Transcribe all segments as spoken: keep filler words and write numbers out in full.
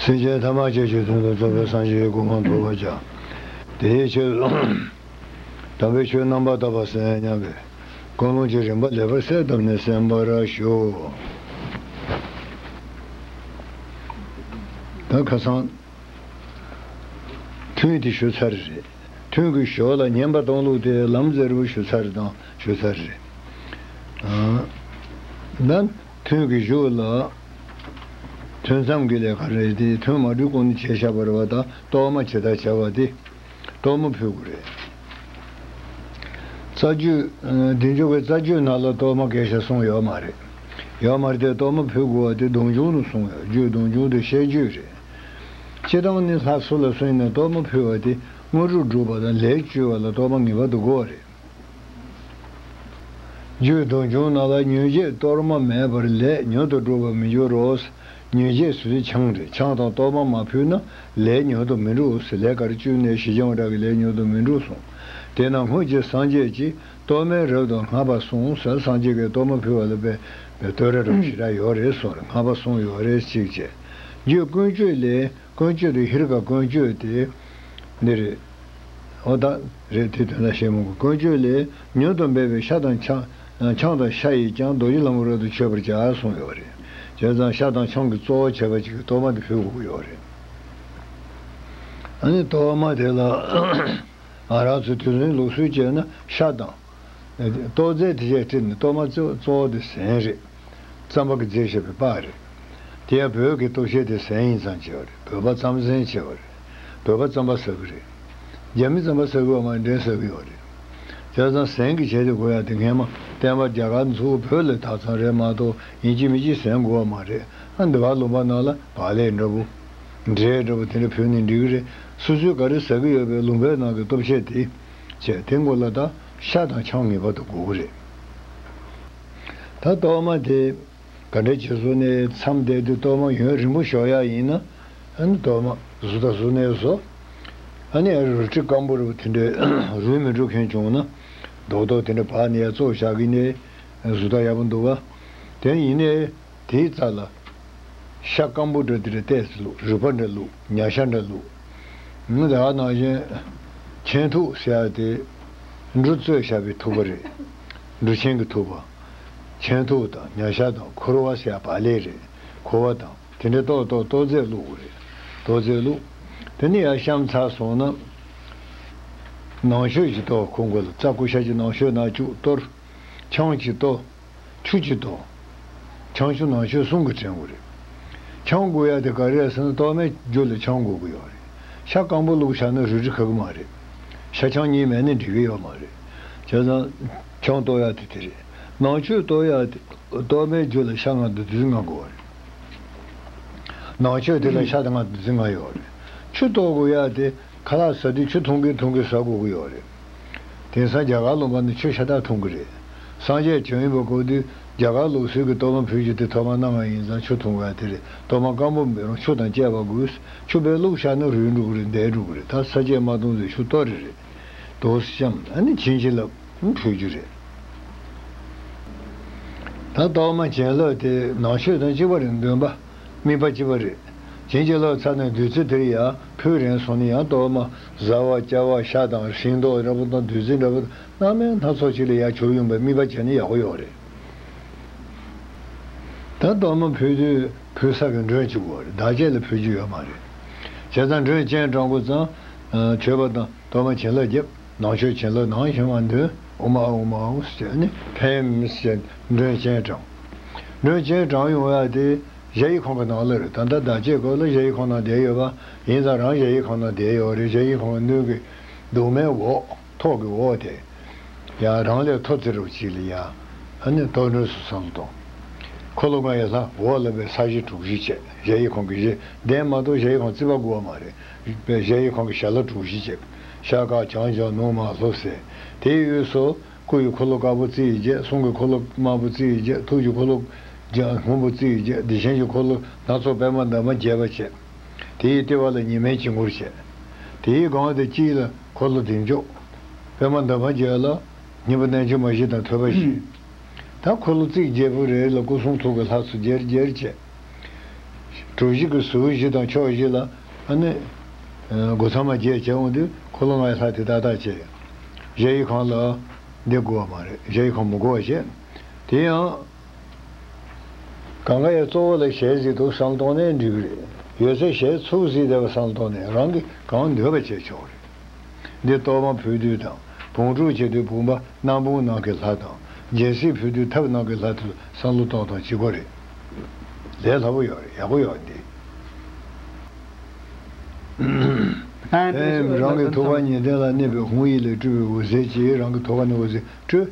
སེམས་ཅན་ཐ་མལ་ཆོས་ཀྱི་དོན་དུ་རྫོགས་པའི་སངས་རྒྱས་ཀྱི་གོ་འཕང་ཐོབ་པར་བྱ། དེའི་ཕྱིར། དམ་པའི་ཆོས་རྣམ་པར་དག་པ་གསན་སྙམ་པའི་ཀུན་སློང་གི་རིམ་པ་ལེགས་པར་གསལ་བཏབ་ནས་གསན་པར་ཞུ། ད་ཁ་སང་ཐུན་དེ་ཞུ་ཚར་རེད། ཐུན་གྱི་ཞོར་ལ་བསྙེན་པ་གཏོང་ལུགས་དེ་ལམ་ཟེར་བ་ཞུ་ཚར་དང་ཞུ་ཚར་རེད། ཨ། ད་ཐུན་གྱི་གཞུག་ལ་ཐུན་མཚམས་ཀྱི་ལས་ཀ་རེད་དེ། ཐུན་མ་གྲོལ་གོང་ནས་བྱས་བཞག་པ་རེད་བ། ད་གཏོར་མ་ཇི་ལྟར་བྱ་བ་དེ། གཏོར་མ་ཕུལ་དགོས་རེད། རྩ་རྒྱུད། ཨ། བདེ་མཆོག་གི་རྩ་རྒྱུད་ནང་ལ་གཏོར་མ་གས་ཤ་གསུངས་ཡོད་མ་རེད། ཡོད་མ་རེད་དེ། གཏོར་མ་ཕུལ་དགོས་པ་དེ་སྡོམ་འཇུག་ནང་གསུངས་ཡོད། རྒྱུད་སྡོམ་འཇུག་དེ་བཤད་རྒྱུད་རེད། སྤྱིར་བཏང་ནི་ལྷ་སུ་ལ་སུ་ཡིན་ན་གཏོར་མ་ཕུལ་བ་དེ་དངོས་གྲུབ་སྒྲུབ་པ་དང་ལས་བཅོལ་བ་ལ་གཏོར་མ་ངེས་པར་དུ་དགོས་པ་རེད། རྒྱུད་སྡོམ་འཇུག་ནང་ལ་ཉོན་ཅིག་གཏོར་མ་མེད་པར་ལས་མྱུར་དུ་འགྲུབ་པར་མི་འགྱུར་རོ། ཉོན་ཅིག་ཟེར་དུས་ཆང་རེད། ཆང་དང་གཏོར་མ་མ་ཕུལ་ན་ལས་མྱུར་དུ་མི་འགྲུབ་ཟེར། ལས་ག་རེ་བཅོལ་ནའི་ཞི་འཇམ་པ་འདྲ་གི་ལས་མྱུར་དུ་མི་འགྲུབ་གསུངས། དེས་ན་སྔོན་གྱི་སངས་རྒྱས་ཀྱིས་གཏོར་མའི་རབ་ཏུ་བསྔགས་པ་གསུངས་ཟེར། སངས་རྒྱས་ཀྱིས་གཏོར་མ་ཕུལ་བ་ལ་དཔེ་བསྟོད་ར་རབ་ཞེ་དྲག་ཡོད་རེད་གསུངས་རེད། བསྔགས་པ་གསུངས་ཡོད་རེད། གཅིག་བྱས། རྒྱུད་ཀུན་སྤྱོད་ལས། ཀུན་སྤྱོད་དེ་ཧིར་ཀ་ཀུན་སྤྱོད་དེ་འདི་རེད། འོ་ད་རེད། དེ་དོན་དག་བཤད་མི་དགོས། ཀུན་སྤྱོད་ལས། མྱུར་དུ་འབེབས་པའི་ཤ་དང་ཆང་། ཆང་དང་ཤ་ཡིས་ཀྱང་རྡོ་རྗེ་ལྷ་མོ་རབ་ཏུ་མཆོད་པར་བྱ་གསུངས་ཡོད་རེད། བྱས་ཙང་ཤ་དང་ཆང་གི་གཙོ་བོ་བྱས་པ་ཅིག་གི་གཏོར་མ་དེ་ཕུལ་དགོས་ཀྱི་ཡོད་རེད། ཨ་ནི་གཏོར་མ་དེ་ལ་ང་རང་ཚོ་དུས་རིང་ལུགས་སྲོལ་བྱས་ན་ཤ་དང་། གཏོར་རྫས་དེ་བྱས་བྲིས་ནས། གཏོར་མ་གཙོ་གཙོ་བོ་དེ་ཟན་རེད། རྩམ་པ་གིས་བརྫིས་བཞག་པའི་སྤགས་རེད། དེ་ཡང་བོད་ཀྱི་གཏོར་བཤེས་དེ་ཟན་ཡིན་ཙང་བྱས་པ་རེད། བོད་པ་རྩམ་ཟན་བྱས་པ་རེད། བོད་པ་རྩམ་པ་ཟ་གི་རེད། རྒྱ་མི་རྩམ་པ་ཟ་གི་ཡོད་མ་རེད། འབྲས་ཟ་གི་ཡོད་རེད། བྱས་ཙང་ཟན་གྱི་བྱས་དེ་དགོས་ཡ་དེ་སྔས་མ་བསྟན་པ་རྒྱ་གར་ཚུར་བོད་ལ་དར་ཙང་རེད་མ་གཏོགས། ཡིན་གཅིག་མིན་གཅིག་ཟན་དགོས་པ་མ་རེད། ཨ། འདི་བར་ལུང་པ་ནང་ལ་བག་ལེབ་འདྲ་པོ། འབྲས་འདྲ་པོ་དེ་འདྲ་ཕུལ་ནས་འགྲིག་གི་རེད། སོ་སོས་ག་རེ་ཟ་གི་ཡོད་པའི་ལུང་པའི་ནང་གི་སྟོབས་ཆེ་དེ་བྱས། དེ་མགོ་ལ་ད་ཤ་དང་ཆང་ངེས་པར་དུ་དགོས་ཀྱི་རེད། ད་གཏོར་མ་དེ་ག་འདྲ་བྱས་སོང་ནས་མཚམས་བསྡད་དུས་གཏོར་མ་ཡུན་རིང་པོ་ཞོག་ཡག་ཡིན་ན། ཨ་ནི་གཏོར་མ་ཟུར་དང་ཟུར་ནས་བཟོ། ཨ་ནི་རུལ་དྲི་སྐམ་པོ་རུ་དེ་འདྲའི་རུལ་མི་འགྲོ་མཁན་བྱུང་ན། རྡོག་རྡོག་དེ་འདྲ་བག་ནས་ཡར་བཙོ་བཞག་གི་ནས་བཟོ་ལྟ་ཡག་པོ་འདུག་ག་དེ་ཡིན་ནའི། དེའི་རྩ་ལ་ཤ་སྐམ་པོ་འདྲ་དེ་འདྲ་བལྟས་ཏེ་བླུགས། རུལ་པ་འདྲ་བླུགས། ཉ་ཤ་འདྲ་བླུགས། ང་དེ་ག་ནང་བཞིན་ཆན་ཐུག་ཟེར་ཡ་དེ་འབྲུ་བཙོས་བཞག་པའི་ཐུག་པ་རེད། འབྲུ་ཆན་གྱི་ཐུག་པ། ཆན་ཐུག་དང་ཉ་ཤ་དང་ཁུར་བ་ཟེར་ཡ་བག་ལེབ་རེད། ཁུར་བ་དང་དེ་འདྲ་གཏོར་གཏོར་གཏོར་རྫས་བླུགས་དགོས་རེད། གཏོར་རྫས་བླུགས། དེ་ནས་ཡར་བཤམས་ཚར་སོང་ན། ནང་མཆོད་ཅིག་གཏོར། ཁོ་མགོ་ལ་རྩྭ་ཀུ་ཤ་ཅིག་ནང་མཆོད་ནང་བཅུག་གཏོར། ཆང་ཅིག་གཏོར། ཆུ་ཅིག་གཏོར། ཆང་ཆུ་ནང་མཆོད་གསུམ་གྱིས་བྲན་དགོས་རེད། ཆང་དགོས་ཡ་དེ་ག་རེ་རེད་ཟེར་ན། གཏོར་མའི་རྒྱུ་ལ་ཆང་དགོས་ཀྱི་ཡོད་རེད། ཤ་སྐམ་པོ་བླུགས་བཞག་ན་རུལ་དྲི་ཁ་གི་མ་རེད། ཤ་ཆང་གཉིས་མེད་ན་འགྲིག་གི་ཡོད་མ་རེད། བྱས་ཙང་ཆང་གཏོར་ཡ་དེ་དེ་རེད། ནང་མཆོད་གཏོར་ཡ་དེ། གཏོར་མའི་རྒྱུ་ལ་ཤ་ལྔ་དང་བདུད་རྩི་ལྔ་དགོས་པ་རེད། ནང་མཆོད་དེ་ལ་ཤ་དང་ལྔ་བདུད་རྩི་ལྔ་ཡོད་རེད། ཆུ་གཏོར་དགོས་ཡ་དེ། ཁ་ལག་ཟ་དུས་ཆུ་འཐུང་གིན་འཐུང་གིན་ཟ་དགོས་ཀྱི་ཡོད་རེད། དེང་སང་རྒྱ་གར་ལུང་པ་ནས་ཆུ་ཤ་སྟག་འཐུང་གི་རེད། སངས་རྒྱས་བྱོན་ཡོད་པའི་སྐབས་དུས་རྒྱ་གར་ལུགས་སྲོལ་གྱི་གཏོར་མ་ཕུལ་རྒྱུ་དེ་ཐོག་མ་སྣ་ལྔ་ཡིན་ཙང་ཆུ་འཐུང་དགོས་ཡ་དེ་རེད། གཏོར་མ་སྐམ་པོ་འབད་རུང་ཆུ་དང་བཅས་པ་དགོས། ཆུ་དཔེ་བླུགས་བཞག་ན་རུལ་འགྲོ་གི་རེད། འདས་འགྲོ་གི་རེད། ད་ས་བཅད་མ་གཏོང་ཚེ་ཆུ་གཏོར་རེ་རེད། དོ་སྐྱམ་ཨ་ནི་བྱིན་གྱིས་བརླབས་ཕུལ་རྒྱུ་རེད། ད་གཏོར་མ་བྱིན་རླབས་དེ་ནང་མཆོད་དང་གཅིག་པ་རེད། འདོན་པ་དམིགས་པ་གཅིག་པ་རེད། བྱིན་གྱིས་བརླབས་ཚར་ནས་བདུད་རྩི་དེ་ཡར་ཕུལ་རན་སོང་ན། ཡང་གཏོར་མ་བཟའ་བ་བཅའ་བ་ཤ་དང་ཤིང་ཏོག་འདྲ་པོ་དང་བདུད་རྩི་འདྲ་པོ་སྣ་མིན་སྣ་ཚོགས་ཅིག་ལ་ཡར་གྱུར་ཡོང་བའི་དམིགས་པ་བྱས་ན་ཡག་པོ་ཡོད་རེད། ད་གཏོར་མ་ཕུལ་དུས་ཕུལ་ས་གི་མགྲོན་གཅིག་དགོས་རེད། བདག་བསྐྱེད་ལ་ཕུལ་རྒྱུ་ཡོད་མ་རེད། བྱས་ཙང་མགྲོན་སྤྱན་དྲངས་དགོས་ཙང་། མཆོད་པ་དང་གཏོར་མ་བྱིན་རླབས་བརྒྱབ། ནང་མཆོད་བྱིན་རླབས་ནང་བཞིན་མ་འདོན། ཨོཾ་ཨཱཿཧཱུྃ་ཨཱཿཧཱུྃ་ཟེར་ནས་ཕེབས་ཟེར་མགྲོན་སྤྱན་དྲངས། མགྲོན་སྤྱན་དྲངས་ཡོང་ཡ་དེ་ཞ་ཡི་ཁང་གི་ནང་ལ་རེད། ད་ལྟ་བདག་བསྐྱེད་སྐབས་ལ་ཞ་ཡི་ཁང་ནང་བསྡད་ཡོད་པ་ཡིན་ཙང་། རང་ཞ་ཡི་ཁང་ནང་བསྡད་ཡོད་རེད། ཞ་ཡི་ཁང་གི་སྣོད་ཀྱི་གདུང་མའི་འོག་ཐོག་གི་འོག་དེ་ཡང་རང་ལས་མཐོ་ཙམ་རུ་ཅིག་ལ་ཡ། ཨ་ནི་གཏོར་མགྲོན་ཚོ་བསམ་བློ་གཏོང་། འཁོར་ལོ་ལྔ་ཡི་ལྷ་འོག་ལ་བའི་ས་གཞི་གྲུ་བཞི་བྱས། ཞ་ཡི་ཁང་གི་གཞི་གདན་མ་གཏོགས་ཞ་ཡི་ཁང་རྩིག་པ་དགོས་པ་མ་རེད། པའི་ཞ་ཡི་ཁང་གི་ཞལ་ལག་གྲུ་བཞི་བྱས། ཤར་ཁ་བྱང་ཕྱོགས་ནུབ་དམར་ལྷོ་སྲས། དེའི་དབུས་སུ་སྐུ་ཡི་འཁོར་ལོ་དཀར་པོ་རྩི་ཡིས་བརྒྱན། གསུང་གི་འཁོར་ལོ་དམར་པོ་རྩི་ཡིས་བརྒྱན། ཐུགས་ཀྱི་འཁོར་ལོ་ལྗང་སྔོན་པོ་རྩི་ཡིས་བརྒྱན། བདེ་ཆེན་གྱི་འཁོར་ལོ་སྣ་ཚོགས་པད་མ་འདབ་མ་བརྒྱད་པ་བྱས། དེའི་ལྟེ་བ་ལ་ཉི་མའི་དཀྱིལ་འཁོར་བྱས། དེའི་སྒང་དེ་དཀྱིལ་ལ་འཁོར་ལོ་བདེ་མཆོག་པད་མ་འདབ་མ་བརྒྱད་ལ་སྙིང་པོ་རྣལ་འབྱོར་མ་བཞི་དང་ཐོད་པ་བཞི། ད་འཁོར་ལོ་རྩིབས་བརྒྱད་པོ་རེ་ལ་སྐུ་གསུང་ཐུགས་ཀྱི་ལྷ་ཚོ་བརྒྱད་བརྒྱད་བྱས། གྲུ་བཞི་གི་ཟུར་བཞི་དང་ཕྱོགས་བཞི་ལ་ཨ་ནི་སྒོ་ཚང་མ་བརྒྱད་བྱས་འོང་དུས་འཁོར་ལོ་ལྔའི་ལྷ་དེ་ཏག་ཏག་བྱས། གཞལ་ཡས་ཁང་ལ་འདི་དགོས་པ་མ་རེད། གཞལ་ཡས་ཁང་མི་དགོས་པ་བྱས། དེ་ཡང་། གང་ག་ཡ་གཙོ་བོ་ལ་ཞལ་གཟིགས་འདུག་བསམ་བློ་གཏོང་ནས་འགྲིག་གི་རེད། ཡོད་ཚད་ཞལ་ཚུགས་གཟིགས་བསྡད་པ་བསམ་བློ་གཏོང་ནས་རང་གིས་གང་འདོད་པ་བྱས་ཆོག་རེད། འདི་གཏོར་མ་ཕུལ་དུས་དང་བོང་ཕྲུག་བྱེད་དུས་བུམ་པ་སྣ་བུག་ནང་གི་ལྷ་དང་། སྦྱིན་སྲེག་ཕུལ་དུས་ཐབ་ནང་གི་ལྷ་དེ་ལ་བསམ་བློ་གཏོང་སྟངས་གཅིག་པ་རེད། ལས་སླ་པོ་ཡོད་རེད། ཡག་པོ་ཡོད་འདི། ཨེམ། རང་གི་ཐུགས་ཀ་ཉི་ཟླ་ལ་གནས་པའི་ཧཱུྃ་ཡིག་ལས་སྤྲུལ་པའི་འོད་ཟེར་གྱིས་རང་གི་ཐུགས་ཀ་ནས་འོད་ཟེར་སྤྲོས།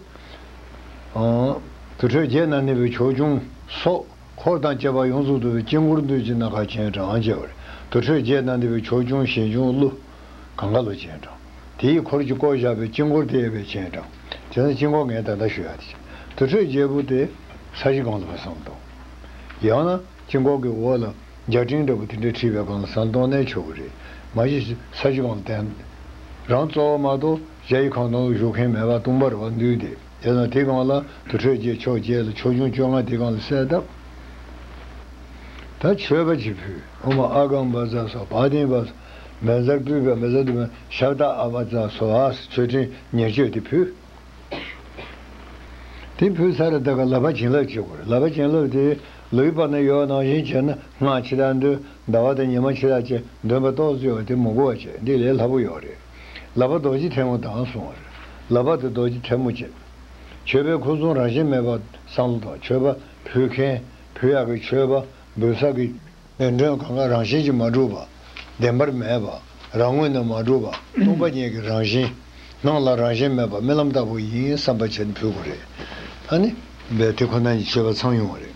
ཨང་། དུར་ཁྲོད་བརྒྱད་ན་གནས་པའི་ཕྱོགས་སྐྱོང་སོགས་འཁོར་དང་བཅས་པ་ཡོངས་སུ་འདུ་བའི་དཀྱིལ་འཁོར་མདུན་གྱི་ནམ་མཁར་སྤྱན་དྲངས་བྱས་པ་རེད། དུར་ཁྲོད་བརྒྱད་ན་གནས་པའི་ཕྱོགས་སྐྱོང་ཞིང་སྐྱོང་ཀླུ་གང་ག་ལ་སྤྱན་དྲངས། དེའི་འཁོར་གྱིས་བསྐོར་བཞག་པའི་དཀྱིལ་འཁོར་དེ་ཡང་སྤྱན་དྲངས། བྱས་ན་དཀྱིལ་འཁོར་ངས་ད་ལྟ་ཞུ་ཡག་དེ་བྱས། དུར་ཁྲོད་བརྒྱད་པོ་དེ་ས་གཞི་སྒང་ལ་བསམ་བློ་གཏོང་། ཡང་ན། དཀྱིལ་འཁོར་གྱི་འོག་ལ་རྒྱ་སྤྲིན་འདྲ་པོ་དེ་འདྲ་བྲིས་པའི་སྒང་ལ་བསམ་བློ་གཏོང་ནས་ཆོག་གི་རེད། མ་གཞི་ས་གཞི་སྒང་ལ་བསྟན། རང་གཙོ་བོ་མ་གཏོགས་གཞལ་ཡས་ཁང་སྟེང་ལ་བཞུགས་མཁན་མེད་པ་སྟོང་པ་རེད་པ། འདུས་ཏེ། དེ་ན་དེ་སྒང་ལ་དུར་ཁྲོད་བརྒྱད་ཕྱོགས་བརྒྱད་ལ་ཕྱོགས་སྐྱོང་བཅོ་ལྔ་དེ་སྒང་ལ་གསལ་བཏབ། ད་མཆོད་པ་ཅིག་ཕུལ། ཨོཾ་ཨ་གམ་བཛྲ་སྭཱ་ཧཱ། བཛྲ་སྤྲུལ་པའི་བཛྲ་སྟོན་པ་ཤབྡ་ཨ་བཛྲ་སྭཱ་ཧཱ། མཆོད་སྤྲིན་ཉེར་སྤྱོད་དེ་ཕུལ། དེ་ཕུལ་ཚར་ད་ག་ལག་པ་བྱིན་རླབས་བྱེད་དགོས་རེད། ལག་པ་བྱིན་རླབས་དེ་ལུས་པ་ན་ཡོད་ནང་བཞིན་བྱས་ན་སྔགས་ཕྱི་དྲགས་འདོན། ཟླ་བ་དང་ཉི་མ་ཕྱི་དྲགས་བྱས་འདོན་པ་ཏོག་ཙམ་ཡོད་པ་དེ་མི་དགོས་པ་བྱས། འདི་ལས་སླ་པོ་ཡོད་རེད། ལག་པ་རྡོ་རྗེ་ཐལ་མོ་དང་གསུངས་པ་རེད། ལག་པ་དེ་རྡོ་རྗེ་ཐལ་མོ་བྱས། མཆོད་པའི་ཁུར་ཆུང་རང་བཞིན་མེད་པ་བསམ་བློ་བཏང་། མཆོད་པ་ཕུལ་མཁན། ཕུལ་ཡག་གི་མཆོད་པ་འབུལ་ས་གི་ལས་མགྲོན་གང་ག་རང་བཞིན་གྱིས་མ་གྲུབ་པ། བདེན་པར་མེད་པ། རང་ངོས་ནས་མ་གྲུབ་པ། སྟོང་པ་ཉིད་ཀྱི་རང་བཞིན། སྣང་ལ་རང་བཞིན་མེད་པ་རྨི་ལམ་ལྟ་བུ་ཡིན་བསམ་པ་བྱས་ནས་ཕུལ་དགོས་རེད། ཨ་ནི། འབད་དེ་ཁོ་ན་ཉིད་མཆོད་པ་ཚང་ཡོང་བ་རེད།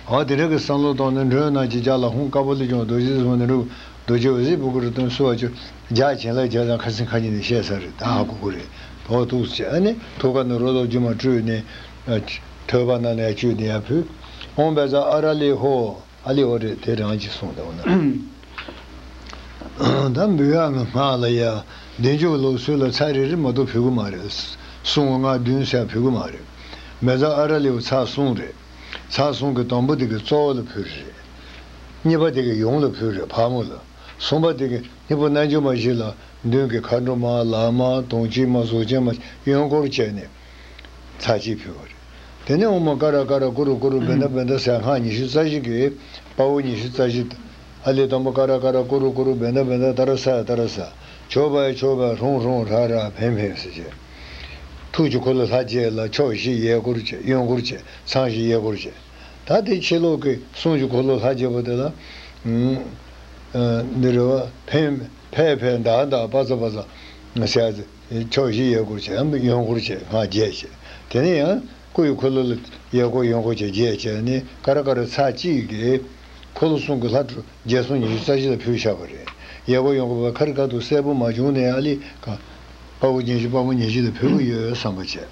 འོ་དེ་འདྲ་གི་བསམ་བློ་བཏང་ནས་མགྲོན་རྣམས་ཀྱི་ལྗགས་ལ་ཧཱུྃ། ཀ་པཱ་ལི་ཀྱང་རྡོ་རྗེ་སེམས་དཔའ་ནི་རུ། རྡོ་རྗེ་འོད་ཟེར་ཕུང་པོ་རུ་སྟོན་གསོལ་བ་བཅོལ། ལྗགས་བྱིན་རླབས་བྱས་ཙང་ཁ་སེང་ཁ་ཉིན་ནས་བཤད་ས་རེད། ད་ཧ་གོ་གི་རེད། འོ་ཐུགས་རྗེ་ཆེ། ཨ་ནི་ཐུགས་ཀ་ནས་རོ་ལངས་རྒྱུ་མ་སྤྲུལ་ནས། ཨ། ཐོད་པ་ནང་ནས་བཅུད་དེ་ཡར་ཕུལ། ཨོཾ་བཛྲ་ཨ་ར་ལི་ཧོ། ཨ་ལི་ཧོ་རེད། དེ་རང་གིས་གསུངས་འདུག་ན། ད་འབུལ་ཡག་གི་སྔགས་ལ་ཡ། བདུན་ཅུ་ལོ་སུ་ལ་ཚར་རེ་རེ་མ་གཏོགས་ཕུལ་གི་མ་རེད། གསུང་ལྔ་བདུན་ཟེར་ཕུལ་གི་མ་རེད། བཛྲ་ཨ་ར་ལི་ཧོ་ཚར་གསུམ་རེད། ཚར་གསུམ་གྱི་དང་པོ་དེ་གི་གཙོ་བོ་ལ་ཕུལ་རེད། གཉིས་པ་དེ་གི་ཡུམ་ལ་ཕུལ་རེད། ཕག་མོ་ལ། གསུམ་པ་དེ་གི་སྙིང་པོ་རྣལ་འབྱོར་མ་བཞི་ལ། མདུན་གྱི་མཁའ་འགྲོ་མ། ལྷ་མ། དུང་ཅན་མ། གཟུགས་ཅན་མ། གཡོན་སྐོར་བྱས་ནས། ཚར་གཅིག་ཕུལ་བ་རེད། དེ་ནས་ཨོཾ་ཀ་ར་ཀ་ར་ཀུ་རུ་ཀུ་རུ་བེ་ད་བེ་ད་ཟེར་སྔགས་ཉི་ཤུ་རྩ་བཞི་གི་དཔའ་བོ་ཉི་ཤུ་རྩ་བཞི་དང་། ཨ་ལི་དང་པོ་ཀ་ར་ཀ་ར་ཀུ་རུ་ཀུ་རུ་བེ་ད་བེ་ད་ཏཱ་ར་ས་ཡ་ཏཱ་ར་ས། མཆོད་པ་ཡ་མཆོད་པ་ཧྲཱུཾ་ཧྲཱུཾ་ཧྲཱ་ར་ཕེང་ཕེང་ཟེར་བྱས། ཐུགས་ཀྱི་འཁོར་ལོ་ལྷ་བརྒྱད་ལ་ཕྱོགས་བཞི་གཡས་སྐོར་བྱས། གཡོན་སྐོར་བྱས། ཚང་བཞི་གཡས་སྐོར་བྱས། ད་དེ་ཕྱི་ལོགས་ཀྱི་གསུང་གི་འཁོར་ལོ་ལྷ་བརྒྱད་པོ་དེ་ལ། ཨ། འདི་རེད་བ། ཕེང་། ཕེ་ཕེ་མདའ་མདའ་པ་ཙ་པ་ཙ་ཟེར་ཡ་དེ། ཕྱོགས་བཞི་གཡས་སྐོར་བྱས། གཡོན་སྐོར་བྱས། སྔགས་བརྒྱད་བྱས། དེ་ནས་ཡང་སྐུ་ཡི་འཁོར་ལོ་ལ་གཡས་སྐོར་གཡོན་སྐོར་བྱས་བརྒྱད་བྱས་ནས་ཀ་ར་ཀ་ར་ཚར་གཅིག་གིས་འཁོར་ལོ་གསུམ་གྱི་ལྷ་དྲུག་རྒྱལ་སྲུང་ཉི་ཤུ་རྩ་བཞི་ལ་ཕུལ་བཞག་པ་རེད། གཡས་སྐོར་གཡོན་སྐོར་བ་ཁ་རི་ཁ་ཐུག་གསལ་པོ་མ་བྱུང་ནའི་ཨ་ལི་ཀ། དཔའ་བོ་ཉི་ཤུ་དཔའ་མོ་ཉི་ཤུ་ལ་ཕུལ་གྱི་ཡོད་བསམ་པ་བྱས།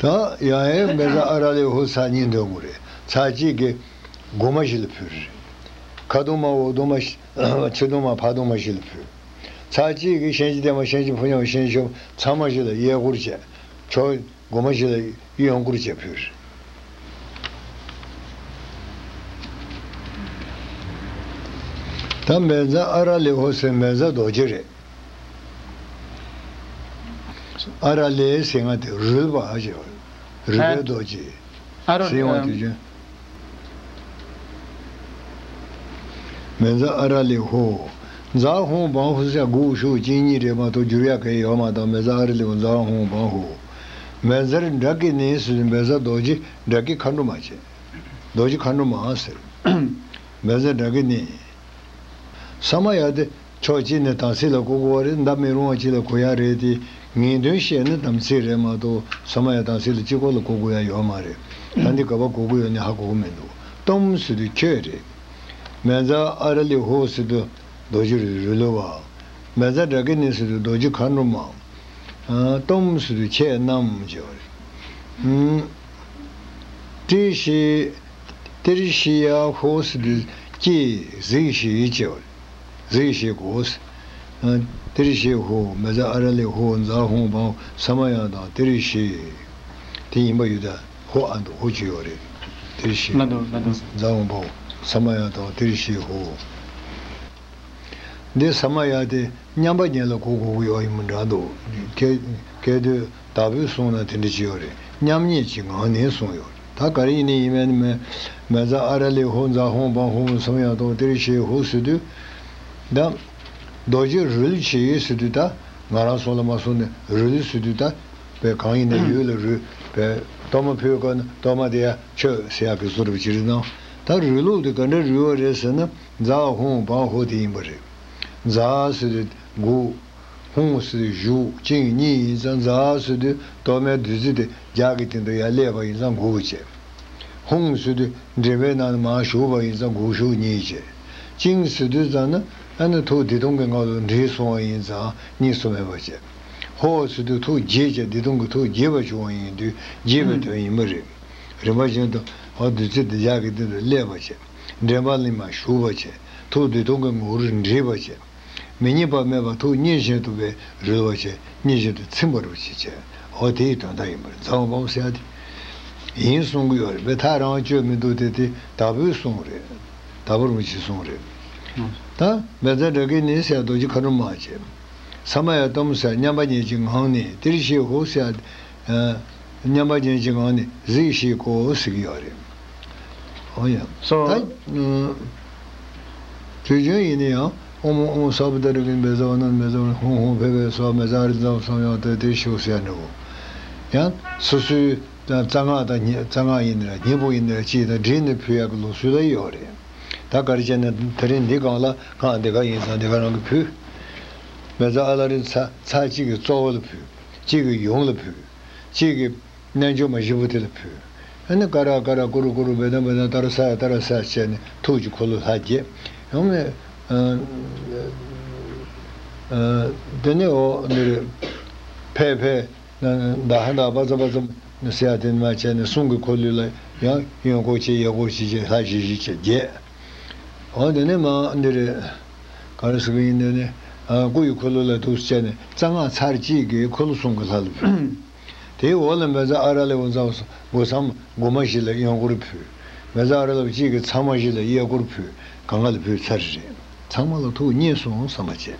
ད་ཡང་ཡང་བཛྲ་ཨ་ར་ལི་ཧོ་ཚར་གཉིས་འདོན་དགོས་རེད། ཚར་གཅིག་གིས་སྒོ་མ་བཞི་ལ་ཕུལ་རེད། ཁ་གདུང་མ། འོག་གདུང་མ། ཕྱི་གདུང་མ། ཕར་གདུང་མ་བཞི་ལ་ཕུལ། ཚར་གཅིག་གིས་གཤིན་རྗེ་བརྟན་མ། གཤིན་རྗེ་ཕོ་ཉ། གཤིན་རྗེ་ཆུང་། ཚང་མ་བཞི་ལ་གཡས་སྐོར་བྱས། ཕྱོགས་སྒོ་མ་བཞི་ལ་གཡོན་སྐོར་བྱས་ཕུལ། ད་བཛྲ་ཨ་ར་ལི་ཧོ་ཟེར་བཛྲ་རྡོ་རྗེ་རེད། ཨ་ར་ལི་ཟེར་ང་དེ་རུལ་བ་ཞེས་པ། རུལ་བའི་རྡོ་རྗེ། ཨ་ར་ཟེར་བ་དེ་བཞིན། བཛྲ་ཨ་ར་ལི་ཧོ། ཛཿཧཱུྃ་བཾ་ཧུ་ཟེར་དགུ་ཤུགས་གཅིག་གཉིས་རེད་མ་གཏོགས་འགྱུར་ཡག་གི་ཡོད་མ་གཏོགས། བཛྲ་ཨ་ར་ལི་ཧོ། ཛཿཧཱུྃ་བཾ་ཧུ། བཛྲ་ཌཱ་ཀི་ནི་ཟེར་དུས་བཛྲ་རྡོ་རྗེ། ཌཱ་ཀི་མཁའ་འགྲོ་མ་བྱས། རྡོ་རྗེ་མཁའ་འགྲོ་མ་ཟེར། བཛྲ་ཌཱ་ཀི་ནི། ས་མ་ཡ་དེ་ཕྱོགས་གཅིག་ནས་དམ་ཚིག་ལ་གོ་དགོས་པ་རེད། འདའ་མི་རུང་བ་གཅིག་ལ་གོ་ཡག་རེད་དེ། ངེས་དོན་བཤད་ན་དམ་ཚིག་རེད་མ་གཏོགས་ས་མ་ཡ་དམ་ཚིག་ལ་གཅིག་པོ་ལ་གོ་དགོས་ཡག་ཡོད་མ་རེད། ད་འདི་ག་པར་གོ་དགོས་ཡོད་ནི་ཧ་གོ་གི་མི་འདུག་སྟོཾ་ཟེར་དུས་ཁྱོད་རེད། བཛྲ་ཨ་ར་ལི་ཧོ་ཟེར་དུས་རྡོ་རྗེ་རུ་ལུ་བ། བཛྲ་ཌཱ་ཀི་ནི་ཟེར་དུས་རྡོ་རྗེ་མཁའ་འགྲོ་མ། ཨ། སྟོཾ་ཟེར་དུས་ཁྱེད་རྣམས་ཞེས་པ་རེད། ཨུམ། ཏྲི་ཤི། ཏྲི་ཤི་ཡ་ཧོ་ཟེར་དུས་ཀྱིས་གཟིགས་ཤིག་ཅེས་པ་རེད། གཟིགས་ཤིག་གོ། ཨ། ཏྲི་ཤི་ཧོ། བཛྲ་ཨ་ར་ལི་ཧོ། ཛཿཧཱུྃ་བཾ་ཧུ། ས་མ་ཡ་དང་ཏྲི་ཤི། དེ་ཡིན་པ་ཡོད་ད། ཧོ་ཨ་འདུག་ཧོ་ཅི་ཡོད་རེད། དེར་ཤི། ལ་འདུག་ལ་འདུག་རྫ་འོང་པའོ། ས་མ་ཡ་དང་དེར་ཤི་ཧོ། འདི་ས་མ་ཡ་དེ་མཉམ་པ་ཉིད་ལ་གོ་དགོས་ཀྱི་ཡོད་ཡིན་མི་འདྲ་འདུག་སྐད་སྐད་དོད་དག་པོས་གསུངས་ན་དེ་འདྲ་ཅི་ཡོད་རེད། མཉམ་ཉིད་ཀྱི་ངང་ནས་གསུངས་ཡོད་རེད། ད་ག་རེ་ཡིན་ནའི་ཡིན་མིན་མེ་མེ་ཛ་ཨ་ར་ལི་ཧོ་ཛ་ཧོང་པང་ཧོ་ས་མ་ཡ་དང་དེར་ཤི་ཧོ་ཟེར་དུས། ད་རྡོ་རྗེ་རོལ་ཞེས་ཟེར་དུས་ད་ང་རང་སོང་ལ་མ་སོང་ནས་རོལ་ཟེར་དུས་ད། པའི་གང་ཡིན་ན་ཡུལ་ལ་རུ། པའི་གཏོར་མ་ཕུལ་སྐབས་ན་གཏོར་མ་དེ་ཡ་མཆོད་ཟེར་ཡག་གི་བཟོ་འདྲ་ཅིག་རེད་ན། ད་རུལ་ལུགས་དེ་ག་འདྲ་རུལ་བ་རེད་ཟེར་ན། ཛ་ཧོང་བང་ཧོ་དེ་ཡིན་པ་རེད། ཛ་ཟེར་དུས་འགུག་ཧོང་ཟེར་དུས་བཞུགས་ཅིང་གཉིས་ཡིན་ཙང་། ཛ་ཟེར་དུས་གཏོར་མའི་བདུད་རྩི་དེ་རྒྱ་གི་སྟེང་དུ་ཡར་སླེབས་པ་ཡིན་ཙང་འགུག་བྱས། ཧོང་ཟེར་དུས་འདྲེན་པའི་ནང་ནས་མར་ཞུགས་པ་ཡིན་ཙང་འགུགས་ཞུགས་གཉིས་བྱས། ཅིང་ཟེར་དུས་ཙམ་ན་ཨ་ནི་ཐུགས་བདེ་སྟོང་གི་ངང་དུ་འདྲེས་སོང་བ་ཡིན་ཙང་གཉིས་སུ་མེད་པ་བྱས། ཧོ་ཟེར་དུས་ཐུགས་དགྱེས་བྱས་བདེ་སྟོང་གི་ཐུགས་དགྱེས་པ་བྱུང་བ་ཡིན་དུས་དགྱེས་པའི་དོན་ཡིན་པ་རེད། རིམ་པ་བཞིན་དུ་ཧོ་བདུད་རྩི་འདི་རྒྱ་གི་སྟེང་དུ་སླེབས་པ་བྱས། འདྲེན་པ་གླིང་མར་ཞུགས་པ་བྱས། ཐུགས་བདེ་སྟོང་གི་ངང་དུ་འདྲེས་པ་བྱས། མི་གཉིས་པ་མེད་པར་ཐུགས་མཉེས་བཞིན་དུ་བས་རོལ་བ་བྱས། མཉེས་བཞིན་དུ་ཚིམ་པར་བྱེད་ཅེས། འོ་དེའི་དོན་དག་ཡིན་པར་རྫ་འོང་པའོ་ཟེར་ཡ་དེ་ཡིན་གསུང་གི་ཡོད་རེད་པས། ཐག་རང་གཅོད་མི་འདུག་དེ་དེ་དག་པོས་གསུངས་རེད། དག་པོ་རིན་པོ་ཆེས་གསུངས་རེད། ད་མེ་ཛ་དྲ་གི་ནི་ཟེར་ཡ་རྡོ་རྗེ་མཁའ་འགྲོ་མ་བྱས། ས་མ་ཡ་གཏོརམ་ཟེར་མཉམ་པ་ཉིད་ཀྱི་ངང་ནས་དེར་ཤི་ཧོ་ཟེར་ཡ། མཉམ་པ་ཉིད་ཀྱི་ངང་ནས་གཟིགས་ཤིག་གོ་ཟེར་གྱི་ཡོད་རེད། འོ་ཡ། སོ། ད། དུས་རྒྱུན་ཡིན་ན་ཡང་ཨོ་མོ་ཨོ་མོ་ས་བུ་ད་རི་གི་བེ་ཛ་བ་ན་བེ་ཛ་བ་ཧོང་ཧོང་ཕེ་ཕེ་སོགས་མེ་ཛ་རི་ཛ་བ་སོང་ཡང་དེ་དེ་ཤོག་ཟེར་ནི་འོ། ཡང་སོ་སོའི་རྩ་སྔགས་དང་རྩ་སྔགས་ཡིན་ན་ར་སྙིང་པོ་ཡིན་ན་ར་ཅིས་དང་བསྒྲིལ་ནས་ཕུལ་ཡག་གི་ལུགས་སྲོལ་ལ་ཡོད་རེད། ད་ག་རེ་བྱས་ན་དེ་རིང་འདི་སྒང་ལ་སྔགས་འདི་ག་ཡིན་ཙང་འདི་ག་རང་གི་ཕུལ། མེ་ཛ་ཨ་ལ་རི་ཚ་ཚ་གཅིག་གི་གཙོ་བོ་ལ་ཕུལ། གཅིག་གི་ཡུམ་ལ་ཕུལ། གཅིག་གི་རྣལ་འབྱོར་མ་བཞི་པོ་དེ་ལ་ཕུལ། ཨ་ནི་ཀ་ར་ཀ་ར་ཀུ་རུ་ཀུ་རུ་བེ་དང་བེ་དང་ཏ་ར་ས་ཡ་ཏ་ར་ས་ཡ་བྱས་ནས་ཐུགས་ཀྱི་འཁོར་ལོ་ལྷ་བརྒྱད། ཡང་ནས། དེ་ནས་འོ་འདི་རེད། ཕེ་ཕེ། ད་ཧ་ད་པ་ཙ་པ་ཙ་ཟེར་ཡ་དེ་མ་བྱས་ནས་གསུང་གི་འཁོར་ལོ་ལ་ཡང་གཡོན་སྐོར་བྱས་གཡས་སྐོར་བྱས་བྱས་ལྷ་བཞི་བཞི་བྱས་བརྒྱད། འོ་དེ་ནས་མ་འདི་རེད། ག་རེ་ཟེར་གི་ཡིན་དེ་ནས། སྐུ་ཡི་འཁོར་ལོ་ལ་འདུག་སེ་བྱས་ནས་རྩ་སྔགས་ཚར་གཅིག་གིས་འཁོར་ལོ་གསུམ་གྱི་ལྷ་ལ་ཕུལ། དེའི་འོག་ལ་མེ་ཛ་ཨ་ར་ལེ་འོ་ཛ་སྒོ་མཚམས་སྒོ་མ་བཞི་ལ་གཡོན་སྐོར་ཕུལ། མེ་ཛ་ཨ་ར་ལེ་གཅིག་གི་ཚང་མ་བཞི་ལ་གཡས་སྐོར་ཕུལ། གང་ག་ལ་ཕུལ་ཚར་རེད། ཚང་མ་ལ་ཐུགས་མཉེས་སོང་བསམ་པ་བྱས།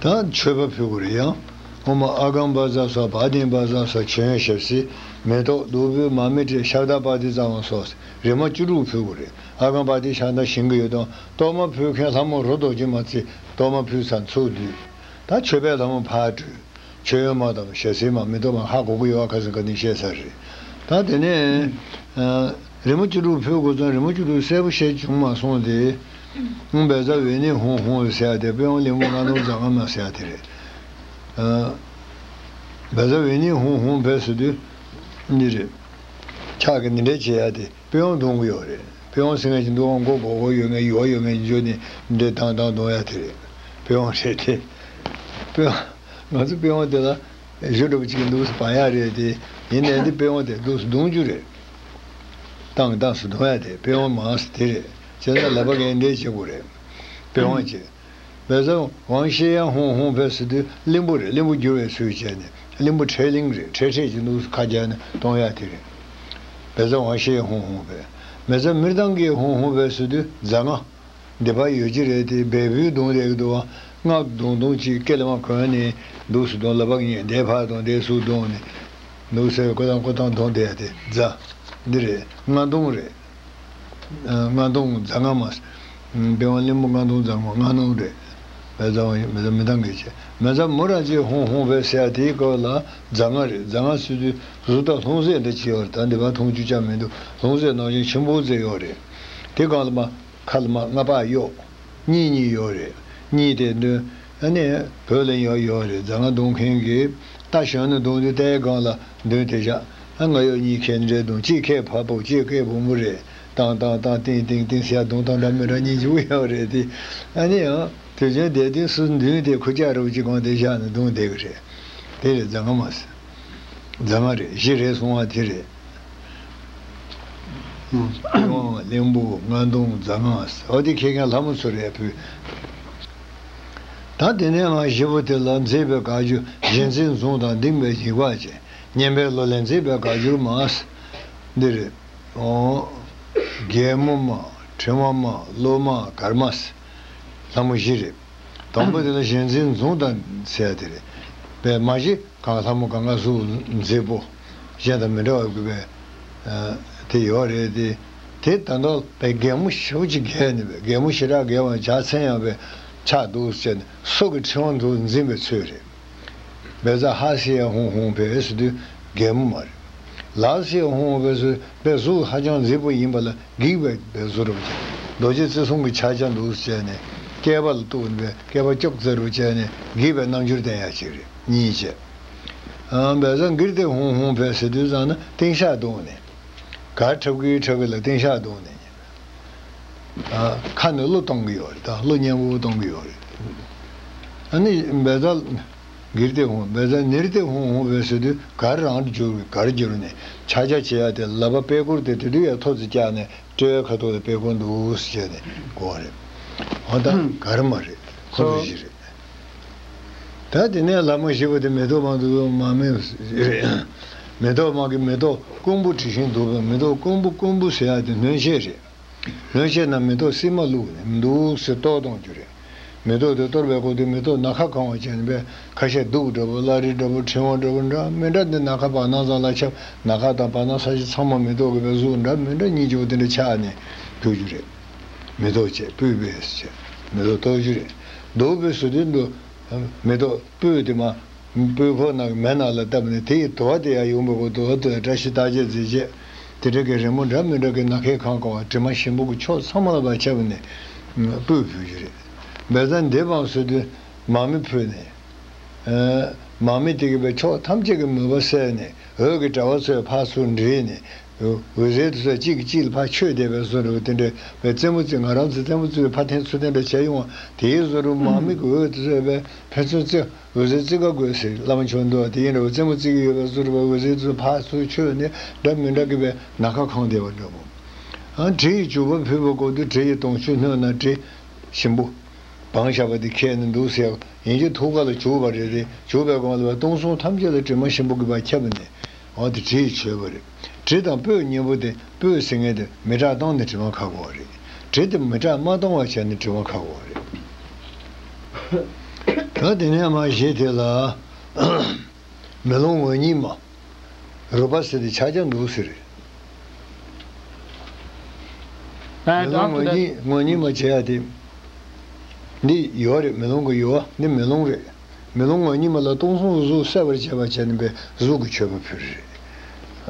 ད་མཆོད་པ་ཕུལ་དགོས་རེད་ཡང་། ཨོ་མ་ཨ་གམ་བཛྲ་སྭ་བྷཱ་ཏི་བཛྲ་སྭ་མཆོད་ཡོན་ཞབས་བསིལ་མེ་ཏོག་བདུག་སྤོས་མར་མེ་སྤྲེལ་ཤར་དྭ་པྲ་ཏི་ཙ་ཝ་སོགས་རིག་མ་བཅུ་དྲུག་ཕུལ་དགོས་རེད། ཨ་གམ་པྲ་ཏི་ཤར་དྭ་ཞིང་གི་འོད་དང་གཏོར་མ་ཕུལ་མཁན་ལྷ་མོ་རོ་རྡོ་རྗེ་མ་ཚེ་གཏོར་མ་ཕུལ་ཚར་ཚུར་འདུས། ད་མཆོད་པའི་ལྷ་མོ་ཕར་བྲོས། མཆོད་ཡོན་མ་དང་ཞལ་ཟས་མ་མེ་ཏོག་མ་ཧ་གོ་གི་ཡོད་པ་ཁ་སང་ག་ནས་བཤད་ཚར་རེད། ད་དེ་ནས་རི་མོ་བཅུ་དྲུག་ཕུལ་དགོས་ཙང་རི་མོ་བཅུ་དྲུག་གསལ་པོ་བཤད་བྱུང་མ་སོང་སྟེ། ཨུང་བཛྲ་ཝེ་ཎི་ཧཱུྃ་ཧཱུྃ་ཟེར་ཡ་དེ་དཔལ་དབང་གླིང་པོ་ལྔ་སྟོང་རྫ་རྔ་མ་ཟེར་ཡ་དེ་རེད། བཛྲ་ཝེ་ཎི་ཧཱུྃ་ཧཱུྃ་ཕཊ་ཟེར་དུས་འདི་རེད། ཕྱག་གི་འདི་འདྲས་བྱེད་ཡ་དེ། དཔེ་དབང་གཏོང་གི་ཡོད་རེད། དཔེ་དབང་ཟེར་མཁན་གྱི་འདུག་ཨང་མགོ་སྒོར་སྒོར་ཡོད་མཁན་ཡུ་བ་ཡོད་མཁན་འཇོག་ནས་འདི་དང་དང་གཏོང་ཡ་དེ་རེད། དཔེ་དབང་རེད་དེ། དཔེ་དབང་། ང་ཚོ་དཔེ་དབང་དེ་ལ་གཞུ་འདྲ་པོ་ཅིག་གི་འདུག་སེ་བང་ཡ་རེད་དེ། ཡིན་ནའི་འདི་དཔེ་དབང་དེ་འདུག་སེ་གཏོང་རྒྱུ་རེད། བཏང་བཏང་སེ་གཏོང་ཡ་དེ་དཔེ་དབང་མང་སེ་དེ་རེད། བྱས་ཙང་ལག་པ་གས་འདྲེ་བྱེད་དགོས་རེད། དཔེ་དབང་བྱེད། བཛྲ་ཝང་ཤེ་ཡ་ཧཱུྃ་ཧཱུྃ་ཕཊ་ཟེར་དུས་གླིང་བུ་རེད། གླིང་བུ་བསྒྱུར་བའི་ཚུལ་བྱས་ནས་གླིང་བུ་འཕྲེད་གླིང་རེད། འཕྲེད་འཕྲེད་ཀྱི་འདུག་སེ་ཁ་རྒྱག་ནས་གཏོང་ཡ་དེ་རེད། བཛྲ་ཝང་ཤེ་ཡ་ཧཱུྃ་ཧཱུྃ་ཕཊ། མེ་ཛ་མི་ཏང་གི་ཧཱུྃ་ཧཱུྃ་ཕཊ་ཟེར་དུས་རྫ་རྔ། འདི་པར་ཡོད་ཀྱི་རེད་དེ་བལ་པོས་བརྡུངས་བསྡད་ཀྱི་འདུག་བ། སྔགས་བརྡུངས་བརྡུངས་ཅིག་སྐེ་ལ་མར་གོན་ནས་འདུག་སེ་བརྡུངས། ལག་པ་གཉིས་འདི་ཕར་བརྡུངས་འདི་ཚུར་བརྡུངས་ནས་འདུག་སེ་ཀོ་ཐང་ཀོ་ཐང་བརྡུངས་བསྡད་དེ་རྫ། འདི་རེད། རྔ་རྡུང་རེད། རྔ་རྡུང་རྫ་རྔ་མ། དཔལ་དབང་གླིང་བུ་རྔ་རྡུང་རྫ་རྔ་མ་རྔ་རྡུང་རེད། བཛྲ་ཝང་ཤེ་ཡ་མེ་ཛ་མི་ཏང་གི་བྱས། མེ་ཛ་མུ་ར་ཛི་ཧཱུྃ་ཧཱུྃ་ཕཊ་ཟེར་ཡ་དེའི་སྐབས་ལ་རྫ་རྔ་རེད། རྫ་རྔ་ཟེར་དུས་གཟུགས་དང་ལྷུང་བཟེད་འདྲ་ཅིག་ཡོད་རེད། ད་འདི་པར་མཐོང་རྒྱུ་ཅང་མི་འདུག་ལྷུང་བཟེད་ནང་བཞིན་ཆེན་པོ་ཟེར་ཡོད་རེད། དེ་སྒང་ལ་མར་ཁ་ལ་མར་རྔ་པ་གཡོགས། གཉིས་གཉིས་ཡོད་རེད། གཉིས་དེ་འདོན། ཨ་ནི་བོད་ལ་ཡང་ཡོད་རེད། རྫ་རྔ་རྡུང་མཁན་གྱིས་རྟ་ཞོན་ནས་རྡུང་དུས་རྟའི་སྒང་ལ་མདུན་དེད་བཞག་ཨ་རྔ་གཡོག་གཉིས་ཁྱེར་འདྲེ་རྡུང་། གཅིག་ཁྱེར་བ་སྤུ་གཅིག་ཁྱེར་བུ་མོ་རེད། ཏང་ཏང་ཏང་ཏིང་ཏིང་ཏིང་ཟེར་ཡ་རྡུང་སྟངས་འདྲ་མི་འདྲ་གཉིས་འཇུག་ཡོད་རེད་དེ། ཨ་ནི་ཡང་དུས་རྒྱུན་བསྡད་དུས་སུ་མདུན་དེ་ཁུར་ལྕགས་རུ་གཅིག་གང་དེ་བཞག་ནས་རྡུང་བསྡད་ཀྱི་རེད། དེ་རེད། རྫ་རྔ་མ་ཟེར། རྫ་རྔ་རེད། བཞི་རེད་གསུང་བ་དེ་རེད། གླིང་བུ་རྔ་རྡུང་རྫ་རྔ་ཟེར། འོ་དེ་ཁྱེད་ཀྱང་ལྷ་མོ་ཚོ་རེད་ཕུལ། ད་དེ་ནས་ང་བཞི་པོ་དེ་ལ་མཛེས་པའི་དགའ་སྐྱོ་བཞེས་འཛིན་མཛུངས་དང་ལྡན་པའི་འཇིགས་པ་ཅན། སྙན་པའི་གླུ་ལེན་ཚིག་པའི་བཀའ་འགྱུར་མ། འདི་རེད། ཨོ། རྒྱལ་མོ་མ། ཕྲེང་བ་མ། གླུ་མ། གར་མ། ལྷ་མོ་བཞི་རེད། དང་པོ་དེ་ལ་གཞན་འཛིན་མཛུབ་དང་ཟེར་ཡ་དེ་རེད། པས་མ་གཞི་གང་ལྷ་མོ་གང་ག་གཟུགས་མཛེས་པོ། གཞན་དང་མི་འདྲ་བ་དགོས་པའི། ཨ། དེ་ཡོད་རེད་དེ། དེ་ད་དུང་པས་རྒན་མོ་ཞེ་པོ་ཅིག་རྒས་ནས་པས་རྒན་མོ་ཞེ་དྲག་རྒས་པ་ལྗགས་མཚན་ཡང་པས་ཆགས་འདུག་ཟེར་ནས་སོ་གི་ཕྲེང་བ་འདུག་འཛིན་པའི་ཚུལ་རེད། བལ་བཟའ་ཧ་སི་ཡ་ཧུང་ཧུང་བས་ཟེར་དུས་རྒན་མོ་མ་རེད། ལ་སི་ཡ་ཧུང་ཧུང་བས་ཟེར་བས་གཟུགས་ཧ་ཅང་མཛེས་པོ་ཡིན་པ་ལ་སྒེག་པའི་བས་བཟོ་རུ་བྱས། རྡོ་རྗེ་བརྩེ་སྲུང་གི་ཕྱག་རྒྱ་འདུག་ཟེར་ནས་སྐེད་པ་ལ་གཏུགས་ནས་སྐེད་པ་ཀྱོག་ཙེ་རུ་བྱས་ནས་སྒེག་པའི་རྣམ་འགྱུར་བསྟན་ཡ་ཅིག་རེད། གཉིས་བྱས། ཨ། བལ་བཟའ་གིར་ཏེ་ཧུང་ཧུང་བས་ཟེར་དུས་ཙང་ན་སྟེང་ཤག་བརྡུངས་ནས། གར་འཁྲབ་ཀྱི་འཁྲབ་ཀྱི་ལ་སྟེང་ཤག་བརྡུངས་ནས། ཨ། ཁ་ནས་གླུ་གཏོང་གི་ཡོད་རེད། ད་གླུ་སྙན་པོ་གཏོང་གི་ཡོད་རེད། ཨ་ནི་བལ་བཟའ་གིར་ཏེ་ཧུང་བལ་བཟའ་ནིར་ཏེ་ཧུང་ཧུང་བས་ཟེར་དུས་གར་རང་དུ་གྱུར་གར་གྱུར་ནས་ཕྱག་རྒྱ་བྱེད་ཡ་དེ་ལག་པ་པད་ཀོར་དེ་དེ་དུས་ཡ་ཐོ་ཙི་བཀྱག་ནས་སྤྲེའུའི་ཁ་ཐོག་ལ་པད་ཀོར་འདུག་ཟེར་ནས་གོ་བ་རེད། འོ་ད་གར་མ་རེད། ཁོ་ཚོ་བཞི་རེད། ད་དེ་ནས་ལྷ་མོ་བཞི་པོ་དེ་མེ་ཏོག་མང་དུ་མ་མེད་རེད། མེ་ཏོག་མང་གི་མེ་ཏོག་ཀོང་བུ་དྲི་ཞིམ་དུ་བའི་མེ་ཏོག་ཀོང་བུ་ཀོང་བུ་ཟེར་ཡ་དེ་སྣོད་ཆས་རེད། སྣོད་ཆས་ནང་མེ་ཏོག་སིལ་མ་བླུགས་ནས་འདུག་སེ་གཏོར་གཏོང་རྒྱུ་རེད། མེ་ཏོག་དེ་གཏོར་བའི་སྐབས་དུ་མེ་ཏོག་ནམ་མཁའ་གང་བ་བྱས་ནས་པས་ཁ་ཤས་གདུགས་འདྲ་པོ་བླ་རེ་འདྲ་པོ་ཕྲེང་བ་འདྲ་པོ་འདྲ་མི་འདྲ་འདི་ནམ་མཁའ་བར་སྣང་ཙམ་ལ་ཁྱབ། ནམ་མཁའ་དང་བར་སྣང་ས་གཞི་ཚང་མ་མེ་ཏོག་གི་པའི་གཟུགས་འདྲ་མི་འདྲ་གཉིས་ཀྱི་པོ་དེ་འདྲ་ཆགས་ནས་ཕུལ་རྒྱུ་རེད། མེ་ཏོག་བཅས་སྤོས་པས་བཅས་མེ་ཏོག་གཏོར་རྒྱུ་རེད། འདུག་པའི་བཟོ་དུས་འདུག་མེ་ཏོག་སྤོས་དེ་མ། སྤོས་ཁོག་ནང་གི་མེ་ནང་ལ་བཏབ་ནས་དེ་ཡི་དུ་བ་དེ་ཡང་ཡོང་བའི་སྐོར་དུ་འོ་དེ་བཀྲ་ཤིས་རྟགས་བརྒྱད་མཛེས་བྱས། དེ་འདྲ་གི་རི་མོ་འདྲ་མི་འདྲ་གི་ནམ་མཁའི་ཁང་ཀ་བ་དྲི་མ་ཞིམ་པོ་གི་ཕྱོགས་ཚང་མ་ལ་བ་ཁྱབ་ནས་སྤོས་ཕུལ་རྒྱུ་རེད། བལ་བཟའ་འདེབས་འམ་ཟེར་དུས་མར་མེ་ཕུལ་ནས། མར་མེ་དེ་གི་པའི་ཕྱོགས་ཐམས་ཅད་ཀྱི་མུན་པ་བསལ་ནས་འོད་ཀྱི་དྲ་བ་ཚོས་ཕར་ཚུར་འདྲེས་ནས། འོད་ཟེར་དེ་ཚོ་གཅིག་གིས་གཅིག་ལ་ཕར་ཆོད་བསྡད་པའི་བཟོ་འདྲ་བོ་དེ་འདྲ་བའི་རྩེད་མོ་རྩེ། ང་རང་ཚོ་རྩེད་མོ་རྩེ་བའི་ཕར་འཐེན་ཚུར་འཐེན་འདྲ་བྱས་ཡོང་བ་དེའི་བཟོ་འདྲ་མར་མེ་གི་འོད་དེ་ཚོ་བའི་ཕན་ཚུན་རྩེ། འོད་ཟེར་རྩེ་ག་དགོས་ཟེར་བླ་མ་མཆོག་འདུག་དེ་ཡིན་འདྲ་བོ་རྩེད་མོ་རྩེ་གི་ཡོད་པའི་བཟོ་འདྲ་བའི་འོད་ཟེར་དེ་ཚོ་ཕར་ཚུར་ཆོད་ནས་འདྲ་མི་འདྲ་གི་བའི་ནམ་མཁའ་གང་བསྡད་པ་འདྲ་བོ། ཨ། དྲི་ཡི་བྱུག་པ་ཕུལ་བའི་སྐོར་དུ་དྲི་ཡི་དུང་ཆུ་སྣོད་ན་དྲི་ཞིམ་པོ། བང་བཞག་པ་དེ་ཁྱེར་ནས་འདུག་ཟེར་ཡིན་གྱི་ཐུགས་ཀ་ལ་བྱུག་པ་རེད་དེ་བྱུག་པའི་གོང་ལ་བའི་སྟོང་གསུམ་ཐམས་ཅད་ལ་དྲི་མ་ཞིམ་པོ་གི་བ་ཁྱབ་ནས། འོ་དེ་དྲི་ཡིས་མཆོད་པ་རེད། དྲི་དང་སྤོས་གཉིས་པོ་དེ་སྤོས་ཟེར་མཁན་དེ་མེ་སྲེག་བཏང་ནས་དྲི་མ་ཁ་གོ་བ་རེད། དྲི་དེ་མེ་སྲེག་མ་བཏང་བ་བྱས་ནས་དྲི་མ་ཁ་གོ་བ་རེད། ད་དེ་ནས་མ་གཞི་དེ་ལ་མེ་ལོང་ངོ་གཉིས་མ། རུས་པ་ཟེར་དེ་ཕྱག་རྒྱ་འདུག་ཟེར་རེད། ཨ། མེ་ལོང་ངོ་གཉིས་ངོ་གཉིས་མ་བྱེད་ཡ་དེ། འདི་ཡོ་བ་རེད། མེ་ལོང་གི་ཡོ་བ་འདི་མེ་ལོང་རེད། མེ་ལོང་ངོ་གཉིས་མ་ལ་སྟོང་གསུམ་གཟུགས་གསལ་བར་བྱེད་པ་བྱས་ནས་པའི་གཟུགས་ཀྱི་མཆོད་པ་ཕུལ་རེད།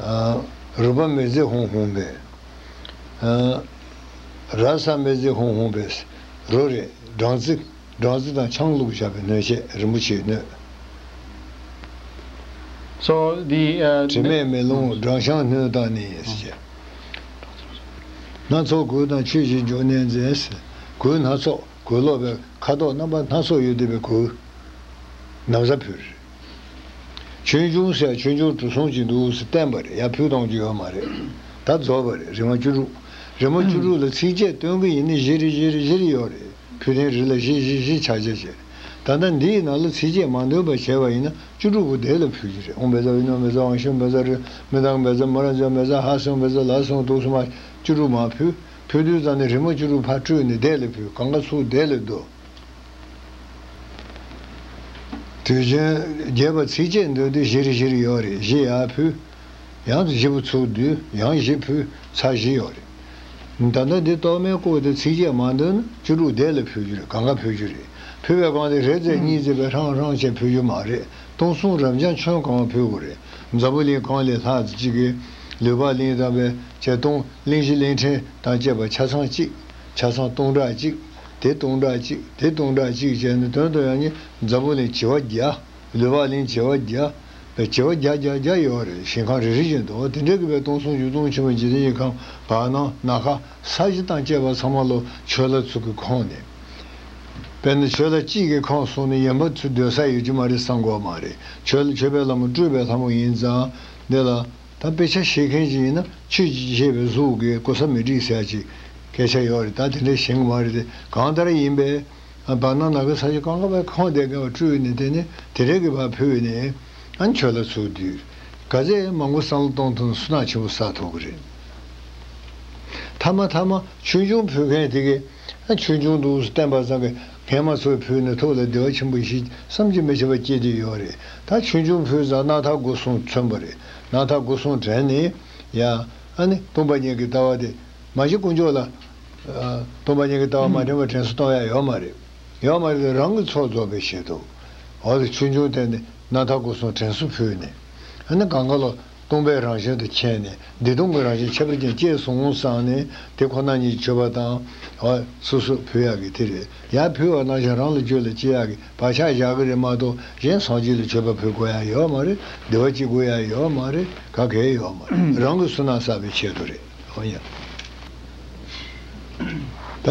ཨ། རུས་པ་མེ་བརྫེས་ཧུང་ཧུང་བས། ཨ། ར་ས་མེ་བརྫེས་ཧུང་ཧུང་བས། རོ་རེད། སྦྲང་རྩི། སྦྲང་རྩི་དང་ཆང་བླུགས་བཞག་པའི་སྣོད་ཆས་རིན་པོ་ཆེའི་སྣོད། So the, uh, དྲི་མེད་མེ་ལོང་སྦྲང་ཆང་སྣོད་དང་ནི་ཞེས། སྣ་ཚོགས་གོས་དང་ཆོས་ཀྱི་འབྱུང་གནས་མཛེས། གོས་སྣ་ཚོགས་གོས་ལོག་པའི་ཁ་དོག་རྣམ་པ་སྣ་ཚོགས་ཡོད་བསྡད་པའི་གོས། ན་བཟའ་ཕུལ། ཆོས་འབྱུང་ཟེར་ཆོས་འབྱུང་གྲུ་གསུམ་ཅིག་འདུག་ཟེར་བསྟན་པ་རེད། ཡར་ཕུལ་གཏོང་རྒྱུ་ཡོད་མ་རེད། ད་རྫོགས་པ་རེད། རིམ་པ་བཅུ་དྲུག་རིམ་པ་བཅུ་དྲུག་ལ་ཚིགས་བཅད་སྟོན་གྱི་ཡིན་ནི་བཞི་རེ་བཞི་རེ་བཞི་རེ་ཡོད་རེད། ཕུལ་ཐེངས་རེ་ལ་བཞི་བཞི་བཞི་ཆ་བྱ་བྱེད། ད་ལྟ་འདིའི་ནང་ལ་ཚིགས་བཅད་མ་འདོན་པ་བྱས་པ་ཡིན་ན་བཅུ་དྲུག་པོ་དེ་ལ་ཕུལ་རྒྱུ་རེད། ཨོཾ་བཛྲ་ཝི་ཛྙཱ་བཛྲ་ཝང་ཤུ་བཛྲ་རུ་མི་དང་བཛྲ་མུ་ར་ཛ་བཛྲ་ཧ་སང་བཛྲ་ལ་སང་དུ་སུ་མ་བཅུ་དྲུག་མ་ཕུལ། ཕུལ་དུས་ཙམ་ནས་རི་མོ་བཅུ་དྲུག་ཕར་སྤྲོས་ནས་དེ་ལ་ཕུལ། གང་ག་ཚུར་དེ་ལ་བསྡུ། དུས་རྒྱུན་རྒྱས་པ་ཚིགས་བཅད་འདོན་དུས་བཞི་རེ་བཞི་རེ་ཡོད་རེད། བཞི་ཡར་ཕུལ། ཡང་བཞི་པོ་ཚུར་བསྡུས། ཡང་བཞི་ཕུལ། ཚར་བཞི་ཡོད་རེད། ད་ལྟ་འདི་གཏོར་མའི་སྐོར་དེ་ཚིགས་བཅད་མ་འདོན་ན་བཅུ་དྲུག་དེ་ལ་ཕུལ་རྒྱུ་རེད། གང་ག་ཕུལ་རྒྱུ་རེད། ཕུལ་བའི་སྒང་དེ་རེ་ཙམ་གཉིས་ཙམ་པའི་ཧྲང་ཧྲང་བྱས་ཕུལ་རྒྱུ་མ་རེད། སྟོང་གསུམ་རབ་འབྱམས་ཆོས་གང་ཕུལ་དགོས་རེད། འཛམ་བུ་གླིང་གང་ལས་ལྷག་ཙམ་གཅིག་གིས་ལུས་འཕགས་གླིང་དང་བའི་བྱས་སྟོང་གླིང་བཞི་གླིང་ཕྲན་དང་བཅས་པ་ཆ་ཚང་གཅིག་ཆ་ཚང་སྟོང་ཕྲག་གཅིག་དེ་སྟོང་ཕྲག་གཅིག་དེ་སྟོང་ཕྲག་གཅིག་བྱས་ནས་དོན་དུ་ཡང་ནི་འཛམ་བུ་གླིང་བྱེ་བ་བརྒྱ། ལུས་འཕགས་གླིང་བྱེ་བ་བརྒྱ། བྱེ་བ་བརྒྱ་བརྒྱ་བརྒྱ་ཡོད་རེད། ཞིང་ཁམས་རེ་རེ་བཞིན་དུ་དེ་འདྲ་གི་བའི་སྟོང་གསུམ་འབྱུང་སྟོང་ཆེན་པོ་འཇིག་རྟེན་གྱི་ཁམས་བར་སྣང་ནམ་མཁའ་ས་གཞི་དང་བཅས་པ་ཚང་མ་ལོ་ཆོས་ལ་ཚུལ་གྱིས་ཁོང་ནས། དཔེར་ན་ཆོས་ལ་གཅིག་གིས་ཁོང་སོང་ནས་ཡན་པ་ཚུར་སྡོད་ས་ཡོད་རྒྱུ་མ་རེད་བསམ་དགོས་མ་རེད། ཆོས་ལ་ཆོས་པའི་ལྷ་མོ་སྤྲུལ་པའི་ལྷ་མོ་ཡིན་ཙང་འདི་ལ། ད་དཔེ་ཆ་ཤེས་མཁན་ཅིག་ཡིན་ན་ཆོས་ཀྱི་བཤད་པའི་གཟུགས་ཀྱི་གོ་ས་མི་འགྲིག་ཟེར་ཡ་ཅིག་སྐད་ཆ་ཡོད་རེད། ད་དེ་འདྲ་ཤེས་ཀྱི་མ་རེད་དེ་གང་ལྟར་ཡིན་པས། བར་སྣང་ནམ་མཁའི་ས་གཞི་གང་ག་བས་ཁོང་དེ་ག་བ་སྤྲུལ་ནས་དེ་ནས་དེ་རེ་གི་བ་ཕུལ་ནས་ཨ་ཆོས་ལ་ཚུར་བསྡུས། ག་ཚད་མང་པོ་བསམ་བློ་གཏོང་ཐུབ་ན་བསོད་ནམས་ཆེན་པོ་བསགས་ཐུབ་ཀྱི་རེད། མཐའ་མ་མཐའ་མ་ཆུང་ཆུང་ཕུལ་མཁན་དེ་གས་ཨ་ཆུང་ཆུང་འདུག་བསྟན་པ་ཙམ་གྱིས་ངས་མ་ཚོས་ཕུལ་ནས་ཐུགས་ལ་བདེ་བ་ཆེན་པོ་ཞིག་བསམ་གྱིས་མི་ཁྱབ་པ་སྐྱེས་བསྡད་ཡོད་རེད། ད་ཆུང་ཆུང་ཕུལ་ཙང་རྣམ་ཐར་སྒོ་གསུམ་མཚོན་པ་རེད། རྣམ་ཐར་སྒོ་གསུམ་དྲན་ནས་ཡ་ཨ་ནི་སྟོང་པ་ཉིད་ཀྱི་ལྟ་བ་དེ་མ་གཞི་དཀོན་མཆོག་ལ་ཨ་སྟོང་པ་ཉིད་ཀྱི་ལྟ་བ་མ་དྲན་པ་དྲན་གསོ་གཏོང་ཡ་ཡོད་མ་རེད། ཡོད་མ་རེད། རང་གི་ཚོགས་རྫོགས་པའི་ཆེད་དུ། འོ་དེ་ཆུང་ཆུང་བསྟན་ནས་རྣམ་ཐར་སྒོ་གསུམ་དྲན་གསོ་ཕུལ་ནས། ཨ་ནི་གང་ག་ལ་སྟོང་པའི་རང་བཞིན་དུ་མཁྱེན་ནས་བདེ་སྟོང་གི་རང་བཞིན་ཁྱད་པར་ཅན་སྐྱེས་སོང་བསམ་ནས་དེ་ཁོ་ན་ཉིད་མཆོད་པ་དང་། འོ་སོ་སོ་ཕུལ་ཡག་གི་དེ་རེད། ཡར་ཕུལ་བ་ནང་བཞིན་རང་ལ་རྒྱུད་ལ་སྐྱེ་ཡག་གི་བག་ཆགས་བཞག་གི་རེད་མ་གཏོགས་གཞན་སངས་རྒྱས་ལ་མཆོད་པ་ཕུལ་དགོས་ཡག་ཡོད་མ་རེད། བདེ་བ་སྐྱེ་དགོས་ཡག་ཡོད་མ་རེད། ག་གེ་ཡོད་མ་རེད། རང་གི་བསོད་ནམས་བསགས་པའི་ཆེད་དུ་རེད། འོ་ཡ། ད་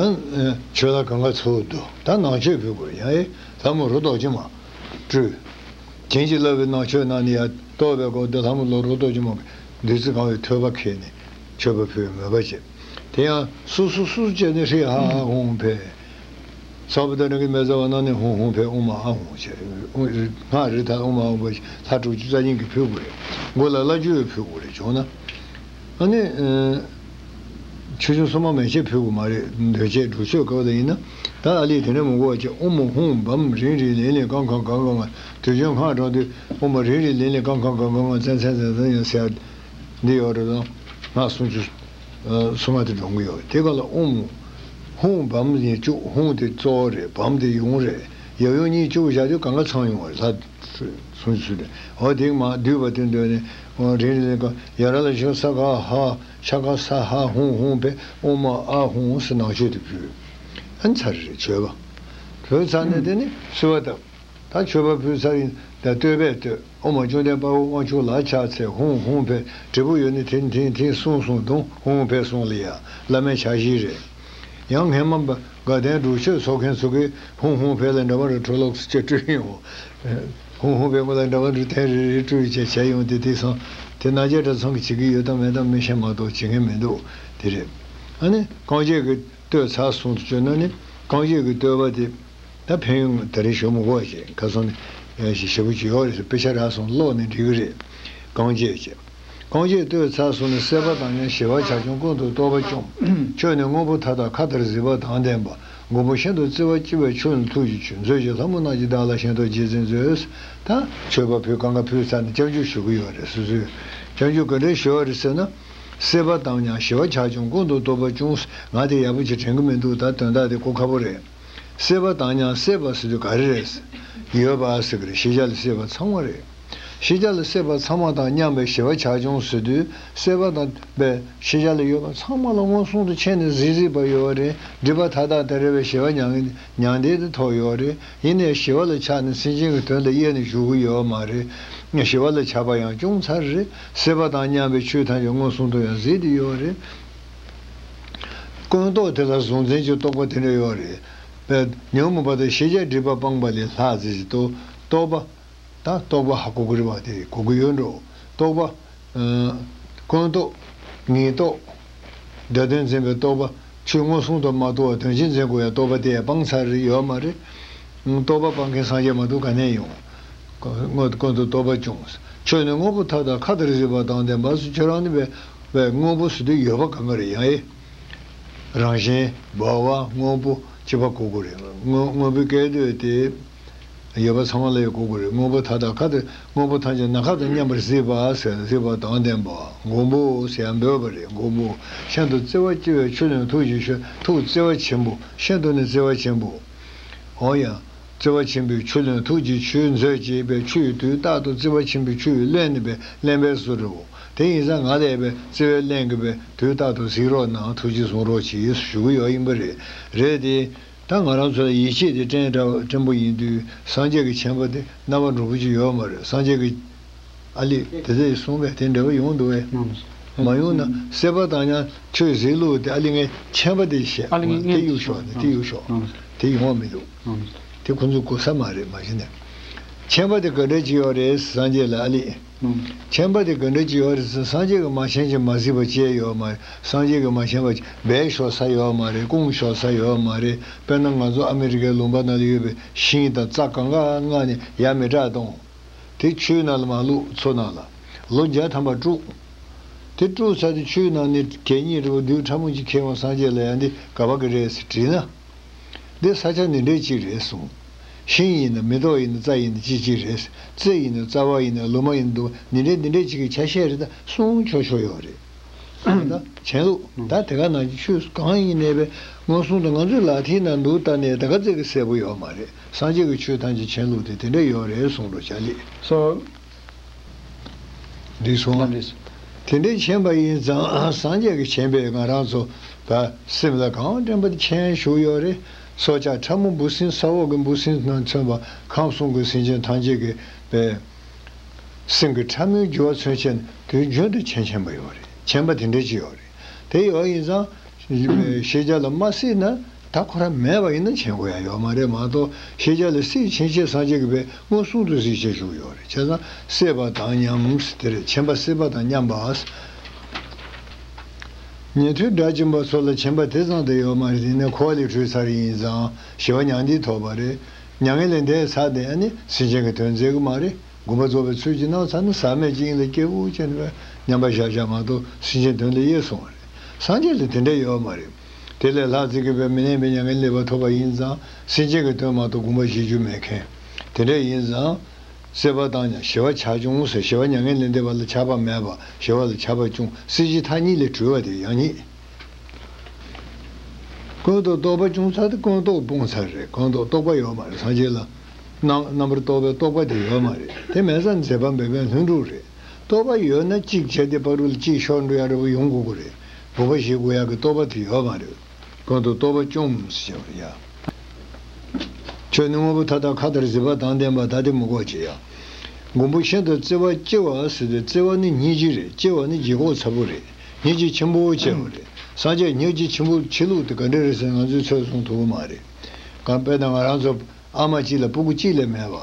ཆོས་ལ་གང་ག་ཚུགས་འདུག་ད་ནང་མཆོད་ཕུལ་དགོས་ཡ། ཨེ་ལྷ་མོ་རུ་རྡོ་རྗེ་མ་སྤྲུལ། བྱིན་གྱིས་བརླབས་པའི་ནང་མཆོད་གནང་ནས་ཡ་གཏོར་བའི་སྐོར་འདི་ལྷ་མོ་ལ་རུ་རྡོ་རྗེ་མ་གི་བདུད་རྩི་གང་བའི་ཐོད་པ་ཁྱེར་ནས་མཆོད་པ་ཕུལ་མོས་པ་བྱེད། དེ་ཡང་སུ་སུ་སུ་བྱས་ནས་ཧྲི་ཧ་ཧ་ཧུང་ཧུང་ཕེ། ས་བུ་ད་ནི་གི་མེ་ཛ་བ་ན་ནི་ཧུང་ཧུང་ཕེ་ཨུ་མ་ཨ་ཧུང་བྱས། སྔགས་རི་ཐ་ཨུ་མ་ཨུ་མ་ལྷ་དྲུག་ཅུ་རྩ་གཉིས་ཀྱིས་ཕུལ་དགོས་རེད། མགོ་ལ་བླ་མཆོད་ཕུལ་དགོས་རེད་བྱུང་ན། ཨ་ནི། ཆོས་སྐྱོང་སྲུང་མ་མན་ཆད་ཕུལ་དགོས་མ་རེད། འདོད་ཆེད་སྒྲུབ་མཆོད་སྐབས་ལ་ཡིན་ན། ད་ཨ་ལི་དེ་ནས་མི་དགོས་པ་བྱས། ཨོཾ་ཧཱུྃ་བཾ་རིང་རིང་ལིང་ལིང་ཀང་ཀང་ག་ག་ང་། དུས་རྒྱུན་སྔགས་བགྲང་དུས་ཨོཾ་རིང་རིང་ལིང་ལིང་ཀང་ཀང་ག་ག་ང་ཙན་ཙན་ཙན་ཙན་ཡང་ཟེར་ཡ་འདི་ཡོད་རེད་དང་། སྔགས་སུམ་ཅུ་སོ་ལྔ་དེ་བགྲང་གི་ཡོད། དེ་ག་ལ་ཨོཾ་ཧཱུྃ་བཾ་ཡིན་བཅུག་ཧཱུྃ་དེ་གཙོ་བོ་རེད། བཾ་དེ་ཡུམ་རེད། ཡབ་ཡུམ་གཉིས་བཅུག་བཞག་དུས་གང་ག་ཚང་ཡོང་བ་རེད། ལྷ། སུམ་ཅུ་སོ་བདུན། འོ་དེ་མ་བསྡུས་པ་དེ་འདོད་ནས། འོ་རིང་རིང་ལིང་ཀང་ཡ་ར་ལ་ཤོ་ས་ག་ཧ་ཤ་ག་ས་ཧ་ཧུང་ཧུང་ཕེ་ཨོ་མ་ཨ་ཧུང་ཟེར་ནང་མཆོད་དེ་ཕུལ། ཨ་ནི་ཚར་རེ་མཆོད་པ་ཕུལ་ཚར་ནས་དེ་ནི་གསོལ་བ་བཏབ། ད་མཆོད་པ་ཕུལ་ཚར་ཡིན་ད་བསྟོད་པས་བསྟོད། ཨོ་མ་བཅོམ་ལྡན་དཔའ་བོ་དབང་ཕྱུག་ལ་ཕྱག་འཚལ་ཧུང་ཧུང་ཕེ་འབྲས་བུ་ཡོད་ནི་ཐིང་ཐིང་ཐིང་སུང་སུང་དུང་ཧུང་ཕེ་སུང་ལ་ཡ་བླ་མའི་ཕྱག་བཞེས་རེད། ཡང་སྔས་མ་དགའ་ལྡན་སྒྲུབ་མཆོད་ཚོགས་མཁན་ཚོ་གིས་ཧུང་ཧུང་ཕེ་ལ་འདྲ་བ་རུ་འཕྲོ་ལོག་སུ་ཅེ་སྤྲོད་ཡོང་། ཧུང་ཧུང་ཕེ་མོ་ལ་འདྲ་བ་འདྲ་ཐེངས་རེ་རེ་སྤྲོད་བྱས་བྱས་ཡོང་དེ་དེ་སོང་དེ་ན་རྒྱ་གྲྭ་ཚང་གི་བྱེད་ཀྱི་ཡོད་དམ་མེད་དམ་མི་ཤེས་མ་གཏོགས་བྱེད་མཁན་མི་འདུག་དེ་རེད། ཨ་ནི་རྐང་རྗེས་ཀྱི་བསྟོད་ཚར་སོང་དུ་བཅོས་ན་ནི་རྐང་རྗེས་ཀྱི་བསྟོད་པ་དེ་ད་ཕན་ཡོན་ད་རེས་ཞུ་མི་དགོས་ཞེས་ཁ་སང་ནས་ཞེ་པོ་ཅིག་ཡོད་རེད་ཟེར་དཔེ་ཆ་རག་སོང་ཀློག་ནས་འགྲིག་གི་རེད། རྐང་རྗེས་བྱས། རྐང་རྗེས་བསྟོད་ཚར་སོང་ནས་སྲེད་པ་དང་མཉམ་ཞི་བ་ཆགས་བྱུང་ཀུན་ཏུ་རྟོག་པ་བཅོམ། ཆོས་ནི་དངོས་པོ་མཐའ་དག་མཁའ་ལྟར་གཟིགས་པ་དང་ལྡན་པ། མགོན་པོ་ཤིན་ཏུ་བརྩེ་བ་ལྕི་བའི་ཆོས་ནི་ཐུགས་ཀྱི་ཆུ། མཛོད་ཀྱི་ལྷ་མོ་རྣམས་ཀྱིས་བདག་ལ་ཞེན་དུ་རྗེས་འཛིན་མཛོད། ད་མཆོད་པ་ཕུལ་གང་ག་ཕུལ་ཚར་ནས་སྐྱབས་འཇུག་ཞུ་གི་ཡོད་རེད་སོ་སོས། སྐྱབས་འཇུག་ག་འདྲ་ཞུ་བ་རེད་ཟེར་ན། སྲེད་པ་དང་མཉམ་ཞི་བ་ཆགས་བྱུང་ཀུན་ཏུ་རྟོག་པ་བཅོམ། ང་དེ་ཡག་པོ་ཅིག་དྲན་གི་མི་འདུག་ད་དོན་དག་དེ་གོ་ཁ་པོ་རེད། སྲེད་པ་དང་མཉམ་སྲེད་པ་ཟེར་དུས་ག་རེ་རེད། ཡོད་པ་ཟེར་གི་རེད། ཤེས་བྱ་ལ་སྲེད་པ་ཚང་མ་རེད། ཤེས་བྱ་ལ་སྲེད་པ་ཚང་མ་དང་མཉམ་པའི་ཞི་བ་ཆགས་བྱུང་ཟེར་དུས་སྲེད་པ་དང་པའི་ཤེས་བྱ་ལ་ཡོད་པ་ཚང་མ་ལ་མངོན་སུམ་དུ་མཁྱེན་ནས་གཟིགས་གཟིགས་པ་ཡོད་པ་རེད། སྒྲིབ་པ་མཐའ་དག་དེ་རེ་བའི་ཞི་བ་མྱང་མྱང་འདས་དེ་ཐོབ་ཡོད་པ་རེད། ཡིན་ནའི་ཞི་བ་ལ་ཆགས་ནས་སེམས་ཅན་གྱི་དོན་དུ་དབྱེ་ནས་བཞུགས་ཀྱི་ཡོད་མ་རེད། ཞི་བ་ལ་ཆགས་པ་ཡང་བྱུང་ཚར་རེད། སྲེད་པ་དང་མཉམ་པའི་ཆོས་ཐམས་ཅད་མངོན་སུམ་དུ་ཡང་གཟིགས་ཏེ་ཡོད་པ་རེད། ཀུན་རྟོག་དེ་ལ་གཟུང་འཛིན་གྱི་རྟོག་པ་དེ་འདྲ་ཡོད་རེད། པས་ཉོན་མོངས་པ་དང་ཤེས་བྱའི་སྒྲིབ་པ་སྤངས་པ་ལས་ལྷག་ཟེར་གྱི་རྟོག་རྟོག་པ། ད་རྟོག་པ་ཧ་གོ་གི་རེད་བ་དེ་གོ་གི་ཡོད་འགྲོ། རྟོག་པ། ཀུན་རྟོག་ངེས་རྟོག་སྒྲ་དོན་འཛིན་པའི་རྟོག་པ། ཆོས་མངོན་སུམ་དུ་མ་རྟོགས་པ་དོན་གཅིག་འཛིན་དགོས་ཡ་རྟོག་པ་དེ་ཡང་སྤངས་ཚར་རེད་ཡོད་མ་རེད། རྟོག་པ་སྤངས་མཁན་སངས་རྒྱས་མ་གཏོགས་ག་ནས་ཡོང་། དངོས་ཀུན་ཏུ་རྟོག་པ་བྱུང་། ཆོས་ནི་དངོས་པོ་མཐའ་དག་མཁའ་ལྟར་གཟིགས་པ་དང་ལྡན་པ་སུ་ཁྱོད་རང་ནི་བས་བས་དངོས་པོ་ཟེར་དུས་ཡོད་པ་གང་ག་རེད་ཡང་ཨེ། རང་བཞིན་འབར་བ་དངོས་པོ་གཅིག་པ་གོ་དགོས་རེད། དངོས་དངོས་པོའི་སྐད་དོད་དེ། ཡོད་པ་ཚང་མ་ལ་ཡང་གོ་དགོས་རེད། དངོས་པོ་མཐའ་དག་མཁའ་ལྟར་དངོས་པོ་ཐམས་ཅད་ནམ་མཁའ་དང་མཉམ་པར་གཟིགས་པ་ཟེར་གཟིགས་པ་དང་ལྡན་པ་མགོན་པོ་ཟེར་ཡང་འབོད་པ་རེད། མགོན་པོ་ཤིན་ཏུ་བརྩེ་བ་ལྕི་བའི་ཆུ་ལོན་ཐུགས་ཀྱི་ཆུ་ཐུགས་བརྩེ་བ་ཆེན་པོ་ཤིན་ཏུ་ནི་བརྩེ་བ་ཆེན་པོ། འོ་ཡང་། བརྩེ་བ་ཆེན་པོའི་ཆུ་ལོན་ཐུགས་ཀྱི་ཆུའི་མཛོད་ཅེས་པའི་ཆུ་ཡི་དུས་རྟག་ཏུ་བརྩེ་བ་ཆེན་པོའི་ཆུ་ཡི་རླན་ནི་པའི་རླན་པའི་བཟོ་འདྲ་བོ། དེ་ཡིན་ཙང་ང་ལས་པའི་བརྩེ་བའི་རླན་གྱི་པའི་དུས་རྟག་ཏུ་གཟིགས་རོགས་གནང་ཐུགས་རྗེས་བཟུང་རོགས་གྱིས་ཞུ་གི་ཡོད་ཡིན་པ་རེད། རེད་དེ། ད་ང་རང་ཚོ་ལ་ཡིད་ཆེས་དེ་བརྟན་འདྲ་བ་བརྟན་པོ་ཡིན་དུས་སངས་རྒྱས་ཀྱི་མཁྱེན་པ་དེ་རྣམ་པ་འདྲ་པོ་ཅིག་ཡོད་མ་རེད། སངས་རྒྱས་ཀྱི་ཨ་ལི་དེ་ཚོས་གསུངས་པས་དེ་འདྲ་བ་ཡོང་འདུག་བས། མ་ཡོང་ན་སྲེད་པ་དང་མཉམ་ཆོས་གཟིགས་ལུགས་དེ་ཨ་ལི་ངས་མཁྱེན་པ་དེ་བཤད། ཨ་ལི་ངས་དེ་གཡུག་ཤོག་ནས་དེ་གཡུག་ཤོག་དེ་ཡོང་བ་མི་འདུག་དེ་ཁོ་ཚོས་གོ་ས་མ་རེད། མ་གཞི་ནས་མཁྱེན་པ་དེ་ག་འདྲ་ཅིག་ཡོད་རེད། སངས་རྒྱས་ལ་ཨ་ལི། མཁྱེན་པ་དེ་ག་འདྲ་ཅིག་ཡོད་རེད་ཟེར། སངས་རྒྱས་ཀྱིས་མ་མཁྱེན་ཅིང་མ་གཟིགས་པ་ཅི་ཡང་ཡོད་མ་རེད། སངས་རྒྱས་ཀྱིས་མ་མཁྱེན་པ་ཅིག་སྦས་ཤོར་ས་ཡོད་མ་རེད། སྐུངས་ཤོར་ས་ཡོད་མ་རེད། དཔེར་ན་ང་ཚོ་ཨ་མི་རི་ཀའི་ལུང་པ་ནང་ལ་ཡོད་པའི་ཤིང་དང་རྩྭ་གང་ག་མངགས་ནས་ཡར་མི་དྲག་གཏོང་། དེ་ཆུའི་ནང་ལ་མ་བླུགས། མཚོ་ནང་ལ། ལོ་བརྒྱ་ཐམ་པ་དཀྲུགས། དེ་དཀྲུགས་ཚར་དུས་ཆུའི་ནང་ནས་གད་སྙིགས་རིལ་བུ་རྡུལ་ཕྲ་མོ་གཅིག་ཁེལ་འོང་། སངས་རྒྱས་ལ་ཡང་འདི་ག་པ་གི་རེད་ཟེར་དྲིས་ན། འདི་ས་ཆ་འདི་འདྲའི་གཅིག་རེད་གསུངས། ཤིང་ཡིན་ན་མེ་ཏོག་ཡིན་ན་རྩྭ་ཡིན་ན་གཅིག་གཅིག་རེད། རྩི་ཡིན་ན་རྩ་བ་ཡིན་ན་ལོ་མ་ཡིན་ན་འདུག་འདི་འདྲའི་འདི་འདྲའི་གཅིག་གི་ཆ་ཤས་རེད། ད་གསུང་ཆོག་ཆོག་ཡོད་རེད། ད་མཁྱེན་ལུགས་ད་དེ་ག་ནང་གི་ཆོས་གང་ཡིན་ནའི་བས་མངོན་སུམ་དུ་ང་ཚོའི་ལག་མཐིལ་ན་འདུག་ལྟ་ནས་ད་ག་ཙིག་གི་གསལ་པོ་ཡོད་མ་རེད། སངས་རྒྱས་ཀྱི་ཆོས་ཐམས་ཅད་མཁྱེན་ལུགས་དེ་དེ་འདྲ་ཡོད་རེད་གསུངས་འགྲོ་བྱ་ལེ། སོ། འདི་སོང་ང་། དེ་འདྲའི་མཁྱེན་པ་ཡིན་ཙང་སངས་རྒྱས་ཀྱི་མཁྱེན་པས་ང་རང་ཚོ་ད་སེམས་ལ་གང་དྲན་པ་དེ་མཁྱེན་བཞུགས་ཡོད་རེད། སྲོག་ཆགས་ཕྲ་མོ་འབུ་སྲིན་ས་འོག་གི་འབུ་སྲིན་དང་མཚོན་པ་ཁམས་གསུམ་གྱི་སེམས་ཅན་ཐམས་ཅད་ཀྱི་པའི་སེམས་ཀྱི་ཕྲ་མོའི་རྒྱུ་བ་མཚོན་བྱེད་དུས་རྒྱུན་དུ་མཁྱེན་མཁྱེན་པ་ཡོད་རེད། མཁྱེན་པ་དེ་འདྲ་ཅིག་ཡོད་རེད། དེ་ཡོད་ཡིན་ཙང་ཤེས་བྱ་ལ་མ་སྲིད་ན་ད་ཁོ་རང་མེད་པ་ཡིན་ན་མཁྱེན་དགོས་ཡ་ཡོད་མ་རེད་མ་གཏོགས། ཤེས་བྱ་ལ་སྲིད་ཕྱིན་ཆད་སངས་རྒྱས་ཀྱི་བས་མངོན་སུམ་དུ་གཟིགས་བྱས་བཞུགས་ཡོད་རེད། བྱས་ཙང་སྲེད་པ་དང་མཉམ་དེ་རེད། མཁྱེན་པ་སྲེད་པ་དང་མཉམ་པ། ཉན་ཐོས་དགྲ་བཅོམ་པ་ཚོ་ལ་མཁྱེན་པ་དེ་ཙམ་དུ་ཡོད་མ་རེད། དེ་ནས་འཁོར་བ་ལས་གྲོལ་ཚར་ཡིན་ཙང་ཞི་བ་མྱང་འདས་ཐོབ་པ་རེད། མྱ་ངན་ལས་འདས་ཚར་ཏེ་ཨ་ནི་སེམས་ཅན་གྱི་དོན་མཛད་གི་མ་རེད། དགོངས་པ་རྫོགས་པའི་ཚུལ་གྱིས་གནང་ཚར་ན་ཟག་མེད་ཀྱི་དབྱིངས་ལ་སྐྱེ་བོ་ཅན་པའི་མཉམ་པར་བཞག་བཞག་མ་གཏོགས་སེམས་ཅན་དོན་ལ་ཡེ་སོང་བ་རེད། སངས་རྒྱས་ལ་དེ་འདྲ་ཡོད་མ་རེད། དེ་ལས་ལྷག་ཙིག་གི་བས་མི་གནས་པའི་མྱ་ངན་ལས་འདས་པ་ཐོབ་པ་ཡིན་ཙང་སེམས་ཅན་གྱི་དོན་མ་གཏོགས་དགོངས་པ་བཞེས་རྒྱུ་མེད་མཁན། དེ་འདྲ་ཡིན་ཙང་། སྲེད་པ་དང་ཞི་བ་ཆགས་བྱུང་ཟེར། ཞི་བ་མྱ་ངན་ལས་འདས་པ་ལ་ཆགས་པ་མེད་པ། ཞི་བ་ལ་ཆགས་པ་བྱུང་། སྲིད་ཞི་མཐའ་གཉིས་ལས་གྲོལ་བ་དེ་ཡང་ཉིད། ཀུན་ཏུ་རྟོག་པ་བྱུང་ཚར་ཏེ་ཀུན་རྟོག་སྤོང་ཚར་རེད། ཀུན་རྟོག་རྟོག་པ་ཡོད་མ་རེད། སངས་རྒྱས་ལ་རྣམ་རྣམ་པར་རྟོག་པའི་རྟོག་པ་དེ་ཡོད་མ་རེད། དེ་མེད་ཙང་མཛད་པ་འབད་མཁན་ལྷུན་གྲུབ་རེད། རྟོག་པ་ཡོད་ན་གཅིག་བྱས་ཏེ་ཕ་རོལ་ལ་གཅིག་ཤོར་འགྲོ་ཡ་འདྲ་པོ་ཡོང་དགོས་ཀྱི་རེད། སྦུག་པ་བཞེས་དགོས་ཡ་གི་རྟོག་པ་དེ་ཡོད་མ་རེད། གང་དུ་རྟོག་པ་བཅོམ་ཞེས་པ་ཡ། ཆོས་ནི་དངོས་པོ་མཐའ་དག་མཁའ་ལྟར་གཟིགས་པ་དང་ལྡན་པ་ད་དེ་མི་དགོས་ཀྱི་ཡ། མགོན་པོ་ཤིན་ཏུ་བརྩེ་བ་ལྕི་བ་ཟེར་ཏེ་བརྩེ་བ་ནི་སྙིང་རྗེ་རེད། ལྕི་བ་ནི་ལྗིད་ཁོག་ཚ་པོ་རེད། སྙིང་རྗེ་ཆེན་པོ་ཆེ་བ་རེད། སངས་རྒྱས་སྙིང་རྗེ་ཆེན་པོ་ཆེ་ལུགས་དེ་ག་འདྲ་རེད་ཟེར་ང་ཚོས་ཚོད་བཟུང་ཐུབ་ཀྱི་མ་རེད། གང་དཔེར་ན་ང་རང་ཚོ་ཨ་མ་གཅིག་ལ་སྤུ་གུ་གཅིག་ལས་མེད་པ།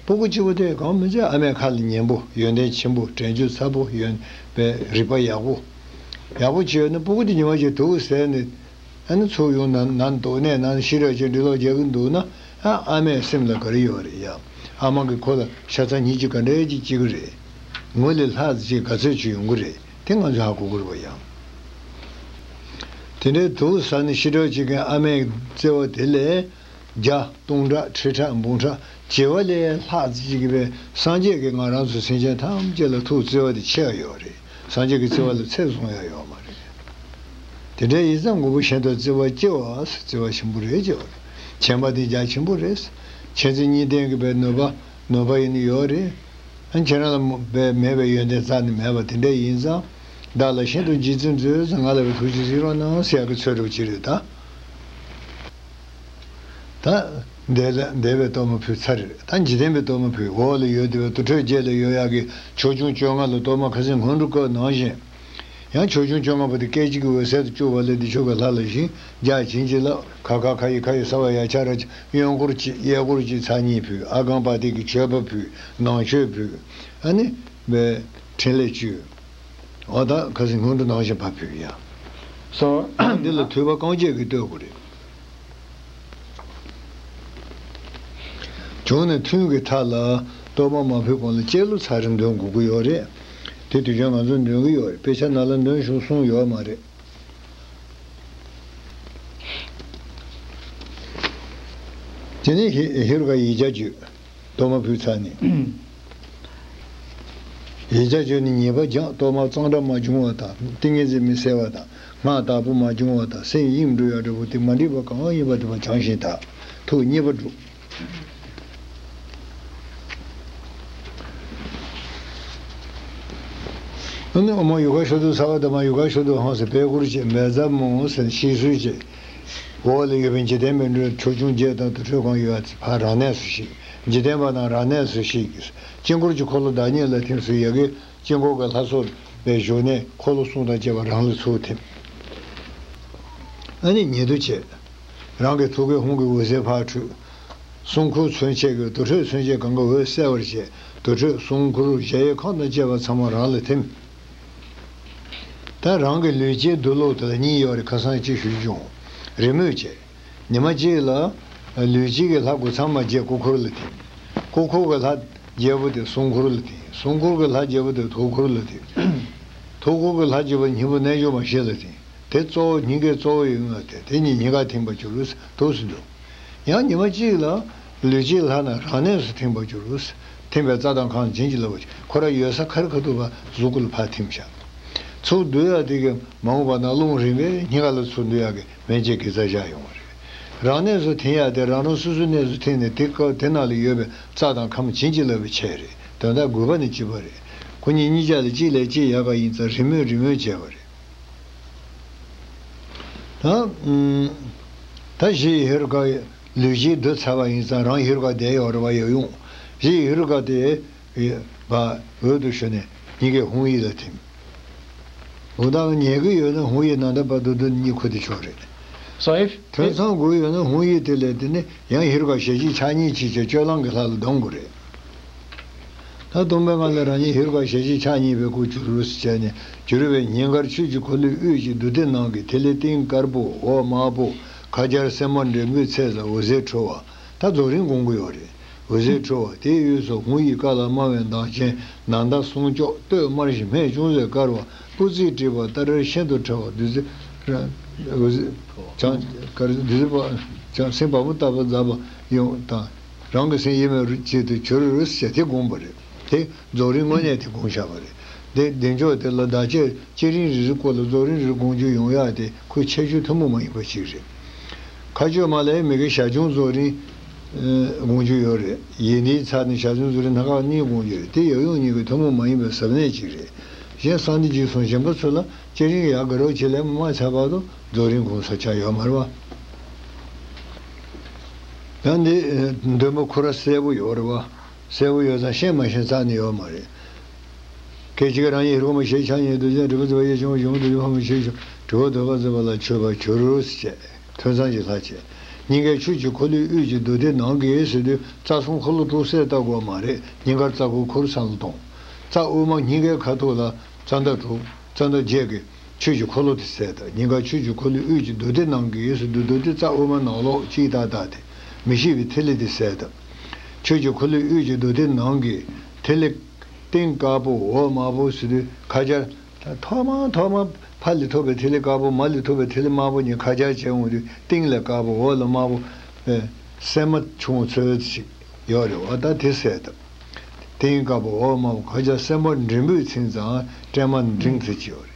སྤུ་གུ་གཅིག་པོ་དེ་གང་མི་ཚེ་ཨ་མའི་ཁ་ལ་ཉན་པོ་ཡོན་ཏན་ཆེན་པོ་དྲན་རྒྱུ་ཚ་པོ་ཡོན་པའི་རིག་པ་ཡག་པོ། ཡག་པོ་བྱས་ཡོད་ན་སྤུ་གུ་དེ་ཉི་མ་གཅིག་དུག་ཟས་ནས་ཨ་ནི་ཚུར་ཡོང་ན་ན་དུག་ནས་ན་ཤི་ར་ཅིག་འབྲི་ལོག་རྒྱག་གི་འདུག་ན་ཨ་ཨ་མའི་སེམས་ལ་ག་རེ་ཡོད་རེད་ཡ། ཨ་མ་གིས་ཁོ་ལ་ཤ་ཚ་སྙིང་རྗེ་ག་འདྲའི་ཅིག་སྐྱེ་གི་རེད། ངོ་ལས་ལྷག་ཅིག་ག་ཚོད་ཅིག་ཡོང་གི་རེད། དེ་ང་ཚོས་ཧ་གོ་དགོས་རེད་པ་ཡ། དེ་འདྲའི་དུག་ཟ་ནས་ཤི་གྲབས་བྱེད་མཁན་ཨ་མའི་བརྩེ་བ་དེ་ལས་བརྒྱ་སྟོང་ཕྲག་ཁྲི་ཕྲག་འབུམ་ཕྲག་བྱེ་བ་ལས་ལྷག་ཅིག་གི་བས་སངས་རྒྱས་ཀྱིས་ང་རང་ཚོ་སེམས་ཅན་ཐམས་ཅད་ལ་ཐུགས་བརྩེ་བ་དེ་ཆེ་བ་ཡོད་རེད། སངས་རྒྱས་ཀྱི་བརྩེ་བ་ལ་ཚད་བཟུང་ཡ་ཡོད་མ་རེད། དེ་འདྲ་ཡིན་ཙང་མགོན་པོ་ཤིན་ཏུ་བརྩེ་བ་ལྕི་བ་བརྩེ་བ་ཆེན་པོ་རེད་ཅེས་པ་རེད། མཁྱེན་པ་དེ་རྒྱ་ཆེན་པོ་རེད། མཁྱེན་བརྩེ་གཉིས་ལྡན་གྱི་བས་ནུས་པ་ནུས་པ་ཡིན་ནི་ཡོད་རེད། ཨ་ཁྱེད་རང་ལ་མ་མེད་པའི་ཡོན་ཏན་རྩ་ནས་མེད་པ་དེ་འདྲ་ཡིན་ཙང་། བདག་ལ་ཤིན་ཏུ་རྗེ་བཙུན་མཛོད་ཟེར་ང་ལ་བའི་ཐུགས་རྗེ་གཟིགས་རོགས་གནང་ཟེར་ཡག་གི་ཚོད་སྒྲུབ་ཅིག་རེད་ད། ད་འདས་ལ་འདས་པའི་གཏོར་མ་ཕུལ་ཚར་རེད། ད་འཇིག་རྟེན་པའི་གཏོར་མ་ཕུལ། འོག་ལ་ཡོད་བསྡད་པའི་དུར་ཁྲོད་བརྒྱད་ལ་ཡོད་ཡག་གི་ཆོས་སྐྱོང་བཅོ་ལྔ་ལ་གཏོར་མ་ཁ་སང་སྔོན་འགྲོ་སྐབས་ནང་བཞིན། ཡང་ཆོས་སྐྱོང་བཅོ་ལྔ་པོ་དེ་སྐད་ཅིག་གིས་འོད་གསལ་དུ་བཅུག་པ་ལས་འདི་ཆོ་ག་ལྷ་ལ་བཞེངས། རྒྱ་བྱིན་གྱིས་བརླབས། ཁ་ཁ་ཁ་ཡི་ཁ་ཡི་ས་བ་ཡ་ཆ་ར་གཡོན་སྐོར་གཅིག་གཡས་སྐོར་གཅིག་ཚར་གཉིས་ཕུལ། ཨ་གང་པ་ཏི་གི་མཆོད་པ་ཕུལ། ནང་མཆོད་ཕུལ། ཨ་ནི་བའི་ཕྲིན་ལས་བཅོལ། འོ་ད་ཁ་སང་སྔོན་འགྲོ་ནང་བཞིན་ཕར་ཕུལ་ཡ། སོ། འདི་ལ་ཐོས་པ་རྐང་རྗེས་ཀྱིས་བསྟོད་དགོས་རེད། བྱུང་ནས་ཐུན་གྱི་མཐའ་ལ་གཏོར་མ་མ་ཕུལ་གོང་ལ་སྐྱེས་ལོ་ཚར་རེ་འདོན་དགོས་ཀྱི་ཡོད་རེད། དེ་དུས་ཀྱང་ང་ཚོ་འདོན་གྱི་ཡོད་རེད། དཔེ་ཆ་ནང་ལ་འདོན་ཤོག་གསུངས་ཡོད་མ་རེད། དེ་ནས་ཧེ་ཧེ་རུ་ཀ་ཡིག་བརྒྱ་བརྗོད། གཏོར་མ་ཕུལ་ཚར་ནས། ཡིག་བརྒྱ་བརྗོད་ནས་ཉེས་པ་སྦྱངས། གཏོར་མ་གཙང་སྦྲ་མ་བྱུང་བ་དང་། ཏིང་ངེ་འཛིན་མི་གསལ་བ་དང་། སྔགས་བདག་པོ་མ་བྱུང་བ་དང་། སེམས་གཡེངས་འགྲོ་ཡག་འདྲ་པོ་དེ་མ་འགྲིག་པ་གང་ཡིན་པ་དེ་བ་བྱང་ཞིང་དག། ཐུགས་མཉེས་པ་སྒྲུབ། ཨ་ནི་ཨོཾ་ཡུ་ག་ཤོ་དུ་ས་བ་དྷ་མ་ཡུ་ག་ཤོ་དུ་ཧཾ་ཟེར་པད་ཀུར་བཅས་མེ་བཙའ་མོ་ཟེར་ཤིས་གསོལ་བཅས། འོག་ལ་ཡོད་པའི་འཇིག་རྟེན་པའི་འགྲོ་ཆོས་སྐྱོང་བརྒྱད་དང་དུར་ཁྲོད་གང་ཡོད་ཕར་རང་གནས་སུ་གཤེགས། འཇིག་རྟེན་པ་རྣམས་རང་གནས་སུ་གཤེགས། དཀྱིལ་འཁོར་གྱི་འཁོར་ལོ་བདག་ཉིད་ལ་ཐིམ་ཟེར་ཡ་གི་དཀྱིལ་འཁོར་གྱི་ལྷ་ཚོགས་པའི་བཞུགས་གནས་འཁོར་ལོ་གསུམ་དང་བཅས་པ་རང་ལ་ཚུར་ཐིམ། ཨ་ནི་ཉེ་དུ་བྱས། རང་གི་ཐུགས་ཀའི་ཧཱུྃ་གི་འོད་ཟེར་ཕར་འཕྲོས། སྲུང་འཁོར་མཚོན་བྱེད་ཀྱི་དུར་ཁྲོད་མཚོན་བྱེད་གང་གི་འོད་གསལ་བར་བྱས། དུར་ཁྲོད་སྲུང་འཁོར་གཞལ་ཡས་ཁང་དང་བཅས་པ་ཚང་མ་རང་ལ་ཐིམ། ད་རང་གི་ལུས་སྐྱེས་སྡུག་ལོག་དེ་ལ་གཉིས་ཡོད་རེད། ཁ་སང་གཅིག་ཞུས་བྱུང་། རེས་མོས་བྱས། ཉི་མ་གཅིག་ལ་ལུས་སྐྱེས་ཀྱི་ལྷ་དགུ་ཚང་མ་བརྒྱད་སྐུ་འཁོར་ལ་ཐིམ། སྐུ་འཁོར་གྱི་ལྷ་ བརྒྱད་པོ་དེ་སྲུང་འཁོར་ལ་བརྟེན། སྲུང་འཁོར་གྱི་ལྷ་བརྒྱད་པོ་དེ་ཐུགས་འཁོར་ལ་བརྟེན། ཐུགས་འཁོར་གྱི་ལྷ་བརྒྱད་པོ་སྙིང་པོ་རྣལ་འབྱོར་མ་བཞི་ལ་བརྟེན། དེ་གཙོ་བོ་སྙིང་གའི་གཙོ་བོ་ཡིན་ལ་བརྟེན། དེ་གཉིས་སྙིང་ག་ཐིམ་པར་གྱུར་ཟེར་འདུག་སེ་འདུག་ཡང་ཉི་མ་གཅིག་ལ་ལུས་ཅན་ལྷ་རྣམས་རང་གནས་སུ་ཐིམ་པར་གྱུར། ཐིམ་པས་རྩ་དང་ཁམས་བྱིན་གྱིས་བརླབ་པར་བྱེད། ཁོ་རང་ཡོད་ས་ག་རེ་ག་ཐུག་པ་གཟུགས་སྐུ་ལ་ཕར་ཐིམ་བཞག་ཚུར་བསྡུ་ཡག་དེ་གི་མ་འོངས་པ་ན་རླུང་རིམ་པས་སྙིང་ག་ལ་ཚུར་བསྡུ་ཡག་གི་སྨན་དཔྱད་ཀྱི་རྩ་བཞག་ཡོང་བ་རེད། རང་གནས་སུ་ཐིམ་ཡག་དེ་རང་རང་སོ་སོའི་གནས་སུ་ཐིམ་ནས་དེ་སྐབས་དེ་ནང་ལ་ཡོད་པའི་རྩ་དང་ཁམས་བྱིན་གྱིས་བརླབས་པའི་ཆེད་རེད། དོན་དག་དགོས་པ་ནི་གཅིག་པ་རེད། ཁོ་གཉིས་གཉིས་ཆ་ལ་གཅིག་ལས་གཅིག་ཡག་ག་ཡིན་ཙང་རེས་མོས་རེས་མོས་བྱས་པ་རེད། ད་ཨུམ། ད་གཞི་ཡི་ཧེ་རུ་ཀ་ལུས་ཀྱི་བསྡུ་ཚར་བ་ཡིན་ཙང་རང་ཧེ་རུ་ཀ་བསྡད་ཡོད་རེད་བ། ཡོད་ཡོང་། གཞི་ཡི་ཧེ་རུ་ཀ་དེ་བ་འོད་དུ་ཞུ་ནས་སྙིང་གའི་ཧཱུྃ་ཡིག་ལ་ཐིམ། འོ་ད་ཉལ་གི་ཡོད་ན་ཧཱུྃ་ཡིག་ནང་དུ་བབས་ཏུ་འདུག་གཉིད་ཁུག་དེ་ཆོག་རེད། So if ཐོས་བསམ་དགོས་ཡོད་ན་ཧཱུྃ་ཡིག་དེ་ལས་དེ་ནི་ཡང་ཧེ་རུ་ཀ་ཞལ་གཅིག་ཕྱག་གཉིས་ཀྱིས་ཀྱང་སྤྱོད་ལམ་གྱི་ལྷ་ལ་གདམ་དགོས་རེད། ད་སྟོང་པའི་ངང་ལས་རང་ཉིད་ཧེ་རུ་ཀ་ཞལ་གཅིག་ཕྱག་གཉིས་པའི་སྐུར་གྱུར་ཟེར་བྱས་ནས་གྱུར་པའི་སྙིང་གར་ཆོས་ཀྱི་འཁོར་ལོའི་དབུས་ཀྱི་མདུན་ཐད་ནང་གི་ཐིག་ལེ་སྟེང་དཀར་པོ་འོག་དམར་པོ་ཁ་སྦྱར་སྲན་མ་འགྲེང་བུའི་ཚད་ལ་འོད་ཟེར་འཕྲོ་བ། ད་རྫོགས་རིམ་སྒོམ་གྱི་ཡོད་རེད། འོད་ཟེར་འཕྲོ་བ་དེའི་དབུས་སུ་ཧཱུྃ་ཡིག་ཀ་ལ་དམར་བའི་མདངས་ཅན་ནཱ་ད་གསུང་སྐྱོགས་སྟོད་དམར་ཞིང་སྨད་ཅུང་ཟད་དཀར་བ། སྤུ་རྩེས་བྲིས་པ་ལྟར་ཤིན་ཏུ་ཕྲ་བ་བདུད་རྩི་ར་འོད་ཟེར་བྱང་གར་བདུད་རྩི་བ་བྱང་སེམས་བ་མོ་ལྟ་བུ་འཛག་པ་ཡང་དང་། རང་གི་སེམས་ཡེངས་མེད་རིག་བྱེད་དུ་གྱུར་ཟེར་དེ་དགོངས་པ་རེད། དེ་རྫོགས་རིམ་དངོས་གནས་དེ་དགོངས་བཞག་པ་རེད། དེ་བདེ་མཆོག་དེ་ལ་བདག་ཅག་བསྐྱེད་རིམ་རེ་རེའི་སྐོར་ལ་རྫོགས་རིམ་རེ་རེ་དགོངས་རྒྱུ་ཡོང་ཡག་དེ་ཁོའི་ཁྱད་ཆོས་ཐུན་མོང་མ་ཡིན་པ་ཞིག་རེད། མཁའ་སྤྱོད་མ་ལ་ཡང་མི་དགེ་ཞར་བྱུང་རྫོགས་རིམ་དགོངས་རྒྱུ་ཡོད་རེད། ཡིན་དེའི་ཚབ་ནི་ཞར་བྱུང་རྫོགས་རིམ་སྣ་ཁ་གཉིས་དགོངས་རྒྱུ་རེད། དེ་ཡབ་ཡུམ་གཉིས་ཀྱི་ཐུན་མོང་མ་ཡིན་པའི་ཟབ་གནད་ཅིག་རེད། གཞན་གསང་བདེ་རྗེས་གསུངས་གཞན་པ་ཚོ་ལ་བསྐྱེད་རིམ་ཡག་གི་རོགས་བྱེད་ལས་མ་ཚར་བར་དུ་རྫོགས་རིམ་དགོངས་ས་ཆགས་ཡོད་མ་རེད་བ། ཡང་འདི་འདོན་པ་ཁོ་ར་གསལ་པོ་ཡོད་རེད་བ། གསལ་པོ་ཡོད་ཙང་ཤེས་མ་ཤེས་རྩ་ནས་ཡོད་མ་རེད། སྐད་ཅིག་རང་ཉིད་ཧེ་རུ་ཀ་མ་ཞེས་ཆགས་ཉིད་དུ་ཅན་གྲུབ་པ་ཟེར་བ་ཡེ་ཆུང་བ་ཆུང་དུ་ཕ་མ་ཞེས་ཆུང་གྲུབ་པ་འདོད་པ་ཟེར་བ་ལ་མཆོད་པར་གྱུར་ཅེས་ཐོས་བསམ་གྱི་ལྷ་བྱས། སྙིང་གའི་ཆོས་ཀྱི་འཁོར་ལོའི་དབུས་ཀྱི་མདུན་ཐད་ནང་གི་ཟེར་དུས་རྩ་གསུམ་འཁོར་ལོ་དྲུག་གསལ་བཏབ་དགོས་མ་རེད། སྙིང་གར་རྩ་དགུ་འཁོར་ས་ལ་གཏོང་། རྩ་དབུ་མ་སྙིང་གའི་ཁ་ཐུག་ལ་རྩ་མདའ་དྲུག་རྩ་མདའ་བརྒྱད་ཀྱི་ཆོས་ཀྱི་འཁོར་ལོ་དེ་གསལ་བཏབ། སྙིང་ག་ཆོས་ཀྱི་འཁོར་ལོའི་དབུས་ཀྱི་མདུན་ཐད་ནང་གི་ཡོད་སུ་བསྡུ་བསྡུ་སྟེ་རྩ་དབུ་མ་ནང་ལོགས་གཅིག་ཏག་ཏག་དེ་མི་ཤིགས་པའི་ཐིག་ལེ་དེ་གསལ་བཏབ། ཆོས་ཀྱི་འཁོར་ལོའི་དབུས་ཀྱི་མདུན་ཐད་ནང་གི་ཐིག་ལེ་སྟེང་དཀར་པོ་འོག་དམར་པོ་ཟེར་དུས་ཁ་སྦྱར་ཐོག་མ་ཐོག་མ་ཕ་ལས་ཐོབ་པའི་ཐིག་ལེ་དཀར་པོ་མ་ལས་ཐོབ་པའི་ཐིག་ལེ་དམར་པོ་གཉིས་ཁ་སྦྱར་བྱས་འོང་དུས་སྟེང་ལ་དཀར་པོ་འོག་ལ་དམར་པོ་སྲན་མ་ཆུང་ཚོད་ཅིག་ཡོད་རེད་བ། ད་དེ་གསལ་བཏབ། སྟེང་དཀར་པོ་འོག་དམར་པོ་ཁ་སྦྱར་སྲན་མ་འགྲེང་བུས་ཚིག་ཙམ་སྲན་མ་འགྲེང་ཚིག་ཅིག་ཡོད་རེད།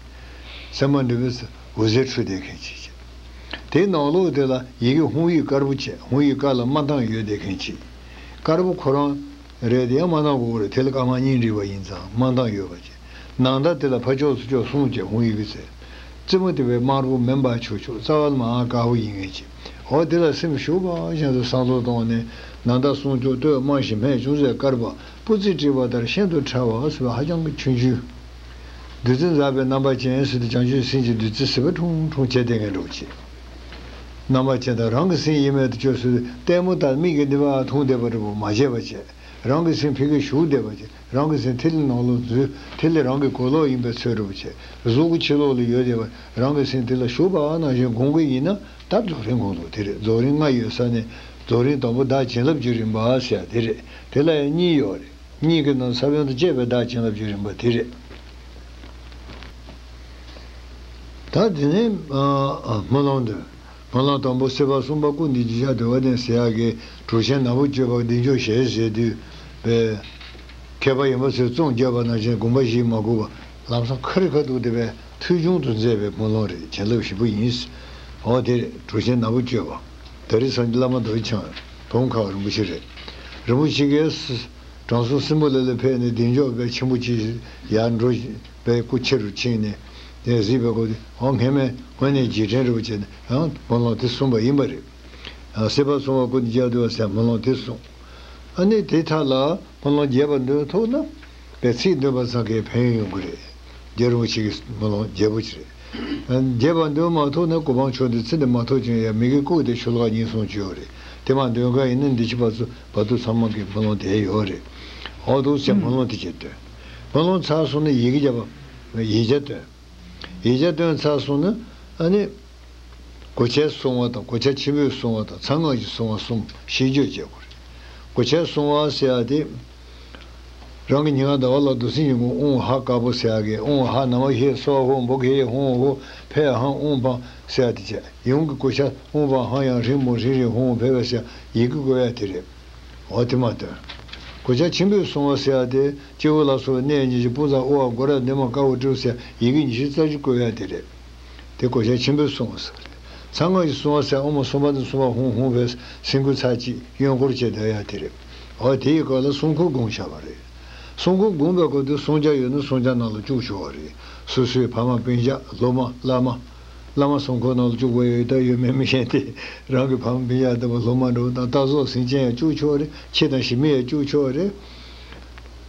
སྲན་མ་འགྲེང་བུས་འོད་ཟེར་འཕྲོས་བསྡད་མཁན་ཅིག་བྱས། དེའི་ནང་ལོགས་དེ་ལ་ཡི་གེ་ཧཱུྃ་ཡིག་དཀར་པོ་བྱས། ཧཱུྃ་ཡིག་དཀར་ལ་དམར་མདངས་ཡོད་བསྡད་མཁན་ཅིག་དཀར་པོ་ཁོ་རང་རེད་དེ་ཡང་དམར་མདངས་དགོས་རེད། དེ་ལ་དཀར་དམར་གཉིས་འདྲེས་པ་ཡིན་ཙང་དམར་མདངས་ཡོད་པ་བྱས། ནང་མདའ་དེ་ལ་ཕར་ཕྱོགས་ཚུར་ཕྱོགས་གསུམ་བྱས་ཧཱུྃ་ཡིག་གི་ཚེ། རྩེ་མོ་དེ་བས་དམར་པོ་མིན་པ་ཆོག་ཆོག་རྩ་བ་ལ་མར་དཀར་པོ་ཡིན་ངེས་ཀྱི། འོ་དེ་ལ་སེམས་ཞུགས་པ་བཞིན་དུ་བསམ་བློ་བཏང་ནས་ནང་མདའ་གསུང་ཆོག་སྟོད་དམར་ཞིང་སྨད་ཅུང་ཟད་དཀར་བ། སྤུ་རྩེས་བྲིས་པ་ལྟར་ཤིན་ཏུ་ཕྲ་བ་ཟེར་བ་ཧ་ཅང་གི་ཆུང་ཆུང་། བདུད་རྩི་འཛག་པའི་རྣམ་པ་ཅན་ཟེར་དུས་བྱང་ཆུབ་སེམས་ཀྱི་བདུད་རྩི་ཟིལ་པ་ཁྲུང་ཁྲུང་བྱས་བསྡད་མཁན་འདྲ་བོ་བྱས། རྣམ་པ་ཅན་དང་རང་གི་སེམས་ཡེངས་མེད་དུ་བཅོས་ཟེར་དུས་ལྟད་མོ་ལྟར་མིག་གིས་འདི་པ་མཐོང་བསྡད་པ་འདྲ་བོ་མ་བྱས་པ་བྱས། རང་གི་སེམས་ཕ་གིར་ཞུགས་བསྡད་པ་བྱས། རང་གི་སེམས་ཐིག་ལེ་ནང་ལོགས་འཛུལ། ཐིག་ལེ་རང་གི་གོས་ལོག་ཡིན་པའི་ཚོད་འདྲ་བོ་བྱས། གཟུགས་ཀྱི་ཕྱི་ལོགས་ལ་ཡོད་བསྡད་པ་རང་གི་སེམས་དེ་ལ་ཞུགས་པ་ནང་བཞིན་སྒོམ་གྱི་ཡིན་ན་ད་རྫོགས་རིམ་སྒོམ་ཚུལ་དེ་རེད། རྫོགས་རིམ་ལྔ་ཡོད་ས་ནས་རྫོགས་རིམ་དང་པོ་བདག་བྱིན་རླབས་ཀྱི་རིམ་པ་ཟེར་ཡ་དེ་རེད། དེ་ལ་ཡང་གཉིས་ཡོད་རེད། གཉིས་ཀྱི་ནང་ས་བོན་དང་བཅས་པའི་བདག་བྱིན་རླབས་ཀྱི་རིམ་པ་དེ་རེད། ད་དེ་ནས་ཨ་ཨ་སྨོན་ལམ་འདོན། སྨོན་ལམ་དང་པོ་སྲིད་པ་གསུམ་པ་ཀུན་ནས་རྒྱུ་ཆགས་འདུལ་བ་ནི་ཟེར་ཡག་གི་གྲུབ་ཆེན་ནག་པོ་སྤྱོད་པ་གདེང་འཇོག་ཞེས་ཟེར་དུས་པའི་མཁས་པ་ཡོན་པ་ཚོས་རྩོམ་བརྒྱབ་པ་ནང་བཞིན་དགོངས་པ་བཞེས་མ་དགོས་པ་ལམ་སང་ཁ་རི་ཁ་ཐུག་དེ་བས་ཐོས་བྱུང་དུ་མཛད་པའི་སྨོན་ལམ་རེད། བྱིན་རླབས་ཞེ་པོ་ཡིན། འོ་དེ་རེད། གྲུབ་ཆེན་ནག་པོ་སྤྱོད་པ་ད་རེས་སངས་རྒྱས་བླ་མ་རྡོ་རྗེ་འཆང་དོམ་མཁར་རིན་པོ་ཆེ་རེད། རིན་པོ་ཆེ་གིས་དྲང་སྲོང་སྲིན་པོ་ལ་ལ་ཕེབས་ནས་གདེང་འཇོག་པའི་ཆེན་པོ་ཅིག་ཡར་འགྲོ་བཞིན་པའི་སྐུ་ཁྱེར་རུ་ཕྱིན་ནས་དེ་གཟིགས་པའི་སྐབས་དེ་འོ་སྔས་མའི་དངོས་གནས་རྗེས་དྲན་རེད་བྱས་ནས་ཡང་སྨོན་ལམ་དེ་གསུངས་པ་ཡིན་པ་རེད། སྲིད་པ་གསུམ་པ་ཀུན་ནས་རྒྱུ་ཆགས་འདུལ་བ་ཟེར་སྨོན་ལམ་དེ་གསུངས། ཨ་ནི་དེ་མཐའ་ལ་སྨོན་ལམ་རྒྱས་པ་འདོན་ཐུབ་ན་པའི་ཚིག་འདོན་པ་ཙམ་གྱིས་ཕན་ཡོན་ཡོང་གི་རེད། རྒྱལ་རིན་པོ་ཆེ་གི་སྨོན་ལམ་རྒྱས་པོ་ཅིག་རེད། རྒྱས་པ་འདོན་མ་ཐུབ་ན་གོ་འཕང་མཆོག་འདི་ཚེ་འདི་མ་ཐོབ་ཀྱང་ཡང་མི་དགེ་བཀོད་དེ་ཆོས་ལོ་ཀ་གཉིས་གསུམ་ཅིག་ཡོད་རེད། དེ་མ་འདོན་མཁན་ཡིན་ན་འདི་ཕྱི་བར་དུ་བར་དུ་ཚང་མ་གི་སྨོན་ལམ་དེ་ཡོད་རེད། འོ་འདུག་ཟེར་སྨོན་ལམ་དེ་བྱས་འདོན། སྨོན་ལམ་ཚར་སོང་ན་ཡི་གེ་བརྒྱབ་པ་ཡིག་བརྒྱ་འདོན། ཡིག་བརྒྱ་འདོན་ཚར་སོང་ན་ཨ་ནི་གོ་ཆའི་གསུང་བ་དང་གོ་ཆ་ཆེན་པོའི་གསུང་བ་དང་ཚར་སྔགས་ཀྱི་གསུང་བ་གསུམ་ཤིས་བརྗོད་བྱེད་དགོས་རེད། གོ་ཆའི་གསུང་བ་ཟེར་ཡ་དེ་ རང་གི་ཉི་མ་ཟླ་བ་ལ་རྡོ་སྲིན་གྱི་མགོ་ཨུང་ཧ་དཀར་པོ་ཟེར་ཡག་གི་ཨུང་ཧ་ན་མ་ཧེ་སོ་ཧོ་འབོ་གེ་ཧེ་ཧོང་ཧོ་ཕེ་ཧང་ཨུང་པང་ཟེར་ཡག་དེ་བྱས། ཡུམ་གྱི་གོ་ཆ་ཨུང་པང་ཧང་ཡང་རིང་མོ་རིང་རིང་ཧོང་ཕེ་བ་ཟེར་ཡི་གེ་བཀོད་ཡག་དེ་རེད། འོ་དེ་མ་སྟོན། གོ་ཆ་ཆེན་པོས་བཟུང་བ་ཟེར་ཡག་དེ་སྤྱི་བོ་ལ་སོགས་པའི་གནས་ཉི་ཤུ་དཔུང་ཚང་དབུ་བ་སྒོ་ར་འདི་མ་དཀར་པོ་སྤྲེའུ་ཟེར་ཡི་གེ་ཉི་ཤུ་རྩ་བཞི་བཀོད་ཡག་དེ་རེད། དེ་གོ་ཆ་ཆེན་པོས་བཟུང་བ་ཟེར། ཚར་ལྔ་ཞིག་བཟུང་བ་ཟེར་ཨོ་མ་གསུམ་པ་དང་གསུམ་པ་ཧུང་ཧུང་བས་སེང་གུ་ཚར་གཅིག་གཡོན་སྐོར་བྱས་བསྡད་ཡག་དེ་རེད། འོ་དེ་ཡི་སྐོར་ལ་སྲུང་འཁོར་བསྒོམ་བཞག་པ་རེད། སྲུང་འཁོར་བསྒོམ་པའི་སྐབས་དུ་སྲུང་སྐྱོབ་ཡོད་ན་སྲུང་སྐྱོབ་ནང་ལ་བཅུག་ཆོག་པ་རེད། སོ་སོའི་ཕ་མ་སྤུན་ཀྱག་སློབ་མ་བླ་མ། བླ་མ་སྲུང་འཁོར་ནང་ལ་བཅུག་པ་ཡོད་ད་ཡོད་མེད་མི་ཤེས་ཏེ། རང་གི་ཕ་མ་སྤུན་ཀྱག་ལྟ་བུ་སློབ་མ་འགྲོ་དང་རྟ་ཟོག་སེམས་ཅན་ཡང་བཅུག་ཆོག་པ་རེད། ཁྱི་དང་ཞི་མི་ཡང་བཅུག་ཆོག་པ་རེད།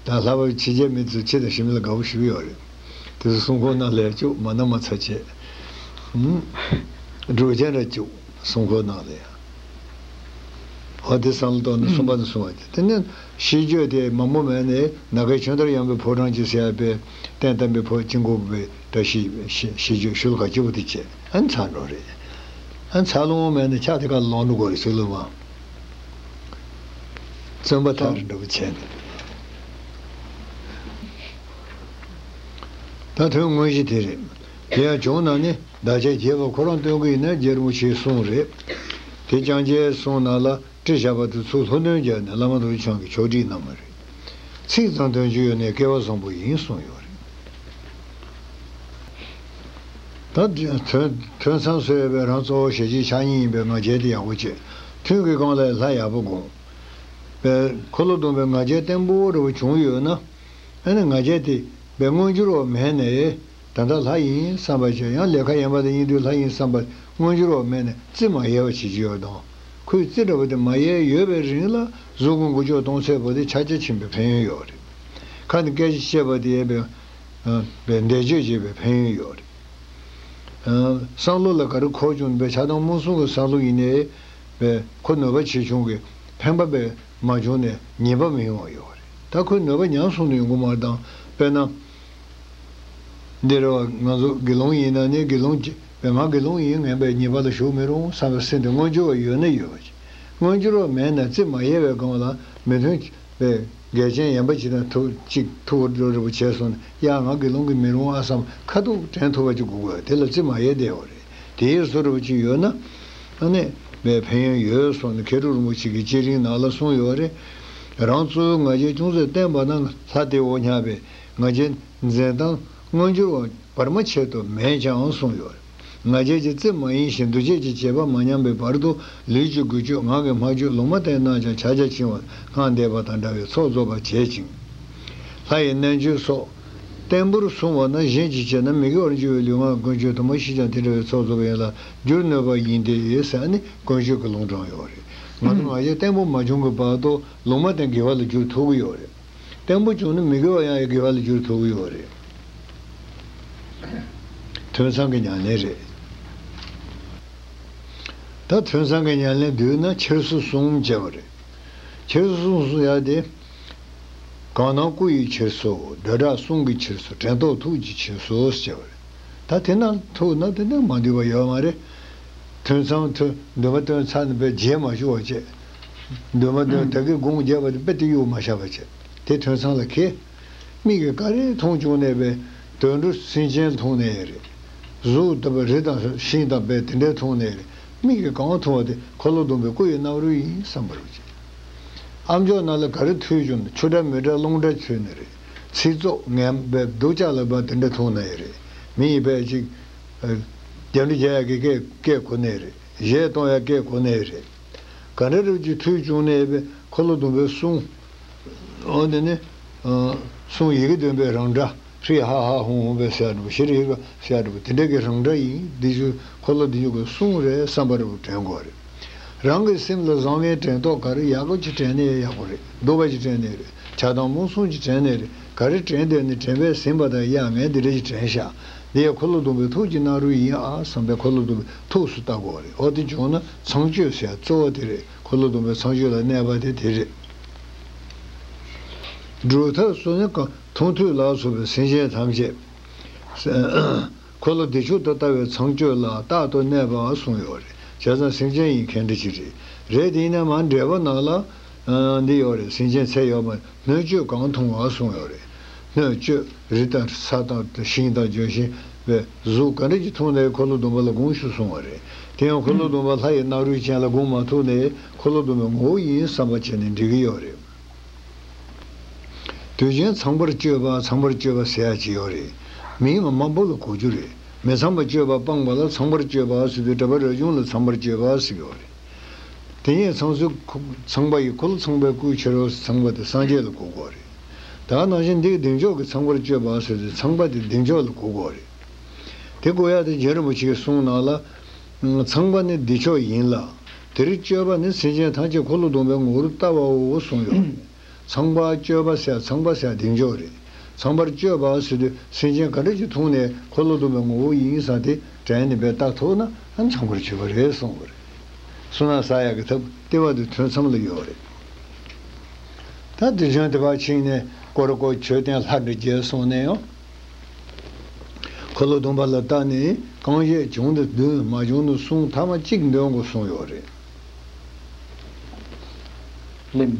ད་ལྷག་པར་ཕྱི་རྒྱལ་མི་ཚོས་ཁྱི་དང་ཞི་མི་ལ་དགའ་པོ་ཞེ་པོ་ཡོད་རེད། དེ་ཚོ་སྲུང་འཁོར་ནང་ལ་བཅུག་མ་ན་མ་ཚ་བྱས། ཨུམ། འགྲོ་ཅན་ར་བཅུག་སྲུང་འཁོར་ནང་ལ་ཡང་། འོ་དེ་བསམ་བློ་གཏོང་ནས་གསུམ་པ་དང་གསུམ་པ་དེ་དེ་ནས་ཤིས་བརྗོད་དེ་མང་པོ་མེད་ནས་ནམ་མཁའི་ཆོས་འདོར་ཡངས་པའི་ཕོ་བྲང་ཅན་ཟེར་ཡག་པའི་རྟེན་བརྟེན་པའི་ཕོ་དཀྱིལ་འཁོར་པའི་བཀྲ་ཤིས་ཤིས་བརྗོད་ཤུལ་ཁ་སྐྱིད་པོ་དེ་བྱས་ཨ་ནི་ཚར་འགྲོ་རེད། ཨ་ནི་ཚར་ལོང་མེད་ནས་ཕྱག་དེ་ཁ་ལོང་འགྲོ་དགོས་རེད་ཚུལ་ལུགས་མ། བརྩོན་པ་ཐག་རིང་འདྲ་པོ་བྱས་ནས། ད་དོན་དངོས་གཞི་དེ་རེད། དེ་ཡང་བྱུང་ན་ནི་བདག་ཅག་རྒྱས་པ་ཁོ་རང་སྟོན་གྱི་ཡིན་ན་རྗེ་རིན་པོ་ཆེའི་གསུང་རེད། དེ་ཀྱང་རྗེའི་གསུང་ནང་ལ་བྲིས་བཞག་པ་དེ་ཚུར་ལྷུག་འདོན་བརྒྱབ་ནས་བླ་མ་རྡོ་རྗེ་འཆང་གིས་ཕྱོགས་སྒྲིག་གནང་བ་རེད། ཚིག་ཙམ་དོན་ཆུང་ཡོད་ནས་སྐལ་བ་བཟང་པོ་ཡིན་གསུངས་ཡོད་རེད། ད་དོན་དོན་ཚང་བཟོས་ཡོད་པའི་རང་གཙོ་བོ་ཞལ་གྱི་ཕྱག་རྙིང་ཡིན་པའི་ང་རྒྱལ་དེ་ཡག་པོ་བྱས། ཐུན་གྱི་སྒང་ལ་ལྷ་ཡག་པོ་དགོངས། པའི་འཁོར་ལོ་སྡོམ་པའི་ང་རྒྱལ་བརྟན་པོ་འདྲ་བོ་བྱུང་ཡོད་ན། ཨ་ནི་ང་རྒྱལ་དེ་པའི་མངོན་གྱུར་བ་མེད་ནས། ད་ལྟ་ལྷ་ཡིན་བསམ་པ་བྱས་ཡང་ལས་ཁ་ཡན་པ་དེ་ཡིན་དུས་ལྷ་ཡིན་བསམ་པ་མངོན་གྱུར་བ་མེད་ནས་རྩིས་མ་ཡལ་བ་བྱེད་ཀྱི་ཡོད་དང་། ཁོས་རྩིས་འདྲ་བོ་དེ་མ་ཡལ་ཡོད་པའི་རིང་ལ་གཟུགས་ཀྱི་འགུལ་སྐྱོད་གཏོང་ཚད་པོ་དེ་ཕྱག་རྒྱ་ཆེན་པོའི་ཕན་ཡོན་ཡོད་རེད། ཁ་ནས་སྐད་ཆ་བཤད་པ་དེ་ཡས་པའི་པའི་བཟླས་བརྗོད་བྱེད་པའི་ཕན་ཡོན་ཡོད་རེད། བསམ་བློ་ལ་ག་རེ་འཁོར་བྱུང་བའི་ཆགས་སྡང་རྨོངས་གསུམ་གྱི་བསམ་བློ་ཡིན་ནའི། བའི་ཁོ་ནུས་པ་ཆེ་ཆུང་གི་ཕན་པ་བས་མ་བྱུང་ནས་ཉེས་པ་མི་ཡོང་བ་ཡོད་རེད། ད་ཁོའི་ནུས་པ་ཉམས་སོང་ནས་ཡོང་གི་མ་རེད་དང་དཔེར་ན། འདི་རེད་བ་ང་ཚོ་དགེ་སློང་ཡིན་ན་ནི་དགེ་སློང་གཅིག་བས་ང་དགེ་སློང་ཡིན་ངན་པའི་ཉེས་པ་ལ་ཞུགས་མི་རུང་བསམ་པའི་སེམས་དེ་མངོན་གྱུར་བ་ཡོད་ན་ཡོད་པ་ཅིག་མངོན་གྱུར་བ་མེད་ན་རྩིས་མ་ཡལ་བའི་སྒང་ལ་མི་མཐུན་པའི་འགལ་རྐྱེན་ཡན་པ་ཅིག་དང་ཐུག་ཅིག་ཐུག་འགྲོ་རེ་བ་བྱས་སོང་ནས་ཡ་ང་དགེ་སློང་གི་མི་རུང་ཨ་བསམ་ཁ་ཐུག་དྲན་ཐུབ་པ་ཅིག་དགོས་དགོས་དེ་ལ་རྩིས་མ་ཡལ་བསྡད་ཡོད་རེད། དེའི་བཟོ་འདྲ་བ་ཅིག་ཡོད་ན། ཨ་ནི། བའི་ཕན་ཡོན་ཡོད་གསུངས་ནས་མཁས་གྲུབ་རིན་པོ་ཆེ་གིས་བསྐྱེད་རིམ་ནང་ལ་གསུངས་ཡོད་རེད། རང་གཙོ་བོའི་ང་རྒྱལ་ཅུང་ཟད་བརྟན་པ་ན་ལྷ་དེ་འོ་སྙམ་པའི་ང་རྒྱལ་འཛིན་སྟངས་མངོན་གྱུར་བ་བར་མ་ཆད་དུ་མེད་ཀྱང་གསུངས་ཡོད་རེད། ང་རྒྱལ་གྱི་རྩིས་མ་ཡིན་ཞིང་འདུ་བྱེད་ཀྱི་བྱེད་པ་མ་ཉམས་པའི་བར་དུ་ལུས་ཀྱི་འགུལ་སྐྱོད་ངག་གི་སྨྲ་བརྗོད་ལུང་མ་བསྟན་རྣམས་ཀྱང་ཕྱག་རྒྱ་ཆེ་བ་སྔགས་བཟླས་པ་དང་འདྲ་བའི་ཚོགས་རྫོགས་པར་བྱེད་ཅིང་། ལྷ་ཡི་རྣལ་འབྱོར་སོགས་བརྟན་པོར་བསྲུང་བ་ན་གཞན་གྱིས་བྱས་ན་མི་དགེ་བར་འགྱུར་བའི་ལུས་ངག་ཀུན་སྤྱོད་དུ་མ་ཤེས་ཀྱང་དེ་འདྲ་བའི་ཚོགས་རྫོགས་པ་ཡིན་ལ་འགྱུར་ནུས་པ་ཡིན་ཏེ་ཟེར་ནི་ཀུན་སྤྱོད་ཀྱི་ལུང་དྲངས་ཡོད་རེད། ང་ཚོ་ང་རྒྱལ་བརྟན་པོ་མ་བྱུང་གི་བར་དུ་ལུང་མ་བསྟན་དགེ་བ་ལ་འགྱུར་ཐུབ་ཀྱི་ཡོད་རེད། བརྟན་པོ་བྱུང་ན་མི་དགེ་བ་ཡང་ཡང་དགེ་བ་ལ་འགྱུར་ཐུབ་ཀྱི་ཡོད་རེད། ཐོས་བསམ་གྱི་ཉམས་ལེན་རེད། ད་ཐོས་བསམ་གྱི་ཉམས་ལེན་བསྡུས་ན་འཁྱེར་སོ་གསུམ་བྱས་པ་རེད། འཁྱེར་སོ་གསུམ་གསུངས་ཡ་དེ། གང་སྣང་སྐུ་ཡི་འཁྱེར་སོ། སྒྲ་གྲགས་གསུང་གི་འཁྱེར་སོ། དྲན་རྟོག་ཐུགས་ཀྱི་འཁྱེར་སོ་ཟེར་བ་རེད། ད་དེ་ན་ཐུག་ན་དེ་ནས་མ་འདུས་པ་ཡོད་མ་རེད། ཐུན་མཚམས་ཐུན་འདུན་པ་བཏོན་ཚར་ནས་པའི་རྗེས་མ་ཞུ་བ་བྱས། འདུན་པ་བཏོན་ད་གི་དགོངས་རྒྱབ་པ་དེ་དཔེ་དེ་གཡུག་མ་བཞག་པ་བྱས། དེ་ཐུན་མཚམས་ལ་ཁེལ། མིག་གིས་ག་རེ་མཐོང་བྱུང་ནས་པའི་དུད་འགྲོ་སེམས་ཅན་མཐོང་ནས་རེད། གཟུགས་ལྟ་བུ་རི་དང་ཤིང་དང་པའི་དེ་འདྲའི་མཐོང་ནས་རེད། མིག་གིས་གང་མཐོང་བ་དེ་འཁོར་ལོ་སྡོམ་པའི་སྐུ་ཡི་རྣམ་རོལ་ཡིན་བསམ་པར་བྱེད། ཨ་མཆོག་ནང་ལ་ག་རེ་ཐོས་བྱུང་ན་ཆུ་འདྲ་མེ་འདྲ་རླུང་འདྲ་ཐོས་ནས་རེད། ཚིག་རྩུབ་ངན་པའི་སྡུག་ཅག་ལ་བ་དེ་འདྲ་མཐོང་ནས་རེད། མི་ཡི་བས་ཅིག་རྒྱབ་འདྲི་རྒྱག་ཡག་གི་སྐད་སྐད་གོ་ནས་རེད། གཞས་གཏོང་ཡག་སྐད་གོ་ནས་རེད། ག་འདྲ་རེད་ཅིག་ཐོས་བྱུང་ནས་པའི་འཁོར་ལོ་སྡོམ་པའི་གསུང་། འོ་དེ་ནི། གསུང་ཡི་གེ་འདོན་པའི་རང་སྒྲ། ཧྲི་ཧ་ཧ་ཧུང་ཧུང་བས་ཟེར་འགྲོ་ཤི་རི་ཧི་ཀ་ཟེར་འགྲོ་དེ་འདྲ་གི་རང་སྒྲ་ཡིན། འདི་ཚོ་འཁོར་ལོ་འདི་ཉུག་གི་གསུང་རེད་བསམ་པ་རེ་བ་དྲན་དགོས་རེད། རང་གི་སེམས་ལ་བཟང་ངན་དྲན་རྟོག་ག་རེ་ཡག་པོ་ཅིག་དྲན་ནས་ཡག་པོ་རེད། སྡུག་པ་ཅིག་དྲན་ནས་རེད། ཆགས་སྡང་རྨོངས་གསུམ་ཅིག་དྲན་ནས་རེད། ག་རེ་དྲན་འདོད་ནས་དྲན་པས་ཟིན་པ་དང་ཡ་ངས་འདི་འདྲ་ཅིག་དྲན་ཤག་འདི་ཡ་འཁོར་ལོ་སྡོམ་པའི་ཐུགས་ཀྱི་རྣམ་རོལ་ཡིན་ཨ་བསམ་པའི་འཁོར་ལོ་སྡོམ་པའི་ཐུགས་སུ་བལྟ་དགོས་རེད། འོ་དེ་བྱུང་ན་ཚངས་སྤྱོད་ཟེར་གཙོ་བོ་དེ་རེད། འཁོར་ལོ་སྡོམ་པའི་ཚངས་སྤྱོད་ལ་གནས་པ་དེ་དེ་རེད། སྒྲུབ་ཐབས་སུ་ནི་གང་མཐོང་ཐོས་ལ་སོགས་པའི་སེམས་ཅན་ཐམས་ཅད། འཁོར་ལོ་བདེ་མཆོག་ཏུ་ལྟ་བའི་ཚངས་སྤྱོད་ལ་རྟག་ཏུ་གནས་པ་གསུངས་ཡོད་རེད། བྱས་ཙང་སེམས་ཅན་ཡིན་མཁན་འདྲ་ཅིག་རེད། རེད་དེ་ཡིན་ན་མ་འགྲེལ་པ་ནང་ལ། ཨ། འདི་ཡོད་རེད། སེམས་ཅན་ཚེ་ཡོད་པ་སྣོད་བཅུད་གང་མཐོང་བ་གསུངས་ཡོད་རེད། སྣོད་བཅུད་རི་དང་ས་དང་ཤིང་དང་ལྗོན་ཤིང་བའི་གཟུགས་ག་འདྲ་ཅིག་མཐོང་ནའི་འཁོར་ལོ་སྡོམ་པ་ལ་དགོངས་ཤིག་གསུངས་པ་རེད། དེ་ཡང་འཁོར་ལོ་སྡོམ་པ་ལྷ་ཡི་སྣ་རུས་ཅན་ལ་དགོངས་མ་ཐུབ་ནའི་འཁོར་ལོ་སྡོམ་པའི་ངོ་བོ་ཡིན་བསམ་པ་བྱས་ནས་འགྲིག་གི་ཡོད་རེད། དུས་རྒྱུན་ཚངས་པར་སྤྱོད་པ། ཚངས་པར་སྤྱོད་པ་ཟེར་ཡ་ཅིག་ཡོད་རེད། མིང་མང་པོ་ལ་གོ་རྒྱུ་རེད། མི་ཚངས་པར་སྤྱོད་པ་སྤངས་པ་ལ་ཚངས་པར་སྤྱོད་པ་ཟེར་དུས་གྲྭ་པ་རབ་བྱུང་ལ་ཚངས་པར་སྤྱོད་པ་ཟེར་གྱི་ཡོད་རེད། དེ་ཉིད་ཚངས་སུ་ཁོ། ཚངས་པ་ཡི་འཁོར་ལོ་ཚངས་པའི་སྐུ་ཕྱིར་རོ། ཚངས་པ་དེ་སངས་རྒྱས་ལ་གོ་དགོས་རེད། ད་ནང་བཞིན་འདི་བདེ་མཆོག་གི་ཚངས་པར་སྤྱོད་པ་ཟེར་དུས་ཚངས་པ་དེ་བདེ་མཆོག་ལ་གོ་དགོས་རེད། དེ་གོ་ཡ་དེ་རྗེ་རིན་པོ་ཆེས་གསུངས་ནང་ལ། ཚངས་པ་ནི་བདེ་མཆོག་ཡིན་ལ། དེར་སྤྱོད་པ་ནི་སེམས་ཅན་ཐམས་ཅད་འཁོར་ལོ་སྡོམ་པའི་ངོ་བོར་ལྟ་བའོ་གསུངས་ཡོད་རེད། ཚངས་པ་སྤྱོད་པ་ཟེར། ཚངས་པ་ཟེར་བདེ་མཆོག་རེད། ཚངས་པར་སྤྱོད་པ་ཟེར་དུས་སེམས་ཅན་ག་འདྲ་ཅིག་མཐོང་ནས་འཁོར་ལོ་སྡོམ་པའི་ངོ་བོ་ཡིན་ས་དེ་དྲན་ནས་བས་ལྟ་ཐུབ་ན་ཨ་ཚངས་པར་སྤྱོད་པ་རེད་གསུངས་པ་རེད། བསོད་ནམས་བསགས་ཡག་གི་ཐབས་ལྟེ་བ་དེ་ཐུན་མཚམས་ལ་ཡོད་རེད། ད་དེ་བཞིན་དེ་བར་ཕྱིན་ནས་ཀོ་ར་ཀོ་མཆོད་རྟེན་ལྷ་འདྲེ་བརྒྱད་སོང་ནས་ཡང་། འཁོར་ལོ་སྡོམ་པ་ལ་བལྟ་ནས་གང་བྱས་བྱུང་དུ་བདུན། མ་བྱུང་དུ་གསུམ། ཐ་མ་གཅིག་འདོན་དགོས་གསུངས་ཡོད་རེད། ལེམ།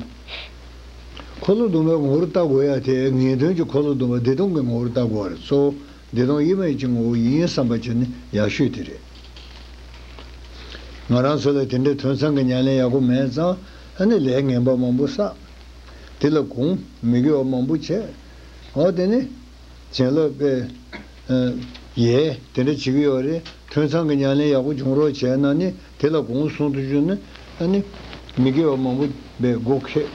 འཁོར་ལོ་སྡོམ་པའི་ངོ་བོར་ལྟ་དགོས་ཡ་དེ་ངེས་དོན་གྱི་འཁོར་ལོ་སྡོམ་པ་བདེ་སྟོང་གི་ངོ་བོར་ལྟ་དགོས་པ་རེད། གཙོ་བོ་བདེ་སྟོང་དབྱེར་མེད་ཀྱི་ངོ་བོ་ཡིན་བསམ་པ་བྱས་ནས་ཡག་ཤོས་དེ་རེད། ང་རང་ཚོ་ལ་དེ་འདྲའི་ཐོས་བསམ་གྱི་ཉམས་ལེན་ཡག་པོ་མེད་ཙང་ཨ་ནི་ལས་ངན་པ་མང་པོ་བསགས། དེ་ལ་དགོངས། མི་དགེ་བ་མང་པོ་བྱས། འོ་དེ་ནི། བྱིན་རླབས་པས། ཨ། ཡས་དེ་འདྲ་བྱེད་ཀྱི་ཡོད་རེད། ཐོས་བསམ་གྱི་ཉམས་ལེན་ཡག་པོ་སྦྱོང་རོགས་བྱས་ན་ནི་དེ་ལ་དགོངས་གསུང་དུ་གྱུར་ན་ཨ་ནི། མི་དགེ་བ་མང་པོ་པའི་སྒོ་ཁེགས།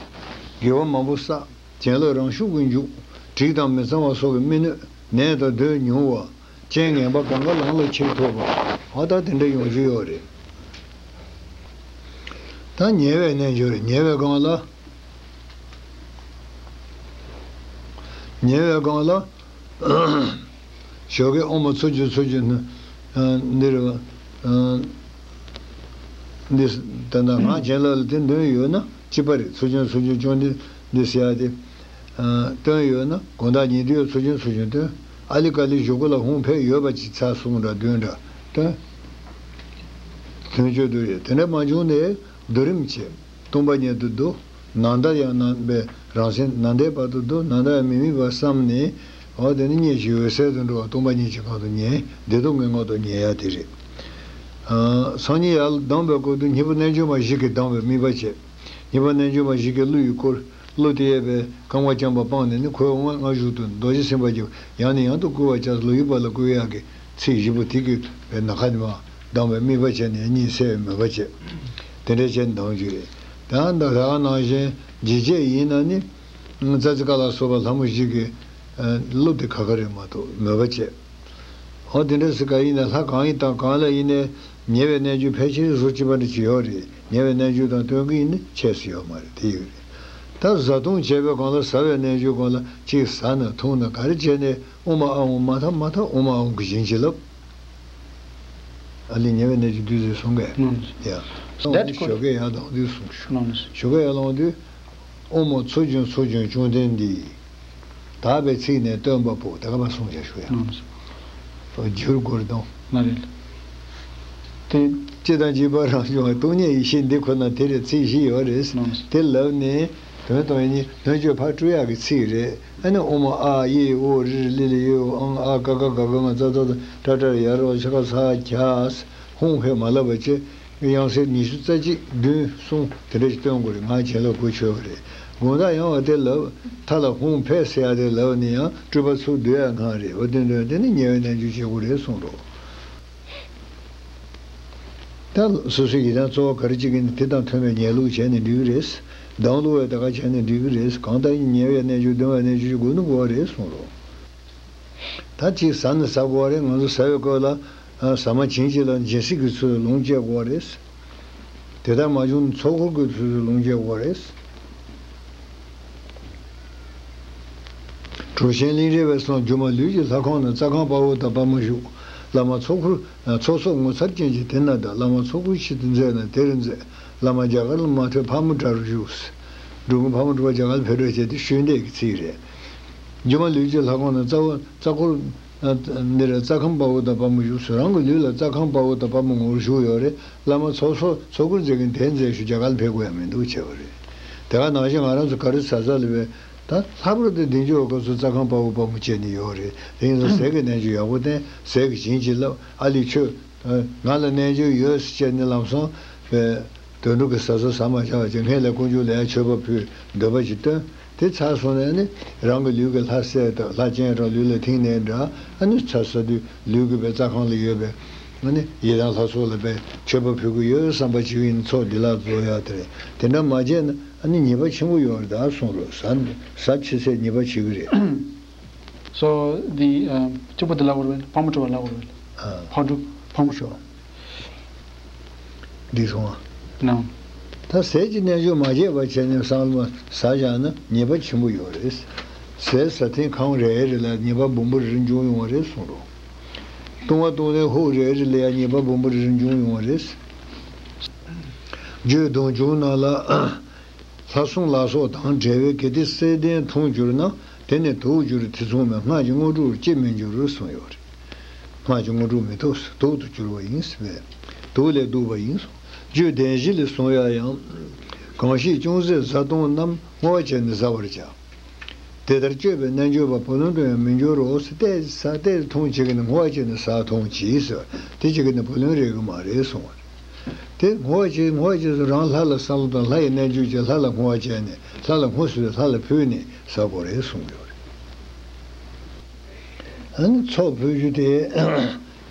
དགེ་བ་མང་པོ་བསགས། བྱིན་རླབས་རང་ཤུགས་ཀྱིས་འཇུག། འགྲིག་དང་མི་གཙང་བ་སོགས་ཀྱི་མི་གནོད། ནད་དང་གདོན་ཉུང་བ། རྐྱེན་ངན་པ་གང་ག་ལམ་ལ་ཁྱེར་ཐུབ་པ། འོ་ད་དེ་འདྲ་ཡོང་རྒྱུ་ཡོད་རེད། ད་ཉེ་བའི་རྣལ་འབྱོར་རེད། ཉེ་བའི་སྒང་ལ། ཉེ་བའི་སྒང་ལ། ཞོགས་ཀས་ཨོཾ་མ་ཚུར་བྱོན་ཚུར་བྱོན། ཨ། འདིར། ཨ། འདི་ད་ལྟ་ང་བྱིན་རླབས་ལ་དེ་འདོན་ཡོད་ན་ཅི་པ་རེད། ཚུར་བྱོན་ཚུར་བྱོན་བཅོམ་ལྡན་འདས་ཟེར་ཡ་དེ། ཨ། བཏོན་ཡོད་ན་དགོང་དག་ཉལ་དུས་ཚུར་བྱོན་ཚུར་བྱོན་བཏོན། ཨ་ལི་ཀ་ལི་གཞུག་གུ་ལ་ཧཱུྃ་ཕཊ་ཡོད་པ་ཅིག་ཚར་གསུམ་འདྲ་བདུན་འདྲ་བཏོན། དོན་གཅོད་བསྡུ་ཡས་དེ་འདྲ་མ་བྱུང་ནས་བསྡུ་རིམ་བྱེད། སྟོང་པ་ཉིད་དུ་བསྡུ། ནམ་ཟླ་ཡང་ནམ་པའི་རང་སེམས་ནམ་ཟླའི་བར་དུ་བསྡུ། ནམ་ཟླ་ཡང་མི་དམིགས་པར་བསམ་ནས། འོ་དེ་ནི་གཉེན་གཞི་འོད་གསལ་དུ་འགྲོ་བ། སྟོང་པ་ཉིད་ཀྱི་སྒང་དུ་ཉལ། བདེ་སྟོང་གི་ངང་དུ་ཉལ་ཡ་དེ་རེད། ཨ། སང་ཉིན་ཡར་ལངས་པའི་སྐབས་དུ་སྙིང་པོ་རྣལ་འབྱོར་མ་བཞི་གིས་གདངས་པའི་དམིགས་པ་བྱེད། སྙིང་པོ་རྣལ་འབྱོར་མ་བཞི་གིས་གླུ་ཡིས་བསྐོར། གླུ་དེ་ཡས་པས་རྐང་པ་བརྐྱངས་པ་སྤངས་ནས་ནི་ཁོའི་དབུ་མ་སྔ་གཞུག་ཏུ་རྡོ་རྗེ་སེམས་དཔའ་གྱིས་ཡང་ནས་ཡང་དུ་བསྐུལ་བར་བྱ། ལོག་གཡུག་པ་ལ་བསྐུལ་ཡག་གི་ཚིག་བཞི་པོ་དེ་གིས་པའི་ནམ་མཁའ་ནས་མར་གདངས་པའི་དམིགས་པ་བྱས་ནས་གཉིད་སད་པའི་མོས་པ་བྱེད། དེ་འདྲ་བྱས་ནས་གདངས་རྒྱུ་རེད། ད་ད་ག་ནང་བཞིན་འཇིགས་བྱེད་ཡིན་ན་ནི། ཙ་ཙི་ཀ་ལ་སོགས་པ་ལྷ་མོ་བཞི་གི་གླུ་དེ་ཁ་ཁ་རེད་མ་གཏོགས་མོས་པ་བྱེད། འོ་དེ་འདྲ་སེ་ག་ཡིན་ན་ལྷ་གང་ཡིན་དང་གང་ལ་ཡིན་ནའི་ཉེ་བའི་རྣལ་འབྱོར་ཕལ་ཆེར་བཟོ་བྱེད་པ་འདྲ་ཅིག་ཡོད་རེད། ཉེ་བའི་རྣལ་འབྱོར་དང་སྟོན་གྱི་ཡིན་ན་ཁྱད་སུ་ཡོད་མ་རེད། དེ་ཡོད་རེད། ད་བཟའ་བཏུང་བྱས་པའི་སྒང་ལ་ཟ་བའི་རྣལ་འབྱོར་སྒང་ལ་གཅིག་ཟ་ན་འཐུང་ན་ག་རེ་བྱས་ནས་ཨོཾ་ཨཱཿཧཱུྃ་མ་ཐག་མ་ཐག་ཨོཾ་ཨཱཿཧཱུྃ་གི་བྱིན་གྱིས་བརླབས། ཨ་ལས་ཉེ་བའི་རྣལ་འབྱོར་བདུད་རྩི་གསུང་གས། ནོ། ཡ། That ཞོགས་ཀས་ཡར་ལངས་དུས་གསུངས་ཞུ། ནོ། ཞོགས་ཀས་ཡར་ལངས་དུས། ཨོཾ་མ་ཚུར་བྱོན་ཚུར་བྱོན་བཅོམ་ལྡན་འདས། དག་པའི་ཚིག་ནི་སྟོན་པ་པོ། དེ་ག་མ་གསུངས་བྱ་ཞུ་ཡ། ནོ། བསྒྱུར་དགོས་རེད་དོ། མ་རེད། དེ། སྤྱི་དང་བྱིས་པ་རང་བྱུང་བ། སྟོང་ཉིད་ཡེ་ཤེས་འདི་ཁོ་ན། དེ་རེད། ཚིག་བཞི་ཡོད་རེད། ནོ། དེ་ལབ་ནས་དོན་དང་ནི་དོན་གཅོད་ཕར་སྤྲོད་ཡག་གི་ཚིག་རེད། ཨ་ནི་ཨོཾ་ཨཱཿཧཱུྃ་ཨོཾ་རཱིཿལླཱ་ལཱིཿལ་ཨོཾ་ཨཾ་ཨཱཿ་ཀ་ཁ་ག་གྷ་ང་ཙ་ཙ་ཏྲ་ཏྲ་ཡ་རོ་ཤ་ཁ་ས་ཁྱ། ཧཱུྃ་ཕཊ་མ་ལབ་པ་བྱས། དབྱངས་གསལ་ཉི་ཤུ་རྩ་གཅིག་བདུན་གསུམ་དེ་འདྲ་ཞིག་བཏོན་དགོས་རེད། ང་བྱིན་རླབས་གོ་ཆོད་པ་རེད། དགོང་དག་ཡང་བ་དེ་ལབ། མཐའ་ལ་ཧཱུྃ་ཕཊ་ཟེར་ཡ་དེ་ལབ་ནས་ཡང་སྤྲུལ་པ་ཚུར་བསྡུ་ཡ་སྔགས་རེད། འོ་དེ་འདོན་དེ་ནི་ཉེ་བའི་རྣལ་འབྱོར་བྱེད་དགོས་རེད་གསུངས་རོགས། ད་སོ་སོའི་ཡི་དམ་གཙོ་བོ་ག་རེ་བྱེད་ཀྱི་ཡིན་དེ་དང་མཐུན་པའི་ཉལ་ལུགས་བྱས་ནས་འགྲིག་གི་རེད། གདངས་ལུགས་བས་ད་ག་བྱས་ནས་འགྲིག་གི་རེད། གང་ལྟར་ཉེ་བའི་རྣལ་འབྱོར་གདོན་བའི་རྣལ་འབྱོར་གྱི་དགོས་ནི་དགོས་པ་རེད་གསུངས་རོགས། ད་ཅིག་ཟ་ནི་ཟ་དགོས་པ་རེད། ང་ཚོ་ཟ་བའི་སྐབས་ལ་ཟ་མ་བྱིན་གྱིས་བརླབས། སྦྱིན་སྲེག་གི་ཚུལ་ལོངས་སྤྱད་དགོས་པ་རེད། དེ་ལྟར་མ་བྱུང་ན་ཚོགས་འཁོར་གྱི་ཚུལ་ལོངས་སྤྱད་དགོས་པ་རེད། གྲུབ་ཆེན་གླིང་རས་པས་གསུངས། སྒྱུ་མ་ལུས་ཀྱི་ལྷ་ཁང་ན། རྩྭ་ཁང་དཔའ་བོ་དང་དཔའ་མོ་བཞུགས། བླ་མ་ཚོགས་འཁོར་ཚོགས་གསོག་ངོ་མཚར་ཅན་གྱི་དེ་ན་གདའ། བླ་མ་ཚོགས་འཁོར་ཆེད་དུ་མཛད་ན་དེར་མཛད། བླ་མ་རྒྱ་གར་ལ་མ་ཐོན་ཕག་མོ་བྲག་རུ་བཞུགས། འབྲུག་མོ་ཕག་མོ་གྲུ་པ་རྒྱ་གར་ལ་ཕེབས་འགྲོ་བྱས་ཏེ་ཤོད་འདེད་ཀྱི་ཚིག་རེད། སྒྱུ་མ་ལུས་ཀྱི་ལྷ་ཁང་ན་རྩ་བོ་རྩྭ་འཁོར་འདིར་རྩྭ་ཁང་དཔའ་བོ་དང་དཔའ་མོ་བཞུགས། སུ་རང་གི་ལུས་ལ་རྩྭ་ཁང་དཔའ་བོ་དང་དཔའ་མོ་ངོ་བོར་བཞུགས་ཡོད་རེད། བླ་མ་ཚོགས་གསོག་ཚོགས་འཁོར་མཛད་མཁན་དེར་མཛད་ཞུ། རྒྱ་གར་ལ་ཕེབས་དགོས་ཡ་མི་འདུག་བྱས་པ་རེད། དེ་ག་ནང་བཞིན་ང་རང་ཚོ་ག་རེ་ཟ་ཟ་ལ་བས་ད་ལྷག་པར་དུ་འདི་འཇོག་སྐབས་སུ་རྩྭ་ཁང་དཔའ་བོ་དཔའ་མོ་བྱས་ནས་ཡོད་རེད། དེ་ཡིན་ཙང་ཟས་ཀྱི་རྣལ་འབྱོར་ཡག་པོ་བསྟེན། ཟས་ཀྱི་བྱིན་གྱིས་བརླབས། ཨ་ལས་ཁྱོད་ང་ལ་རྣལ་འབྱོར་ཡོད་ཟེར་བྱས་ནས་ལམ་སང་བས་དུད་འགྲོ་གི་ཟ་ཟ་ཟ་མ་བྱ་བ་ཅིག་སྔོན་ལ་དཀོན་མཆོག་ལ་ཡང་མཆོད་པ་ཕུལ། འདོད་པ་ཅིག་བཏོན། དེ་ཚར་སོང་ནས་ནི་རང་གི་ལུས་ཀྱི་ལྷ་བསད་དང་ལྷ་སྤྱན་དྲངས་ལུས་ལ་ཐིམ་ནས་འདྲ། ཨ་ནི་ཚ་ས་དུས་ལུས་ཀྱི་བའི་རྩྭ་ཁང་ལ་ཡོད་པའི་ཨ་ནི་ཡི་དམ་ལྷ་ཚོགས་ལ་བའི་མཆོད་པ་ཕུལ་གྱི་ཡོད་བསམ་པ་ཅིག་ཡིན་ཚོགས་འདི་ལ་རྫོགས་ཡག་དེ་རེད། དེ་འདྲ་མ་བྱས་ན་ཨ་ནི་ཉེས་པ་ཆེན་པོ་ཡོད་རེད་ད་གསུངས་རོགས། ཟ་ཟ་ཕྱི་ཚེ་ཉེས་པ་བྱེད་ཀྱི་རེད། So the, uh, གཅིག་པོ་དེ་ལབ་དགོས་རེད། ཕག་མོ་ཁྲོ་བ་ལབ་དགོས་རེད། ཨ། ཕག་གྲུ་ཕག་མོ་ཁྲོ་བ། འགྲིག་སོང་ཨ། ནའང་། ད་ཟས་ཀྱི་རྣལ་འབྱོར་མ་བྱས་པ་བྱས་ནས་བསམ་བློ་ཟ་བཞག་ན་ཉེས་པ་ཆེན་པོ་ཡོད་རེད། ཟས་ཟ་ཐེངས་གང་རེ་རེ་ལ་ཉེས་པ་སྦོམ་པོ་རེ་རེ་འབྱུང་ཡོང་བ་རེད་གསུངས་རོགས། བཏུང་བ་བཏུང་ནས་ཧུག་རེ་རེ་ལ་ཡང་ཉེས་པ་སྦོམ་པོ་རེ་རེ་འབྱུང་ཡོང་བ་རེད། རྒྱུད་སྡོམ་བྱུང་ནང་ལ། ལྷ་སྲུང་ལ་སོགས་དང་བྲལ་བས་གལ་ཏེ་བསད་ལྡན་འཐུང་གྱུར་ན། དེ་ནི་དུག་འགྱུར་དེ་མཚུངས་མེད། སྔགས་ཀྱི་དངོས་གྲུབ་ཅི་མི་འགྱུར་གསུངས་ཡོད་རེད། སྔགས་ཀྱི་དངོས་གྲུབ་མི་ཐོབ། དུག་ཏུ་གྱུར་པ་ཡིན་ཟེར་བས། དུག་ལས་ལྡུག་པ་ཡིན་གསུངས། རྒྱུད་སྡེ་བཞི་ལས་གསུངས་ཡ་ཡང་། གང་ཞིག་ཅུང་ཟད་བཟའ་བཏུང་རྣམས། བསྔོ་བ་བྱས་ནས་བཟའ་བར་བྱ། དེ་ལྟར་སྤྱོད་པའི་རྣལ་འབྱོར་པ། བུ་ལོན་དུ་ཡང་མི་འགྱུར་རོ་ཟེར། ཏོག་ཙམ་ཟ་ཏོག་ཙམ་འཐུང་བྱེད་ཀྱི་ནི་བསྔོ་བ་བྱས་ནས་ཟ་འཐུང་བྱེད་ཟེར་བ་དེ་བྱེད་ཀྱི་ནི་བུ་ལོན་རེག་གི་མ་རེད་གསུངས་པ་རེད། དེ་བསྔོ་བ་བྱེད་བསྔོ་བ་བྱེད་ཚུལ་རང་ལྷ་ལ་བསམ་བློ་བཏང་། ལྷ་ཡི་རྣལ་འབྱོར་བྱས་ལྷ་ལ་བསྔོ་བ་བྱས་ནས་ལྷ་ལ་བསྔོ་ཟེར་བས་ལྷ་ལ་ཕུལ་ནས་ཟ་དགོས་རེད་གསུངས་ཡོད་རེད། ཨ་ནི་ཚོགས་ཕུལ་རྒྱུ་དེ་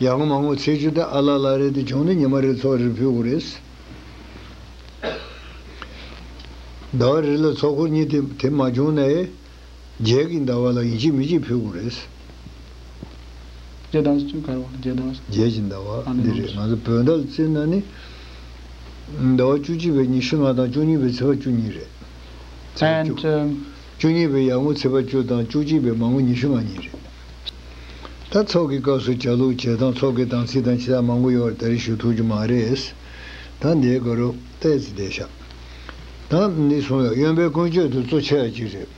ཡར་ངོ་མར་ངོ་ཚེས་བཅུ་དེ་ཨ་ལ་ལ་རེ་དེ་བྱུང་ནས་ཉི་མ་རེ་ཚོགས་རེ་ཕུལ་དགོས་རེད། ཟླ་བ་རེ་ལ་ཚོགས་འཁོར་གཉིས་དེ་དེ་མ་བྱུང་ནའི། རྗེས་ཀྱི་ཟླ་བ་ལ་ཡིན་གཅིག་མིན་གཅིག་ཕུལ་དགོས་རེད། རྗེས་ཟླ་བ་ཅུང་དཀར་བ་རྗེས་ཟླ་བ། རྗེས་ཀྱི་ཟླ་བ་ཨ་ནི་འདི་རེད། ནོར། ང་ཚོ་བོད་ཟླ་ལ་བརྩིས་ན་ནི། ཟླ་བ་བཅུ་གཅིག་པའི་ཉི་ཤུ་ལྔ་དང་བཅུ་གཉིས་པའི་ཚེས་པ་བཅུ་གཉིས་རེད། ཚེས་པ་བཅུ། And, um, བཅུ་གཉིས་པའི་ཡར་ངོ་ཚེས་པ་བཅུ་དང་བཅུ་གཅིག་པའི་མར་ངོ་ཉི་ཤུ་ལྔ་གཉིས་རེད། ད་ཚོགས་ཀྱི་སྐབས་སུ་བྱ་ལུགས་བྱེད་སྟངས་ཚོགས་ཀྱི་དམ་ཚིག་དང་ཆེ་ས་མང་པོ་ཡོད་རེད། ད་རེས་ཞུ་ཐུབ་རྒྱུ་མ་རེད། ད་འདིའི་སྐོར་ཏོག་ཙམ་བསྡད་ཤག་ད་འདི་གསུངས་ཡོད། གཡོན་པའི་ཀུན་སྤྱོད་དེ་གཙོ་ཆེ་བ་ཅིག་རེད།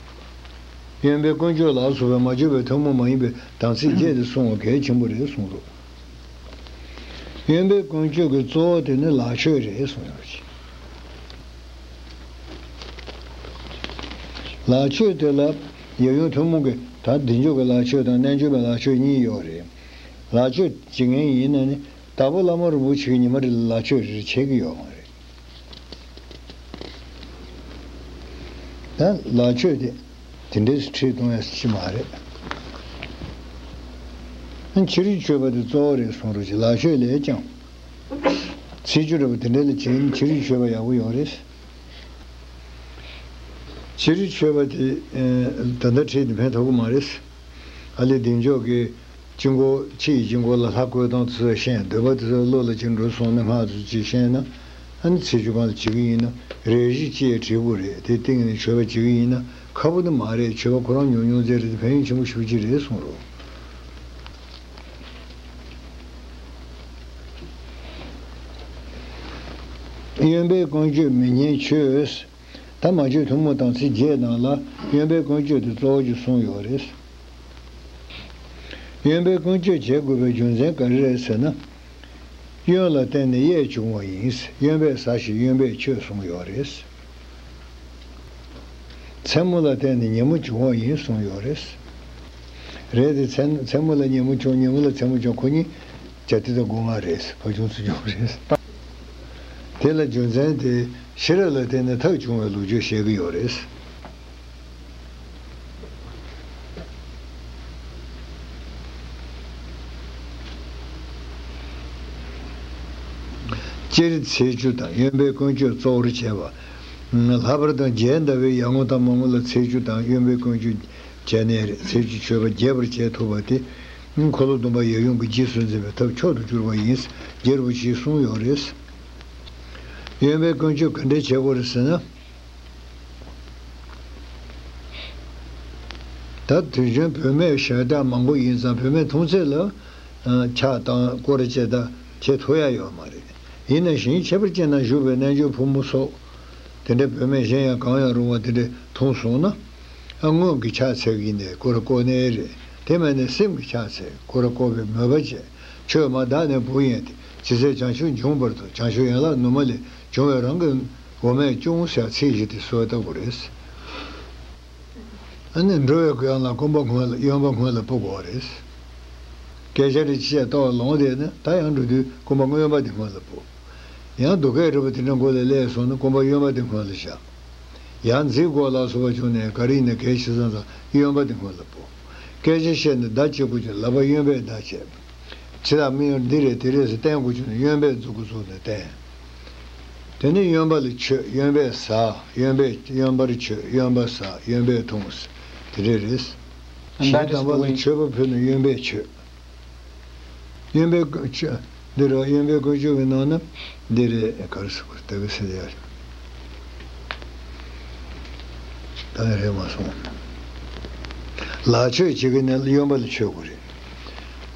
གཡོན་པའི་ཀུན་སྤྱོད་ལ་སོགས་པའི་མ་བཅོས་པའི་ཐུན་མོང་མ་ཡིན་པའི་དམ་ཚིག་བརྒྱད་དེ་སྲུང་བ་གལ་ཆེན་པོ་རེད་གསུངས་འདུག་གཡོན་པའི་ཀུན་སྤྱོད་ཀྱི་གཙོ་བོ་དེ་ནི་ལག་མཆོད་རེད་གསུངས་ཡོད་ཅིང་། ལག་མཆོད་དེ་ལ་ཡབ་ཡུམ་ཐུན་མོང་གི་ད་བདེ་མཆོག་གི་ལག་མཆོད་དང་རྣལ་འབྱོར་པའི་ལག་མཆོད་གཉིས་ཡོད་རེད། ལག་མཆོད་བྱེད་མཁན་ཡིན་ན་ནི་དྭགས་པོ་བླ་མ་རིན་པོ་ཆེ་གིས་ཉི་མ་རེ་ལ་ལག་མཆོད་རེ་རེ་བྱེད་ཀྱི་ཡོད་མ་རེད། ད་ལག་མཆོད་དེ་དེ་འདྲས་སུ་ཁྲིད་གཏོང་ཡ་ཅི་མ་རེད། ཕྱི་རོལ་མཆོད་པ་དེ་གཙོ་བོ་རེད་གསུངས་རོགས་ཀྱི་ལག་མཆོད་ལས་ཀྱང་། ཚེས་བཅུ་འདྲ་པོ་དེ་འདྲས་ལ་བྱེད་ཕྱི་རོལ་མཆོད་པ་ཡག་པོ་ཡོད་རེད། ཕྱི་རོལ་མཆོད་པ་དེ་ད་ལྟ་ཁྲིད་དེ་ཕན་ཐོགས་ཀྱི་མ་རེད། ཨ་ལས་བདེ་མཆོག་གི་དཀྱིལ་འཁོར་ཕྱི་ཡི་དཀྱིལ་འཁོར་ལ་ལྷ་བཀོད་སྟངས་དེ་ཚོ་ཤེས། འདོད་པ་དེ་ཚོ་བློ་ལ་ཅིག་འགྲོ་སོང་ན་སྔགས་དེ་ཚོ་ཅིག་ཤེས་ན། ཨ་ནི་ཚེས་བཅུ་གང་ལ་བྱེད་ཀྱི་ཡིན་ན་རེ་བཞི་ཅིག་བྲིས་དགོས་རེད། དེ་སྟེང་ནས་མཆོད་པ་བྱེད་ཀྱི་ཡིན་ན་ཁག་པོ་ནི་མ་རེད། མཆོད་པ་ཁོ་རང་ཉུང་ཉུང་ཙམ་རེད་དེ་ཕན་ཡོན་ཆེན་པོ་ཞེ་པོ་ཅིག་རེད་གསུངས་རོགས། གཡོན་པའི་ཀུན་སྤྱོད་མི་ཉན་ཆོས། ད་མ་བཅོས་ཐུན་མོང་དམ་ཚིག་བརྒྱད་ནང་ལ་གཡོན་པའི་ཀུན་སྤྱོད་དེ་གཙོ་བོ་ཅིག་གསུངས་ཡོད་རེད། གཡོན་པའི་ཀུན་སྤྱོད་བྱེད་དགོས་པའི་རྒྱུ་མཚན་ག་རེ་རེད་ཟེར་ན། གཡོན་ལ་བརྟེན་ནས་གཡས་བྱུང་བ་ཡིན། གཡོན་པས་ཟ་ཞིང་གཡོན་པས་མཆོད་གསུངས་ཡོད་རེད། མཚན་མོ་ལ་བརྟེན་ནས་ཉིན་མོ་བྱུང་བ་ཡིན་གསུངས་ཡོད་རེད། རེད་དེ་མཚན་མཚན་མོ་ལ་ཉིན་མོ་བྱུང་ཉིན་མོ་ལ་མཚན་མོ་བྱུང་ཁོ་གཉིས་བྱ་དེ་དང་སྒོ་ང་རེད། ཕ་ཆུང་ཚུལ་ཆུང་རེད། དེ་ལ་རྒྱུ་མཚན་དེ་ཤེས་རབ་ལ་བརྟེན་ནས་ཐབས་བྱུང་བའི་ལོ་རྒྱུས་བཤད་ཀྱི་ཡོད་རེད། སྤྱིར་ཚེས་བཅུ་དང་གཡོན་པའི་ཀུན་སྤྱོད་གཙོ་བོར་བྱས་པ། ལྷག་པར་དུ་རྒྱལ་ཟླ་བའི་ཡར་ངོ་དང་མར་ངོ་ལ་ཚེས་བཅུ་དང་གཡོན་པའི་ཀུན་སྤྱོད་བྱས་ནས་རེད། ཚེས་བཅུ་མཆོད་པ་རྒྱས་པར་བྱེད་ཐུབ་པ་དེ། འཁོར་ལོ་སྡོམ་པ་ཡབ་ཡུམ་གྱི་རྗེས་སུ་འཛིན་པའི་ཐབས་མཆོག་ཏུ་གྱུར་པ་ཡིན། རྒྱལ་པོ་ཞེས་གསུངས་ཡོད་རེད། གཡོན་པའི་ཀུན་སྤྱོད་ག་འདྲས་བྱེད་དགོས་རེད་ཟེར་ན། ད་དུས་རྒྱུན་བུད་མེད་ཞལ་ཏ་མང་པོ་ཡིན་ཙང་བུད་མེད་མཐོང་ཚད་ལ་ཨ་ཕྱག་བཏང་སྐོར་བྱེད་ད་བྱེད་ཐུབ་ཡ་ཡོད་མ་རེད། ཡིན་ན་བཞིན་ཁྱད་པར་ཅན་ན་བཞུགས་པའི་རྣལ་འབྱོར་ཕོ་མོ་སོགས་དེ་འདྲའི་བུད་མེད་གཞན་ཡང་གང་ཡང་རུང་བ་དེ་འདྲ་མཐོང་སོང་ན། ཨ་སྔོན་གྱི་ཕྱག་འཚལ་གྱི་ནས་སྐོར་བསྐོར་ནའི་རེད། དེ་མིན་ནས་སེམས་ཀྱི་ཕྱག་འཚལ་སྐོར་བསྐོར་བའི་མོས་པ་བྱས། ཆོས་མ་དག་ནས་བུ་ཡིན་ཏེ། ཇི་སྲིད་བྱང་ཆུབ་འབྱུང་བར་དུ། བྱང་ཆུབ་ཡན་ལག་ནུ་མ་ལས། འབྱུང་བའི་རང་གི་ འོ་མས་ཅུང་ཟད་ཚིག་བཞི་དེ་གསོལ་བཏབ་དགོས་རེད། ཨ་ནི་འགྲོ་བའི་གུ་ཡངས་ལ་སྐོམ་པ་སྔོན་ལ་གཡོན་པ་སྔོན་ལ་སྤོ་དགོས་རེད། སྐད་ཆ་རེ་བཤད་ཏོག་ལོང་བསྡད་ན་ད་ཡང་འགྲོ་དུས་སྐོམ་པ་གཡོན་པ་དེ་སྔོན་ལ་སྤོ། ཡང་སྡུག་སྐད་རེ་བ་དེ་འདྲ་མགོ་ལ་སླེབས་སོང་ན་སྐོམ་པ་གཡོན་པ་དེ་སྔོན་ལ་བཞག། ཡང་འཛིང་དགོས་ལ་སོགས་པ་བྱུང་ནས་ག་རེ་ཡིན་ན་གལ་ཆེ་ཙང་ཙང་གཡོན་པ་དེ་སྔོན་ལ་སྤོ། སྐད་ཆ་བཤད་ནས་བརྡ་བྱེད་དགོས་བྱུང་ལག་པ་གཡོན་པས་བརྡ་བྱེད། ཇི་ལྟར་མི་ཡོང་འདི་རེད་དེ་རེད་ཟེར་བསྟན་དགོས་བྱུང་ན་གཡོན་པས་མཛུབ་གུ་བཙུགས་ནས་བསྟན། དེ་ནས་གཡོན་པ་ལ་མཆོད། གཡོན་པས་ཟ། གཡོན་པས་གཡོན་པར་མཆོད། གཡོན་པ་ཟ། གཡོན་པས་འཐུང་། དེ་འདྲ་རེད། And གཞན་that is དམ་པ་ལ་doing མཆོད་པ་ཕུལ་ནས་གཡོན་པས་མཆོད། གཡོན་པའི་ཀུན་སྤྱོད། འདི་རུ་གཡོན་པའི་ཀུན་སྤྱོད་ཀྱི་ནང་ན་འདི་རེད། ག་རེ་ཟེར་དགོས་རེད། ད་ག་ཟེར་ཡ་རེད། ད་རེད་མ་སོང་། ལག་མཆོད་བྱེད་ཀྱི་ནི་གཡོན་པ་ལ་མཆོད་དགོས་རེད།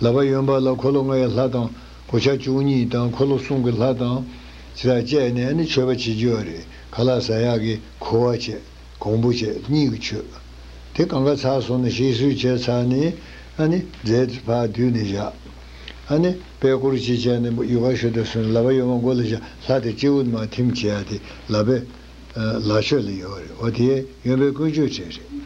ལག་པ་གཡོན་པ་ལ་འཁོར་ལོ་ལྔ་ཡི་ལྷ་དང་གོ་ཆ་བཅུ་གཉིས་དང་འཁོར་ལོ་གསུམ་གྱི་ལྷ་དང་ཇི་ལྟར་བཅས་ནས་ནི་མཆོད་པ་བྱེད་རྒྱུ་ཡོད་རེད། ཁ་ལག་ཟ་ཡག་གི་ཁུ་བ་བྱས། གོང་བུ་བྱས་གཉིས་ཀྱི་མཆོད། དེ་གང་ག་ཚར་སོང་ནས་ཞིག་གསོས་བྱས་ཚར་ནས་ཨ་ནི་རྫས་ཕར་བསྡུས་ནས་བཞག། ཨ་ནི་པད་སྐོར་ཅིག་བྱས་ནས་ཡུ་ག་ཤོ་དེ་སོང་ནས་ལག་པ་གཡོན་མ་མགོ་ལ་བཞག། ལྷ་དེ་སྤྱི་བོ་མར་ཐིམ་བྱེད་ཡ་དེ་ལག་པའི་ལག་མཆོད་ལ་ཡོད་རེད། འོ་དེ་གཡོན་པའི་ཀུན་སྤྱོད་བྱས་རེད།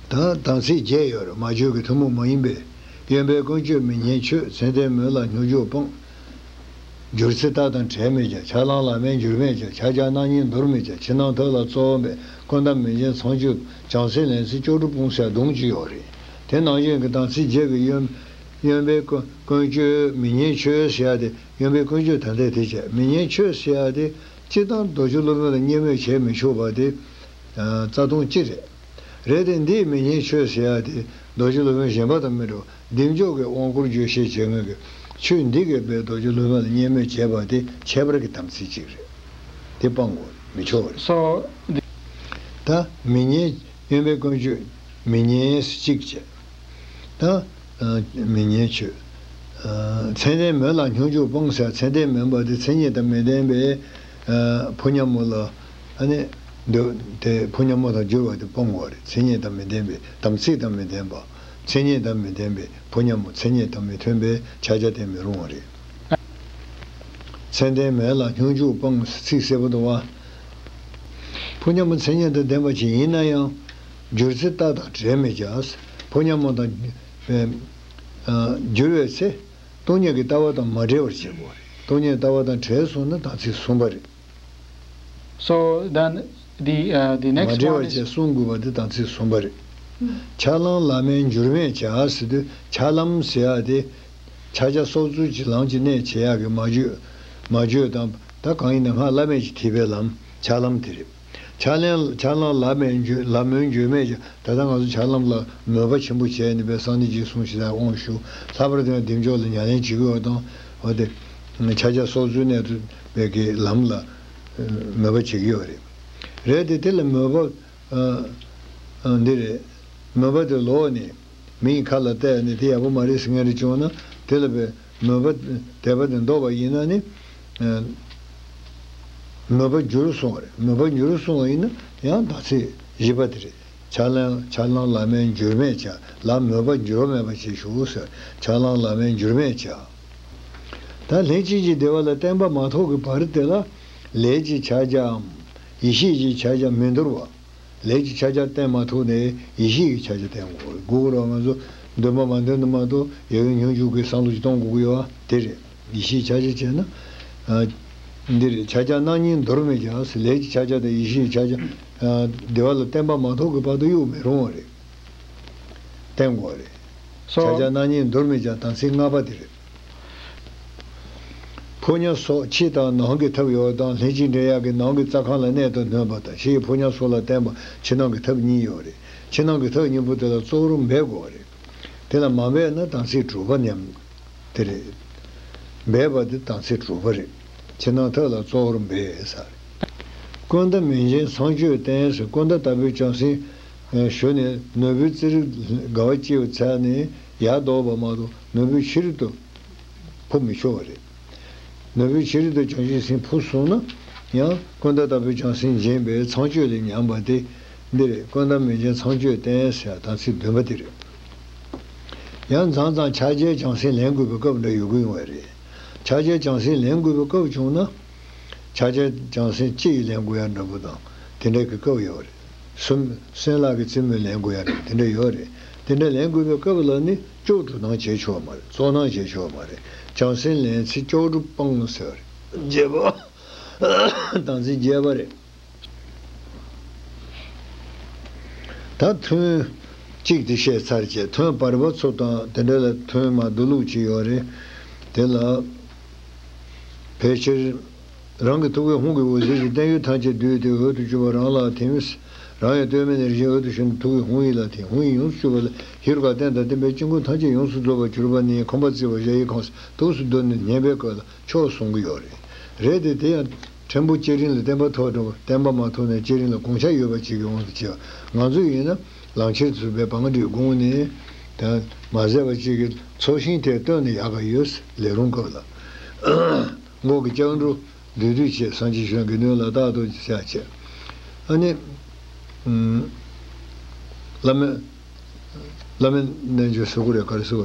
ད་དམ་ཚིག་བརྒྱད་ཡོད་རེད། མ་བརྗོད་ཀྱི་ཐུན་མོང་མ་ཡིན་པའི། གཡོན་པའི་ཀུན་སྤྱོད་མི་སྙན་བཅུ། མཚན་ལྡན་མོད་ལ་སྙོམས་འཇུག་སྤང་། བསྒྱུར་ཚེ་རྟགས་དང་བྲལ་མེད་ཀྱང་། ཕྱག་ལམ་ལམ་མེར་འགྱུར་མེད་ཀྱང་། ཕྱག་རྒྱ་སྣང་བརྙན་འདོར་མེད་ཀྱང་། ཕྱི་ནང་ཐུགས་ལ་རྩོལ་བ་མེད། ཀུན་ཏུ་མི་འཇིགས་མཚམས་གཅོད་སྤང་། བྱང་སེམས་ལས་ཚིག་སྐྱོ་གྲུབ་སྤོང་ཟེར་སྡོམ་གཅིག་ཡོད་རེད། དེ་ནང་བཞིན་གྱི་དམ་ཚིག་བརྒྱད་ཀྱི་གཡོན་གཡོན་པའི་ཀུན་ཀུན་སྤྱོད་མི་སྙན་བཅུ་ཟེར་ཡ་དེ། གཡོན་པའི་ཀུན་སྤྱོད་ད་ལྟའི་དེ་བྱས། མི་སྙན་བཅུ་ཟེར་ཡ་དེ་སྤྱིར་བཏང་རྡོ་རྗེ་སློབ་དཔོན་ལ་བརྙས་སྨོད་བྱས་མི་ཆོག་པ་དེ་རྩ་ལྟུང་གཅིག་རེད། རེད་དེ་འདིས་མི་སྙན་བཅུ་ཟེར་ཡ་དེ་རྡོ་རྗེ་སློབ་དཔོན་གཞན་པ་དང་མི་འདྲ་བ། བདེ་མཆོག་གི་དབང་བསྐུར་བརྗོད་བྱེད་བྱེད་མཁན་གྱི་ཆོས་འདི་གིས་པའི་རྡོ་རྗེ་སློབ་དཔོན་ལ་བརྙས་སྨོད་བྱས་པ་དེ་ཁྱད་པར་གྱི་དམ་ཚིག་ཅིག་རེད། དེ་སྤང་དགོས་མི་ཆོག་རེད། So the- ད་མི་སྙན་གཡོན་པའི་ཀུན་སྤྱོད་མི་སྙན་གཅིག་བྱས། ད་ཨ་མི་སྙན་བཅུ། ཨ་མཚན་ལྡན་མོད་ལ་སྙོམས་འཇུག་སྤང་ཟེར། མཚན་ལྡན་མིན་པ་དེ་མཚན་ཉིད་དང་མི་ལྡན་པའི་ཨ་ཕོ་ཉ་མོ་ལ་ཨ་ནི་འདོད་དེ་ཕོ་ཉ་མོ་དང་སྦྱོར་བ་དེ་སྤོང་དགོས་རེད། མཚན་ཉིད་དང་མི་ལྡན་པའི་དམ་ཚིག་དང་མི་ལྡན་པ། མཚན་ཉིད་དང་མི་ལྡན་པའི་ཕོ་ཉ་མོ་མཚན་ཉིད་དང་མི་མཐུན་པའི་ཕྱག་རྒྱ་བསྟེན་མི་རུང་བ་རེད། མཚན་ལྡན་མོད་ལ་སྙོམས་འཇུག་སྤང་ཚིག་གསལ་པོ་འདུག་བ། ཕོ་ཉ་མོ་མཚན་ཉིད་དང་ལྡན་པ་ཅིག་ཡིན་ན་ཡང་། བསྒྱུར་ཚེ་རྟགས་དང་བྲལ་མེད་ཀྱང་། ཕོ་ཉ་མོ་དང་ཨ་བསྒྱུར་བའི་ཚེ། སྟོང་ཉིད་ཀྱི་ལྟ་བ་དང་མ་བྲལ་བར་བྱེད་དགོས་རེད། སྟོང་ཉིད་ལྟ་བ་དང་བྲལ་སོང་ན་དམ་ཚིག་སྲུང་བ་རེད། So then the uh, the མ་next བྲལ་one བར་is བྱས་སྲུང་དགོས་པ་དེ་དམ་ཚིག་སྲུང་བ་རེད། ཕྱག་ལམ་ལམ་མེར་འགྱུར་མེད་བྱ་ཟེར་དུས་ཕྱག་ལམ་ཟེར་ཡ་དེ་ཕྱག་རྒྱ་སྲོག་རྩོལ་གྱི་ལམ་གྱི་གནད་བྱེད་ཡག་གི་མ་བརྗོད། མ་བརྗོད་དང་ད་གང་ཡིན་ན་སྔགས་བླ་མེད་ཀྱི་ཐེག་པའི་ལམ་ཕྱག་ལམ་དེ་རེད། ཕྱག་ལམ་ཕྱག་ལམ་ལམ་མེར་འགྱུར་ལམ་མེར་འགྱུར་མེད་ཀྱང་། ད་ལྟ་ང་ཚོ་ཕྱག་ལམ་ལ་མོས་པ་ཆེན་པོ་བྱས་ནས་པའི་སངས་རྒྱས་རྗེས་གསུངས་ཤིག་ད་དབང་ཞུ། ལྷག་པར་དུ་ཡང་བདེ་མཆོག་ལ་ཉམས་ལེན་བྱེད་ཀྱི་ཡོད་དང་། འོ་དེ་ཕྱག་རྒྱ་སྲོག་རྩོལ་གནད་དུ་བའི་གི་ལམ་ལ་མོས་པ་བྱེད་ཀྱི་ཡོད་རེད། རེད་དེ་དེ་ལ་མོས་པ་ཨ་ཨ་འདི་རེད། མོས་པ་དེ་ལོག་ནས། མིའི་ཁ་ལ་བལྟས་ནས་དེ་ཡག་པོ་མ་རེད་ཟེར་མཁན་རེ་བྱུང་ན། དེ་ལ་བའི་མོས་པ་དད་པ་དེ་ལྡོག་པ་ཡིན་ན་ནི། ཨ་མོས་པ་འགྱུར་སོང་བ་རེད། མོས་པ་འགྱུར་སོང་བ་ཡིན་ན་ཡང་དམ་ཚིག་བཞི་པ་དེ་རེད། ཕྱག་ལམ་ཕྱག་ལམ་ལམ་མེར་འགྱུར་མེད་བྱ། ལམ་མོས་པ་འགྱུར་བ་མེད་པ་བྱེད་ཤོག་ཟེར། ཕྱག་ལམ་ལམ་མེར་འགྱུར་མེད་བྱ། ད་ལྷན་ཅིག་བདེ་བ་ལ་བརྟན་པ་མ་ཐོབ་ཀྱི་བར་དེ་ལ་ལས་ཀྱི་ཕྱག་རྒྱའམ་ཡེ་ཤེས་ཀྱི་ཕྱག་རྒྱ་མི་འདོར་བ། ལས་ཀྱི་ཕྱག་རྒྱ་བསྟེན་མ་ཐུབ་ནས་ཡེ་ཤེས་ཀྱི་ཕྱག་རྒྱ་བསྟེན་དགོས། དགོས་ར་ང་ཚོ་འདོན་པ་མ་འདོན་ན་མ་གཏོགས་ཡབ་ཡུམ་སྙོམས་འཇུག་གི་བསམ་བློ་ཞིག་གཏོང་དགོས་ཀྱི་ཡོད་པ་དེ་རེད། ཡེ་ཤེས་ཕྱག་རྒྱ་བྱས་ན། ཨ་འདི་རེད། ཕྱག་རྒྱ་སྣང་བརྙན་འདོར་མེད་ཀྱང་། ལས་ཀྱི་ཕྱག་རྒྱ་དང་ཡེ་ཤེས་ཀྱི་ཕྱག་རྒྱ་ཨ་བདེ་བ་ལ་བརྟན་པ་མ་ཐོབ་ཀྱི་བར་དུ་གཡུག་མི་རུང་བ་རེད། བསྟེན་དགོས་རེད། So ཕྱག་རྒྱ་སྣང་བརྙན་འདོར་མེད་ཀྱང་། དམ་ཚིག་ལྔ་པ་དེ་རེད། ཕོ་ཉ་སོགས་ཕྱི་དང་ནང་གི་ཐབས་ཡོད་དང་། ལྷན་ཅིག་འབྲེལ་ཡག་གི་ནང་གི་རྩ་ཁང་ལ་གནད་དུ་སྣོན་པ་དང་། ཕྱིའི་ཕོ་ཉ་སོགས་ལ་བརྟེན་པ་ཕྱི་ནང་གི་ཐབས་གཉིས་ཡོད་རེད། ཕྱི་ནང་གི་ཐབས་གཉིས་པོ་དེ་ལ་གཙོ་བོར་འབད་དགོས་རེད། དེ་ལ་མ་འབད་ན་དམ་ཚིག་དྲུག་པ་ཉམས། དེ་རེད། འབད་པ་དེ་དམ་ཚིག་དྲུག་པ་རེད། ཕྱི་ནང་ཐབས་ལ་གཙོ་བོར་འབད་ཟེར། ཀུན་ཏུ་མི་འཇིགས་མཚམས་གཅོད་བསྟེན་ཟེར། ཀུན་ད་ལྟ་བུའི་བྱང་སེམས་ཞུ་ནས་ནོར་བུའི་རྩེ་རིགས་དགའ་བ་སྐྱེས་པའི་ཚད་ནས་ཡར་ལྡོག་པ་མ་གཏོགས་ནོར་བུའི་ཕྱི་རོལ་དུ་འཕོ་མི་ཆོག་པ་རེད། ནོར་བུའི་ཕྱི་རོལ་དུ་བྱང་ཆུབ་སེམས་འཕོ་སོང་ན་ཡང་ཀུན་ད་ལྟ་བུའི་བྱང་སེམས་འབྱིན་པའི་མཚམས་གཅོད་ལས་ཉམས་པ་དེ་འདི་རེད། ཀུན་ཏུ་མི་འཇིགས་མཚམས་གཅོད་བསྟེན་ཟེར་དམ་ཚིག་བདུན་པ་དེ་རེད། ཡང་མཚམས་མཚམས་ཕྱག་རྒྱའི་བྱང་སེམས་ལེན་དགོས་པའི་སྐབས་འདྲ་ཡོང་གི་ཡོང་བ་རེད། ཕྱག་རྒྱའི་བྱང་སེམས་ལེན་དགོས་པའི་སྐབས་བྱུང་ན། ཆ་ཆེན་བྱང་སེམས་སྤྱི་ཡིས་ལེན་དགོས་ཡ་འདྲ་པོ་དང་དེ་འདྲའི་གི་སྐབས་ཡོད་རེད། སུམ་སེམས་ལྷག་གི་རྩེད་མོ་ལེན་དགོས་ཡ་རེད། དེ་འདྲ་ཡོད་རེད། དེ་འདྲ་ལེན་དགོས་པའི་སྐབས་ལ་ནི་ལྕོགས་གྲུབ་སྣང་བྱེད་ཆོག་མ་རེད། ཚོར་སྣང་བྱེད་ཆོག་མ་རེད། བྱང་སེམས་ལེན་ཚེ་ལྕོགས་གྲུབ་སྤང་ཟེར་བ་རེད། བརྒྱད་པ། བདག་འཛིན་བརྒྱད་པ་རེད། ད་ཐུན་གཅིག་དེ་བཤད་ཚར་བྱས། ཐུན་བར་པ་ཚོ་དང་དེ་འདྲ་ལ་ཐུན་མ་བསྡུ་ལུགས་ཅིག་ཡོད་རེད། དེ་ལ་ཕལ་ཆེར་རང་གི་ཐུགས་ཀའི་ཧཱུྃ་གི་འོད་ཟེར་གྱིས་བརྟན་གཡོ་ཐམས་ཅད་བསྡུས་ཏེ་འོད་དུ་གྱུར་པ་རང་ལ་ཐིམ། རང་ཡང་ལྟོས་མེད་ནས་རིན་ཆེན་འོད་དུ་ཞུ་ནས་ཐུགས་ཀའི་ཧཱུྃ་ཡིད་ལ་ཐིམ། ཧཱུྃ་ཡིད་ཡོངས་སུ་གྱུར་པ་ལས་ཧེ་རུ་ཀ་རྟེན་དང་བརྟེན་པའི་དཀྱིལ་འཁོར་ཐམས་ཅད་ཡོངས་སུ་རྫོགས་པར་གྱུར་པ་ནི་ཁང་པ་བརྩིགས་པ་གཞལ་ཡས་ཁང་ཟེར་ཐུགས་སུ་བསྡུ་ནས་ཉན་པའི་སྐབས་ལ་ཆོག་གསུང་གི་ཡོད་རེད། རེད་དེ། དེ་ཡང་ཕྲན་བུ་བསྐྱེད་རིམ་ལ་བརྟན་པ་ཐོབ་འགྲོ་བ། བརྟན་པ་མ་ཐོབ་ན་བསྐྱེད་རིམ་ལ་དགོངས་འཆར་ཡོད་པ་ཅིག་གི་དབང་དུ་བྱས་པ། ང་ཚོ་ཡིན་ན་ལང་ཁྱེར་ཚུད་པའི་བང་སྒྲིག་དགོངས་ནས་ད་མ་ཟད་པ་ཅིག་གི་ཚོགས་ཞིང་དེ་བཏོན་ནས་ཡག་ག་ཡོད། ལས་རུང་སྐབས་ལ་མགོ་གི་སྐྱབས་འགྲོ་བསྡུས་བསྡུས་བྱས། སངས་རྒྱས་ཆོས་དགེ་འདུན་ལ་བདག་ཏུ་བྱ་བྱས། ཨ་ནི་བླ་མས། བླ་མའི་རྣལ་འབྱོར་ཟེར་དགོས་རེད། ག་རེ་ཟེར་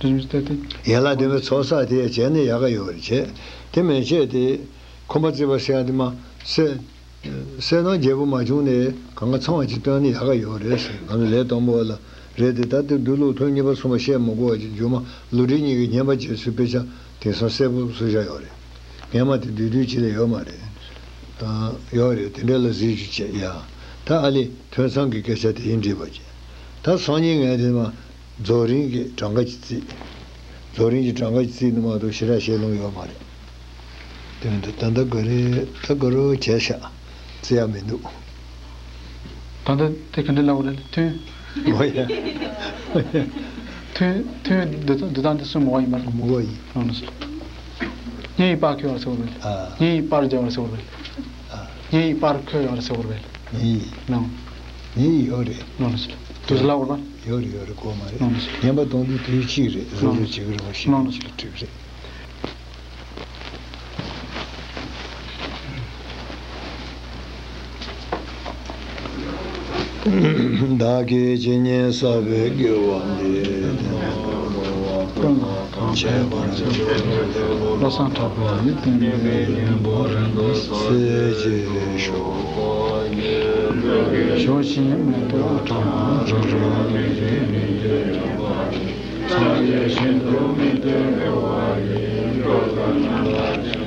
དགོས་རེད། ཡན་ལག་བདུན་པའི་ཚོགས་བསགས་དེ་བྱས་ནས་ཡག་ག་ཡོད་རེད་བྱས། དེ་མན་ཆད་དེ་ཁང་པ་བརྩིགས་པ་ཟེར་ཡ་དེ་མ་ཟད། གསལ་སྣང་བརྒྱད་པོ་མ་བྱུང་ནས་གང་ག་ཚང་བ་ཅིག་བཏོན་ནས་ཡག་ག་ཡོད་རེད་ཟེར། ང་ཚོ་ལས་དང་པོ་བ་ལ་རེད་དེ། ད་དེ་བསྡུ་ལུགས་ཐུན་གཉིས་པ་གསུམ་པ་བཤད་མི་དགོས་པ་ཅིག་མཇུག་མ་ལུས་འབྲེལ་གཉིས་ཀྱི་བསྙེན་པ་བྱེད་ཚུལ་དཔེ་ཆ་དེང་སང་གསལ་པོ་བཟོས་བཞག་ཡོད་རེད། སྔན་མ་དེ་བསྡུས་བསྡུས་ཅིག་ལས་ཡོད་མ་རེད། ད་ཡོད་རེད། དེ་འདྲ་ལ་གཟིགས་རྒྱུ་བྱས་ཡ། ད་ཨ་ལི་ཐུན་ཚང་གི་སྐད་ཆ་དེ་ཡིན་འགྲིག་པ་བྱས། ད་སང་ཉིན་ངས་དེ་མ་རྫོགས་རིམ་གྱི་གྲངས་ཀ་ཅིག་བརྩིས། རྫོགས་རིམ་གྱི་གྲངས་ཀ་ཅིག་བརྩིས་ནི་མ་གཏོགས་ཞེ་དྲག་བཤད་ལོང་ཡོད་མ་རེད། དེ་མི་འདུག་ད་ལྟ་ག་རེ་ད་ག་རུ་བྱས་ཤག་བརྩི་ཡ་མི་འདུག་ད་ལྟ་དེ་ག་འདྲ་ལབ་དགོས་རེད། ཐུན། འོ་ཡ། ཐུན་ཐུན་བསྡུ་སྟངས་འདི་གསུམ་འོ་ཡིན་པ་རེད། མི་འོ་ཡིན། ལོངས་སུ། གཉེན་ཡིས་སྤར་ཁུར་བར་ཟེར་བ་རེད། ཨ། གཉེན་ཡིས་སྤར་རྒྱག་བར་ཟེར་བ་རེད། ཨ། གཉེན་ཡིས་སྤར་ཁུར་བར་ཟེར་བ་རེད། གཉེན་ཡིས། ལོངས། གཉེན་ཡིས་ཡོད་རེད། ལོངས་སུ། དུས་ལ་འོར་བ། ཡོད་རེད། ཡོད་རེད། གོ་མ་རེད། ལོངས་སུ། བསྙེན་པ་གཏོང་རྒྱུ་དུས་གཅིག་རེད། བཟོ་བཟོ་བྱེད་ཀྱི་རེད་པ། ཤེས་ལོངས་སུ། ཀྱི་ལ་གྲིབ་རེད། བདག་གིས་ཇི་སྙེད་བསགས་པའི་དགེ་བ་འདི། བློ་བཟང་གྲགས་པས་ནི་བསྟན་པའི་སྙིང་པོ་རིན་པོ་ཆེ། གསལ་བྱེད་ཤོག། ཞོ་ཤིང་མེ་ཏོག་ཕྲ་མོ་རང་རང་ལས་རིགས་མི་འདོད་པ། སངས་རྒྱས་ཤིན་ཏུ་མི་འདོད་པའི་བ་ཡི་འགྲོ་དོན་རྣམས་ལ།